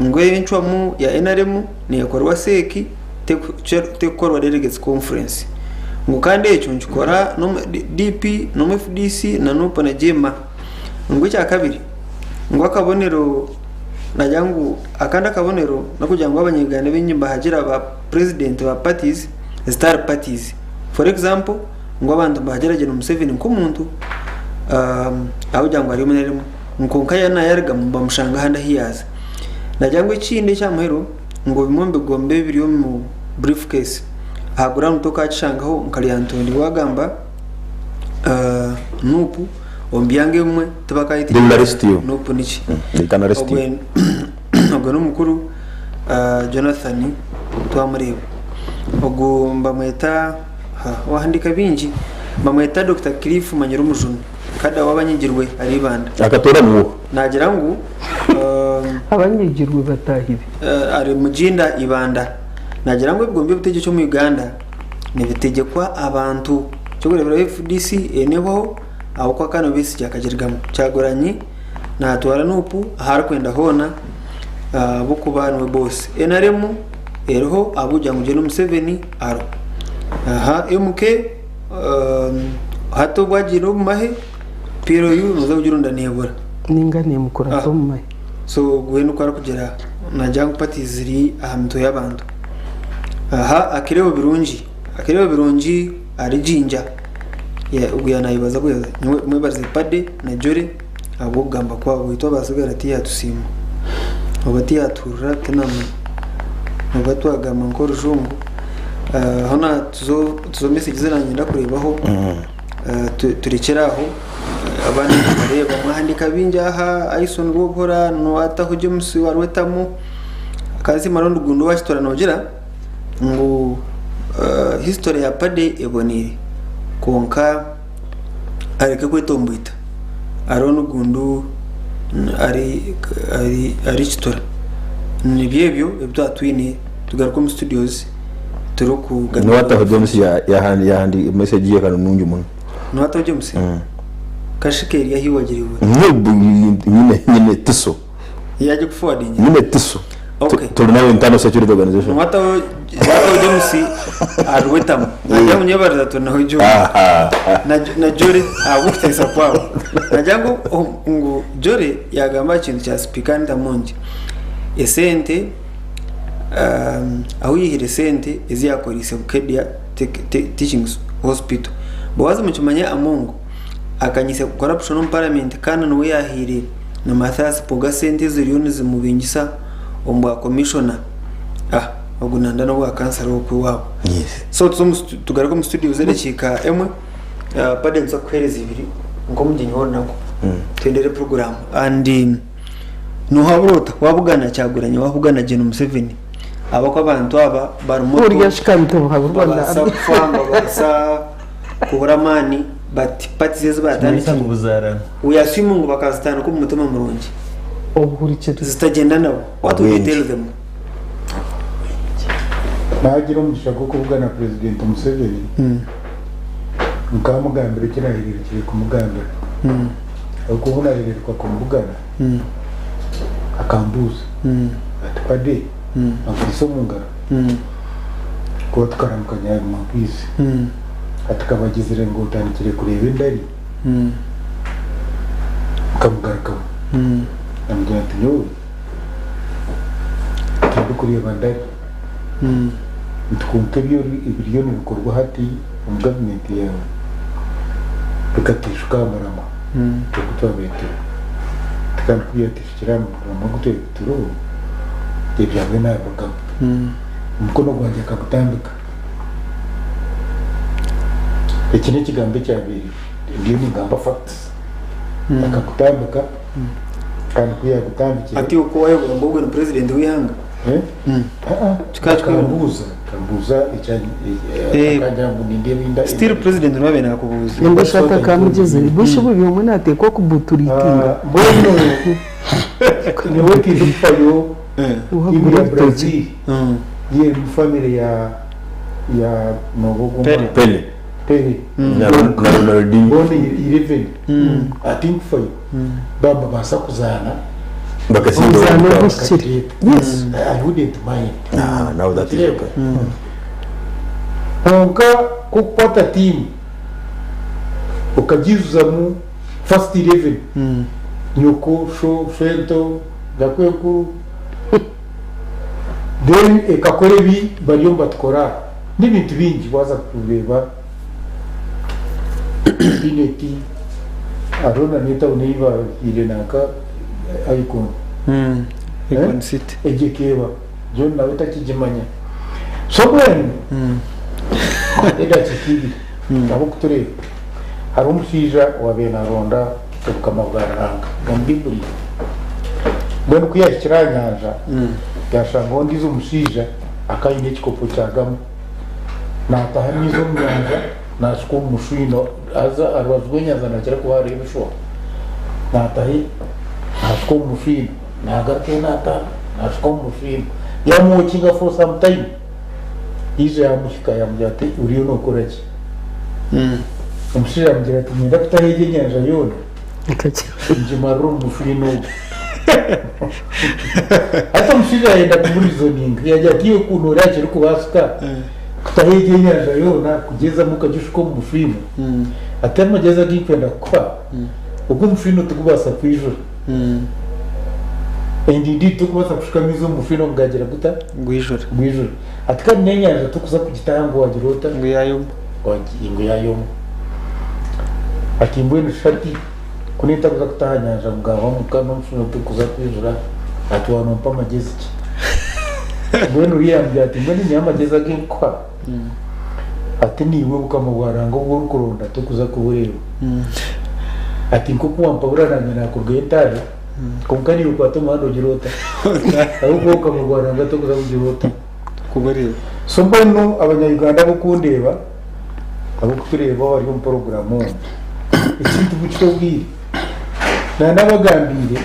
ngu encwamu ya NRM neekorwa CEC tekukorwa Delegates Conference. Ngu kandi ekyo nikikora n'omu DP n'omu FDC na NUP na JEEMA. Ngu ekyakabiri ngu akabonero nagira ngu akandi akabonero n'okugira ngu abanyayuganda baingi nibahagira ba president ba parties ezitari parties. For example ngu abantu nibahagira Gen Museveni nk'omuntu ahabw'okugira ngu ari omu NRM kwonka yaaba nayarugamu bamushanga ahandi ahu yaaza. Nagira ngu ekindi ekya muheru ngu bimwe omu bigombe ebiri omu brief case aha ground tokakishangaho nka Lyantonde wagamba Nup omu byanga ebimwe They will arrest you. Nup niki. They can arrest you. Ogwe n'omukuru Jonathan twamureeba. Ogu nibamweta wahandiika bingi bamweta Dokita Cliff Manyire Omujuni kada w'abanyigirwe ari Ibanda. Akatoora muwoho. Nagira ngu Abanyigirwe bataahi be. Ari Muginda Ibanda. Nagira ngu ebigombe by'obutegyeki omu Uganda nibitegyekwa abantu. Ekyokureeberaho FDC eine ehwaho ahabw'okuba Colonel Besigye akagirigamu. Kyagulanyi naatwara Nup ahu arikwenda hoona ahabw'okuba niwe boss. NRM eriho ahabw'okugira ngu Gen Museveni ariho. Aha MK hati obu agiire omu mahe, PLU noza kugironda neebura. Ninga neemukurata omu mahe. So ogwe nikwo arikugira nagira ngu parties ziri aha mitwe y'abantu. Aha Akireo Birungi, Akireo Birungi ari Jinja ogu yaaba nayebaza mwebarize Paddy na Jolly ahabw'okugamba kwabo beitu abasigara tiyatusiima oba tiyatuhurira tinamanya oba twagamba nk'orujungu. Hoona tuze omu message ezi nanyenda kureebaho turekyere aho abandi nitubareeba mwahandiika bingi aha Ayison Rwobuhura Nuwataho James wa Rwetamu Kansiima Ronald Gundi owa Kitora noogira ngu history ya Paddy eboneire kwonka areke kwetomboita hariho n'ogundi ari Kitora nibyo ebyo ebi twaba twine tugaruke omu studios turikugamira. Nuwataho James yahandi message ye kanu nungi muno. Nuwataho James? Kashika eri ahi wagireebwa? Nyine nyine tiso. Yagikuforwardingira? Nyine tiso. Okay. Turi nawe internal security organization. Nuwataho James arwetamu. Nagira ngu nyebariza turi nawe Jolly. Na Jolly ahabw'okuteesa kwabo. Nagira ngu ngu Jolly yagamba aha kintu kya sipiika Anita Mungi. Esente ahu yaihire esente ezi yaakoreise Bukedea Teaching Hospital. Bowazi mukimanye Among akanyisa corruption omu parliament kandi niwe yaahaire na Mathias Mpuuga sente eziriyo nizimubingisa omu bwa commissioner. Ah, ogu nanda n'obwa kansara okwe waabo. So tugaruke omu studios edakiika emwe. Pade nituza kukuheereza ibiri nk'omugyenyi w'orunaku. Twendere puroguraamu and Nohabura ota wabugana Kyagulanyi wabugana Gen Museveni ahabw'okuba abantu aba barimu Burya shi kandi tobuhaburwa babaasa nabi. kufa babaasa kubura amaani but parties ezi Kimanyisa batandikire ngu buzaarana. we assume ngu bakazitandika omu mutima murungi Obuhurikirize. zitagyenda nabo what would you Obwengye. tell them? Naagira omugisha gw'okubugana Purezidenti Museveni, nkamugambira eki naahereerukire kumugambira. Ahabw'okuba obu naahereeruka kumubugana, akambuuza ati, Pade, ankwaitse omu ngaro? Kuba tukaramukanya yaaguma ankwaitse. Ati, Kabagizire ngu otandikire kureeba endari? Nkamugarukamu naamugira nti, Nyowe tindikureeba ndari. Nti kwonka ebiriyo nibikorwa hati omu gavumenti yaawe. Bikateishuka aha muramwa ogu twabaire turiho. Kandi ku byateishukire aha muramwa ogu twabaire turiho, ebyabwe naabirugamu. Omukono gwangye akagutambika. Eki n'ekigambo ekyabaire ndiyo ningamba facts. Akagutambika kandi ku yaagutambikire. Hati oku waayebwa ngu ogwe ni purezidenti w'eihanga? Eh? Ah, Kikaba kikaba- akambuuza akambuuza ekya Eh, akangira ngu nindeeba inda Still president niwe abaire nakubuuza. Ninga shi atakamugeze bushi buri omwe nateekwa kubuturikinga. Ah, mbwenu nyowe tindikufayo tiimu Wagura ya ebitookye. Brazil ye mu family ya ya noba ogwo Pele. omwana. Pele Pele na Ronaldinho boona 11 atinkufayo baba babaasa kuzaana bakasinga Omuzaano World Cup. oguhikire. Yes. I wouldn't mind. Ah, now that is okay. Kwonka ku okukwata tiimu okagiijuzamu first 11 nyoko, sho, shento, gakwenkuru then ekakora ebi bariyo nibatukora n'ebintu bingi waaza kureeba Pinetti hariho na n'etawuni ei bahaire nanka Icon. Icon City. Egyo ekeeba John nawe takigimanya. So mbwenu edakiika ibiri ahabw'okutureeba hariho omushaija owaabaire naaronda obukama bwa Ruhanga omu Baiburi. Mbwenu ku yaahikire aha nyanja yaashangaho ondiijo omushaija akaba aine ekikopo kyagamu naataha amaizi omu nyanja naashuka omu mushwino haza aha rubaju rw'enyanja nihakira kuba hariho ebishuba naataha naashuka omu mushwino naagarukayo naataha naashuka omu mushwino yaamuwokinga for some time yaija yaamuhika yaamugira ati oriyo nookora ki? Omushaija yaamugira ati niinyenda kutaha egi enyanja yoona ngimarire omu mushwino ogu. Hati omushaija yayenda kumurizoninga yaagira ati iwe ku nooreeba kirikubaasika kutaha egi enyanja yoona kugyezamu okagishuka omu mushwino, ati amagyezi agu ndikwenda kukuha, ogu omushwino tigubaasa kwijura. And indeed torikubaasa kushuka amaizi omu mushwino ngu gaagira guta? Gwijura. Gwijura. Ati kandi n'enyanja torikuza kugitaha ngu waagira ota? Ngu yaayoma. Ngu yaayoma. Ati mbwenu shi hati ku nintakuza kutaha aha nyanja ngu gaahwamuka n'omushwino tigurikuza kwijura, ati waaba nompa magyezi ki? Mbwenu oriya yaamugira ati mbwenu nyowe amagyezi agu ndikukuha, ati niiwe obukama bwa Ruhanga obu orikuronda torikuza kubureeba. Ati nk'oku wampabura naanye naakurugayo ntaahe, kwonka naiwe kwata omuhanda ogire ota? Ahabw'okuba obukama bwa Ruhanga torikuza kugira ota? Kubureeba. So mbwenu abanya-Uganda ab'okundeeba, ab'okutureeba abari omu poroguramu omu, ekintu mukite obwire. Naanabagambiire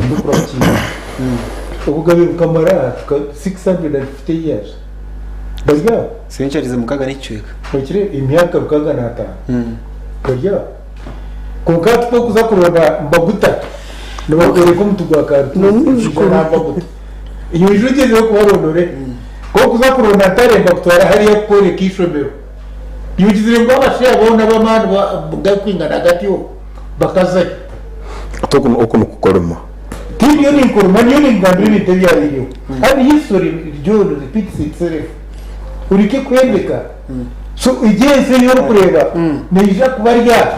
ndikurahukiirira. Obugabe bukamara 650 years. Bari aho. Centuries mukaga n'ekicweka. Okire emyaka 65. Bari aho. Kwonka hati ku orikuza kuronda mbaguta, nibakworeka omuti gwa karutuusi N'omwijukuru. na mbaguta. Iwe oije ogyezeho kubarondora. Ku orikuza kuronda ntare nibakutwara hariya kukworeka eishomero. Iwe ogizire ngu abashaija boona ab'amaani garikwingana gatyo bakazayo. Ate oku nikukoroma. Tindiyo ninkoroma ndiyo ninkugambira ebintu ebyabaireho. Kandi history ryoona repeats itself. Oreke kwembeka. So egi ensi ei orikureeba neija kubarya.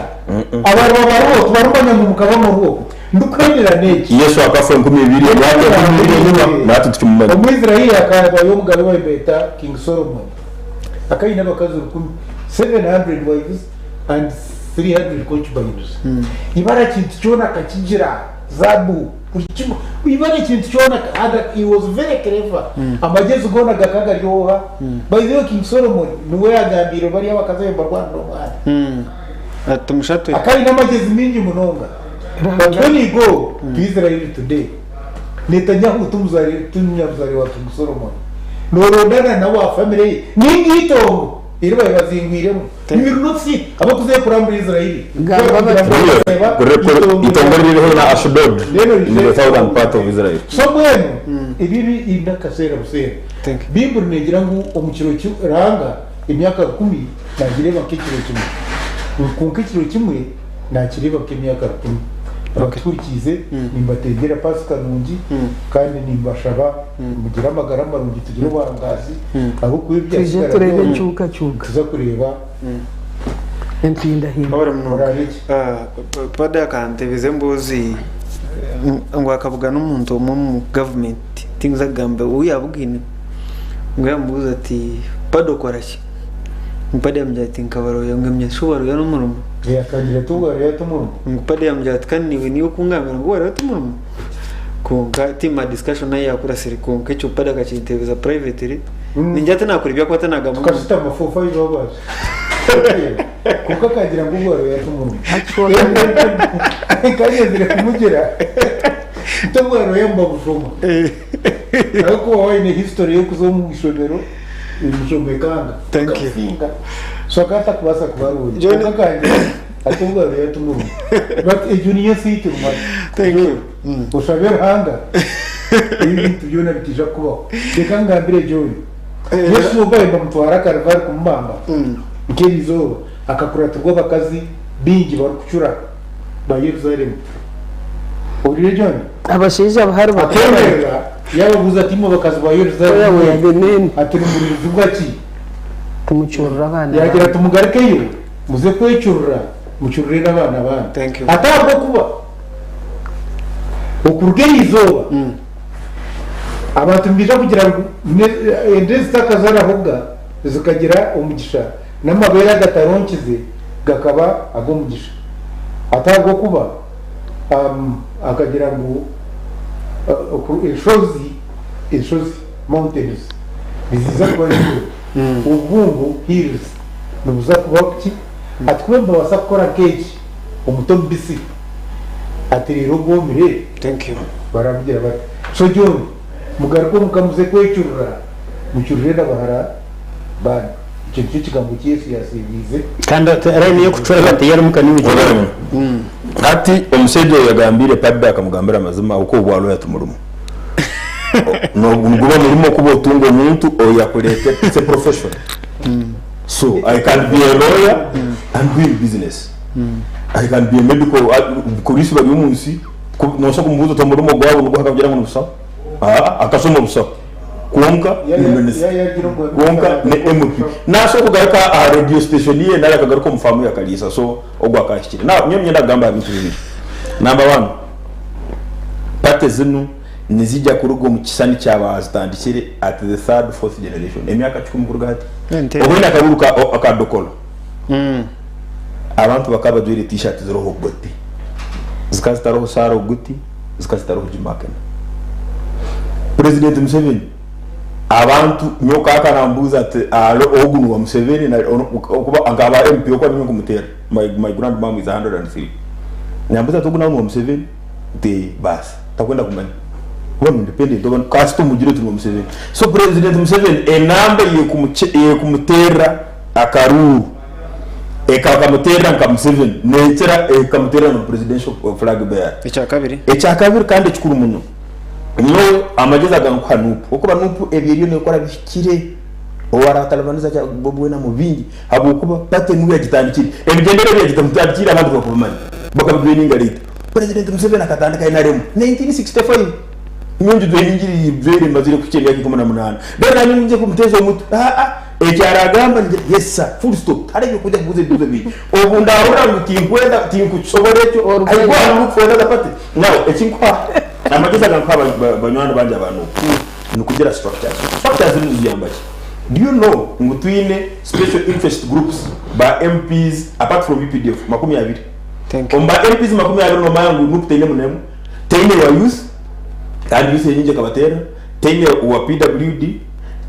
Abarwa bariho tibarimanya ngu mukaba muriho. Ndikwendera n'eki. Yesu akafa 2000 emyaka 2000 enyima natwe tikimumanya. Omwisraeli akabayo omugabe ou beeta King Solomon. Akaba aine abakazi rukumi, 700 wives and 300 concubines. Ibara kintu kyona akakigira, zaabu, buri kimwe. Ibara ekintu kyona and he was very clever. Amagyezi goona gakaba gari oha? By the way King Solomon niwe yaagambiire bariya abakazi abu nibarwana n'omwana. Ati mushatwe. Akaba aine amagyezi maingi munonga. But when you go to Israel today, Netanyahu ti munyabuzaare wa King Solomon. Noorondana nawe aha famire ye ninga eitongo eri baabaire bazingwiremu. You will not see abarikuza kurambura Israel. Gamba bati. Itongo ririho na Ashdod Rero in the southern part of Israel. So mbwenu ebi ebi n'akaseera buseera. Thank you. Baiburi neegira ngu omu kiro ki Ruhanga emyaka rukumi naagireeba nk'ekiro kimwe. Kwonka ekiro kimwe naakireeba nk'emyaka rukumi. Abatuhurikiize nimbatengyera Paasika nungi kandi nimbashaba mugire amagara marungi tugire obuhangaazi ahabw'okuba Twije ebyatsigara tureebe byona enkyukakyuka. nituza kureeba. Empindahinda. Wabura munonga. Orabe ki? Ah, Pada akantebeza emboozi ngu akabugana omuntu omwe omu gavumenti tinkuza kugamba ou yabugaine ngu yamubuuza ati Pada okora ki? Ngu Pada yamugira ati nkaba lawyer ngu yamugira ati shi oba lawyer n'omurimo? Yakagira ati oba lawyer t'omurimo? Ngu Pada yamugira ati kandi naiwe niiwe okungambira ngu oba lawyer t'omurimo? Kwonka tiimanya discussion ahu yakurasire kwonka ekyo Pada akakintebeza privately ningira tinakora ebi arikuba atanagamba omu Tukashutama for 5 hours. Kwonka akagira ngu oba lawyer t'omurimo. Nkanyenzire kumugira nti obwa lawyer nibabushoma. Ahabw'okuba waaba oine history y'okuza omu ishomero, omushoma ekanga. Thank you. Okasinga. So akaba atakubaasa kuba lawyer. John- Kwonka akangira ati obwa lawyer t'omurimo. But egyo niyo ensi ei turimu hati. Thank you. Oshabe Ruhanga ebi bintu byona bitaija kukubaho. Reka ngambire John. Yesu obu baabaire nibamutwara Kalivari kumubamba, nk'eri izooba, akakuratirwa abakazi baingi barikucura ba Yerusaalemu. Ohuriire John? Abashaija abahari bakaba bari. Akeemerera yaababuuza ati, Imwe bakazi ba Oya Yerusaalemu we mwe, the men. ati nimurizibwa ki? Timucurira abaana Yaagira banyu. ati, Mugarukeyo muze kwecurira, mucurire n'abaana banyu. Thank you. Ati ahabw'okuba okuruga eri izooba abantu nibaija kugira ngu enda ezitakazaarahoga zikagira omugisha n'amabeere agataronkize gakaba ag'omugisha. Ati ahabw'okuba akagira ngu enshozi, enshozi, mountains, niziija kuba zigwire, obubungo, hills, nibuza kuba ki? Ati kuba nibabaasa kukora nk'eki, omuti omubisi, ati reero ogwomire, Thank you. Baramugira bati, So John, mugaruke omuka muze kwecurura, mucurure na bahara banyu. Ekyo nikyo kigambo ki Yesu yaasimbiize. Kandi line y'okucura bati yari omuka niiwe Ogaremu. Hati omushaija oyo yagambiire Paddy akamugambira amazima ahabw'okuba obwa lawyer timurimu. Niguba murimo kuba otunga omuntu oyakureetera, it's a profession. So I can be a lawyer and doing business. I can be a medical, police bari omu nsi, Noobaasa kumubuuza oti omurimo gwabo niguha akakugira ngu nibushaho? Aa, akashoma obushaho kwonka ni minisita kwonka ni MP. Naasobola kugaruka aha radio station ye nari akagaruka omu faamu ye akariisa so ogwo akahikire. Now nyowe niinyenda kugamba aha bintu bibiri. Number one, party zinu nizija kuruga omu kishushani kya baazitandikire at the third, fourth generation, emyaka kikumi kuruga hati. Oboine akaruuru ka Dokolo? Abantu bakaba bajwaire t-shirt ziriho Obote. Zikaba zitariho Sarah Oguti, zikaba zitariho Jim Akena. President Museveni, abantu nyowe kaaka nambuuza ati alo ogu niwa Museveni na okuba nkaba MP okwo ninyowe nkumuteera. My, my grand mom is 103. Nambuuza ati ogu nawe niwa Museveni? Nti baasi, takwenda kumanya. Oba ni independent oba kasita omugire oti niwa Museveni. So President Museveni enamba eyekumuteerera akaruuru ekakamuteerera nka Museveni neekira ekamuteerera nka presidential flag bearer. Ekyakabiri. Ekyakabiri kandi ekikuru muno, nyowe amagyezi aga nkuha Nup, okuba Nup ebi eriyo neekora bihikire, owaratalibaniza Bobi Wine amubingi habwokuba party niwe yagitandikire. Emigyendere ebi yagitandikiire abantu tibakubimanya, bakabijoininga later. President Museveni akatandika NRM 1965. Nyowe ngijoiningire ijwaire mazire kuhikya emyaka 18. Then nanye ngu ngye kumuteeza omutwe, aa. Eki araagamba nigira yes sir, full stop. Tihariho eby'okwija kubuuza ebibuuzo bingi. Obu ndaahurira ngu tinkwenda, tinkukisobora ekyo, I go and look for another party. Now, eki nkuha, amagezi aga nkuha banywani bangye aba Nup, nikugira structures. Structures zinu niziyamba ki? Do you know ngu twine special interest groups ba MPs apart from updf 20. Thank you. Omu ba MPs 20 noomanya ngu Nup teinemu n'emwe. Teine owa youth, kandi youth enyingi ekabateera, teine owa PWD,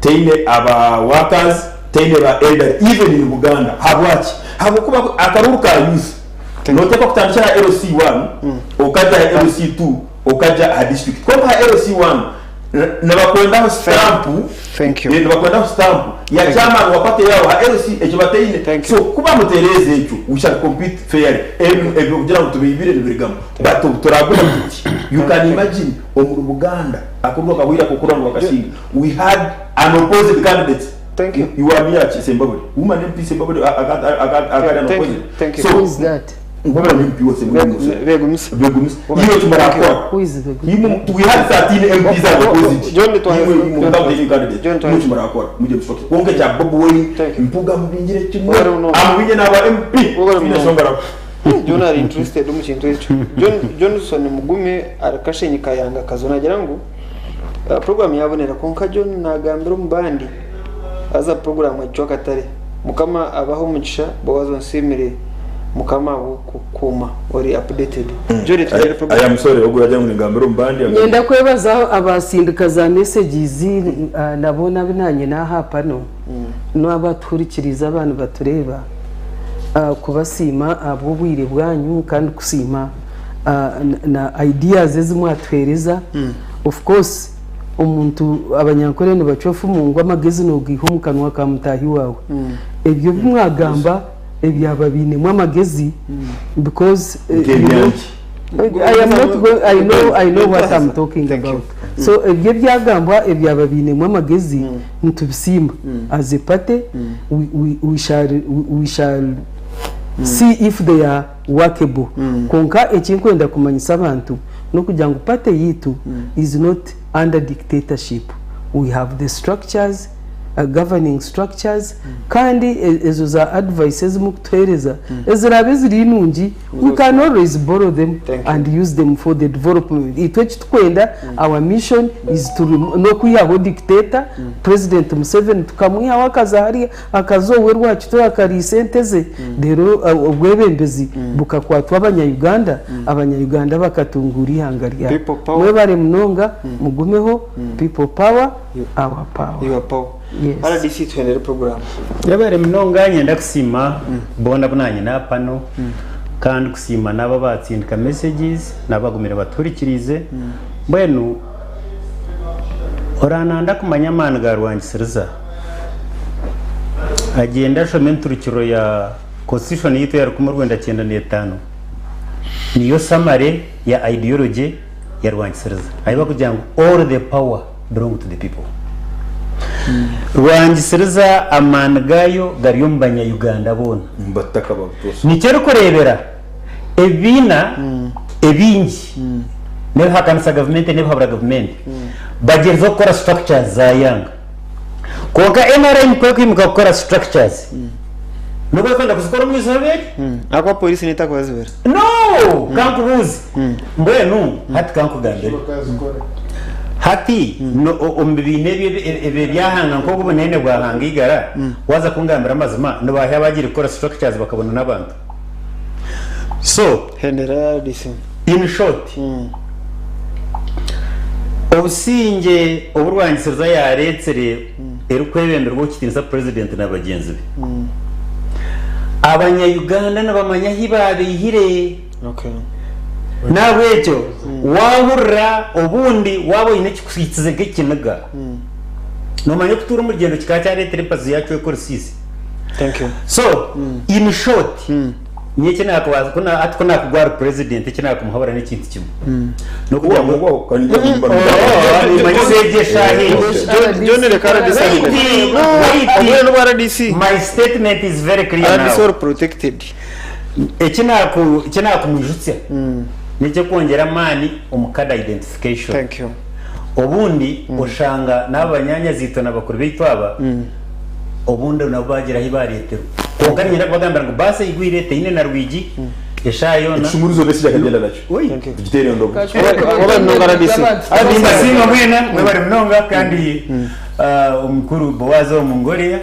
Teine aba workers, teine ba elderly even in Buganda. Habwaki? Habwokuba akaruuru ka youth noteekwa kutandikira aha LC1 okaja aha LC2 okaja aha district. Kwonka aha LC1 nibakwendaho stamp, Thank you. nibakwendaho stamp ya chairman wa party yaawe aha LC ekyo bateine. Thank you. So kubamutereeza ekyo we shall compete fairly. Ebyo kugira ngu tubeibire nibirigamu but obu turaguma tuti you can imagine omuri Buganda Akorwa akahwire ak'okurora ngu bakasinga. We had an opposed candidate. Thank you. Iwamia ki Sembabule. Woman MP Sembabule akari an Thank you. opposed. Thank you. So Who is that? Ngomera MP wose Begumisa. Begumisa. Iyo tumarakora. Who is Begumisa? Imwe we had 13 MPs and opposite. John Twahirwa. Imwe imwe without any candidate. John Twahirwa. Imwe tumarakora. Muje msoke. Konke cha Bobi Wine Thank you. mpuga mubingire kimwe. Wari uno. Amubinye n'aba MP. Wari Ine uno. shongara. John ari interested mu kintu ekyo. Johnson Mugume arakashenyi kayanga kazo nagira ngu program yabonera konka John nagambira omu bandi aza program ecyo katare mukama abaho umugisha bowazo nsimire mukama kukuma ori updated. John tugere I program. am sorry ogo yajya ngambira omu bandi. Nyenda kwebaza abasindika za messages nabo nabi nanye nahapano n'abatuhurikiriza abantu batureba kubasiima abw'obwire bwanyu kandi kusiima na ideas ezimwatuhereza. Of course omuntu abanyankore nibacofa omungu amagezi nogiiha omu kanwa ka mutahi wawe ebyo bimwagamba ebyaba biinemu amagezi because you know, I am not going, I know what I'm talking Thank you. about. So ebyo ebyagambwa ebyaba biinemu amagezi nitubisiima. As a party we shall see if they are workable. Konka ekinkwenda kumanyisa abantu nokugira ngu party yitu is not under dictatorship. We have the structures, governing structures, kandi ezo za advice ezimukutuhereza ezirabe ziri nungi, we can always borrow them Thank you. and use them for the development. Itwe ekitukwenda, our mission is to nokwihaho dictator President Museveni, tukamwihaho akaza hariya akaza owe rwakito akariisa ente ze, rero obwebembezi bukakwatwa abanyayuganda, abanyayuganda bakatungura ihanga ryabo. People power. Mwebare munonga, mugumeho. People power, our power. Your power. Yes. RDC tuhendere program. Yabere munonga nyenda kusiima bona bunanye napano kandi kusiima n'abo batsindika messages n'abagumire baturikirize. Mbwenu orananda kumanya amaani ga rwangisiriza agenda ashoma enturukiro ya constitution yitu ya 1995, niyo summary ya ideology ya rwangisiriza ayiba kugira ngu all the power belong to the people. Rwangisiriza amaani gayo gari omu banyayuganda boona. Mbataka babutosa. Nikyo erikureebera ebiina ebingi nebihakanisa gavumenti nebihabura gavumenti bagyerizeho kukora structures za yanga, konka NRM kwe kwimuka kukora structures nubwo kwenda kuzikora omu izooba eri. Akwa polisi nitakubazibira. No, kankubuuze, mbwenu hati kankugambire hati omu bibiina ebyo ebyahanga nk'obu obunene bwahanga igara waza kungambira amazima nibahi abagiire kukora structures bakabona n'abantu so Hendera RDC. In short, obusinge oburwangisiriza yaretsere erikwebemberwa okitinisa president na bagenzi be, abanyayuganda nibamanya ahi babihire. Nabwekyo wahurira obundi waba oine ekikuhikize nk'ekiniga nomanya okutuura omu rugyendo kikaba kyareetera empazi yacu ekorisiisi. Thank you. So in short, nye nakubaza ko ati ko nakugwara president eki nakumuhabura n'ekintu kimwe nokugira ngo Ngo kandi manyisegesha. John reka RDC. Wait, No, wait. obwire n'ubwa RDC. My statement is very clear RDC now. all protected. Eki nakumwijutsya nikyo kwongera amaani omu cadre identification. Thank you. Obundi oshanga n'abanyanya zito na bakuru baitu aba obundi nabo bagira ahi bareeterwa, konka ninyenda kubagambira ngu baasi eigwire teine na rwigi eshaaha yoona. Ekishumuruzo besi kyakagenda nakyo. Oi. Thank you. Tugitere ndogo. Oba nonga RDC. Mbasiima mwena, mwebare munonga, kandi omukuru Bowazi omungoria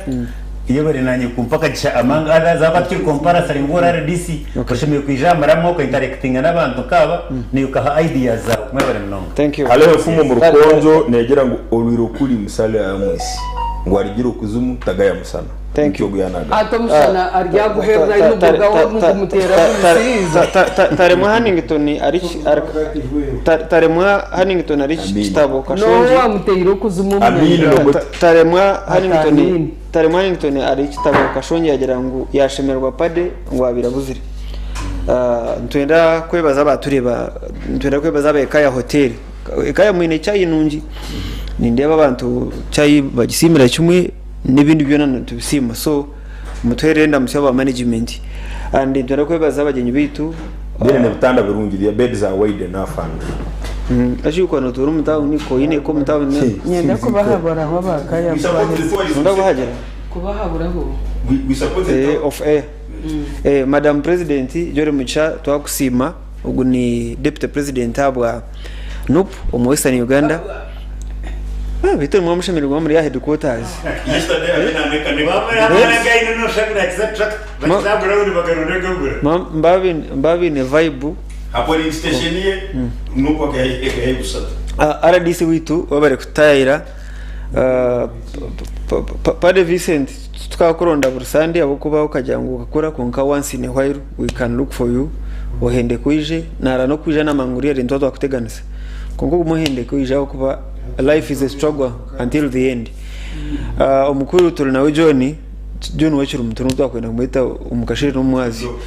iyo bari nanye kumpaka gisha among others aba turi compara ngora RDC oshemeye kwija maramo ko interactinga n'abantu kaba ni ukaha ideas zawe. Mwebare munonga. Thank you. Haleho efumo mu rukonjo negira ngu olwiro kuli musale ya mwisi ngo arigira okuzimu tagaya musana. Thank you. Guyanaga. Ate omushana aryaguherera n'omugawo mugumutera omusiiza. Taremwa Hannington ari Taremwa Hannington ari kitabo Kashongi. N'owa wamuteire okuzimu. Amini. Omunyarwanda. Taremwa Hannington. Atamini. Taremwa Hannington ari kitabo Kashongi yagira ngu yashemerwa pade ngo abirabuzire. Ntwenda kwebaza abatureba, ntwenda kwebaza aba Ekaya Hotel. Ekaya mwine chai nungi, nindeba abantu chai bagisimira kimwe n'ibindi byona tubisima, so mutwerenda musaba management. And nitwenda kwebaza abagyenyi baitu. Then nebitanda birungi, their beds are wide enough and. Ashi notuura omu tawuni koine eka omu tawuni. Nyenda kubahaburaho abakaya Nonda kuhagira? Kubahaburaho. Off air. Madam President Jolly Mugisha twakusiima. Ogu ni Deputy President ahabwa Nup omu Western Uganda. Beitu nimwo mushemereirwe muri aha headquarters. Mbaba baine vibe. RDC waitu webare kututayayira. Paddy Vincent titukakuronda buri Sunday ahabw'okuba okagira ngu okakura kwonka once in a while we can look for you ohendeke oije nara n'okwija namanya ngu really nituba twakuteganisa kwonka ogume ohendeke oije ahabw'okuba life is a struggle until the end. Omukuru turi nawe John, John Wakirumuntu niwe twakwenda kumweta omu kasheeshe n'omumwazyo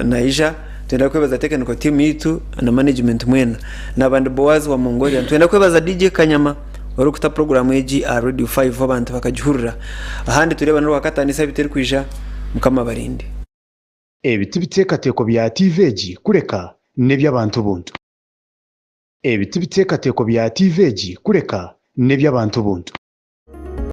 naija. Nitwenda kwebaza technical team yaitu na management mwena. Naaba ndi Boaz wa Mongolia. Nitwenda kwebaza DJ Kanyama orikuta program egi aha Radio 5 abantu bakagihurira. Ahandi tureebane Orwakataano esaabiiti erikwija. Mukama abarinde. Ebi ti biteekateeko bya tiivi egi kureka n'eby'abantu buntu. Ebi ti biteekateeko bya tiivi egi kureka n'eby'abantu buntu.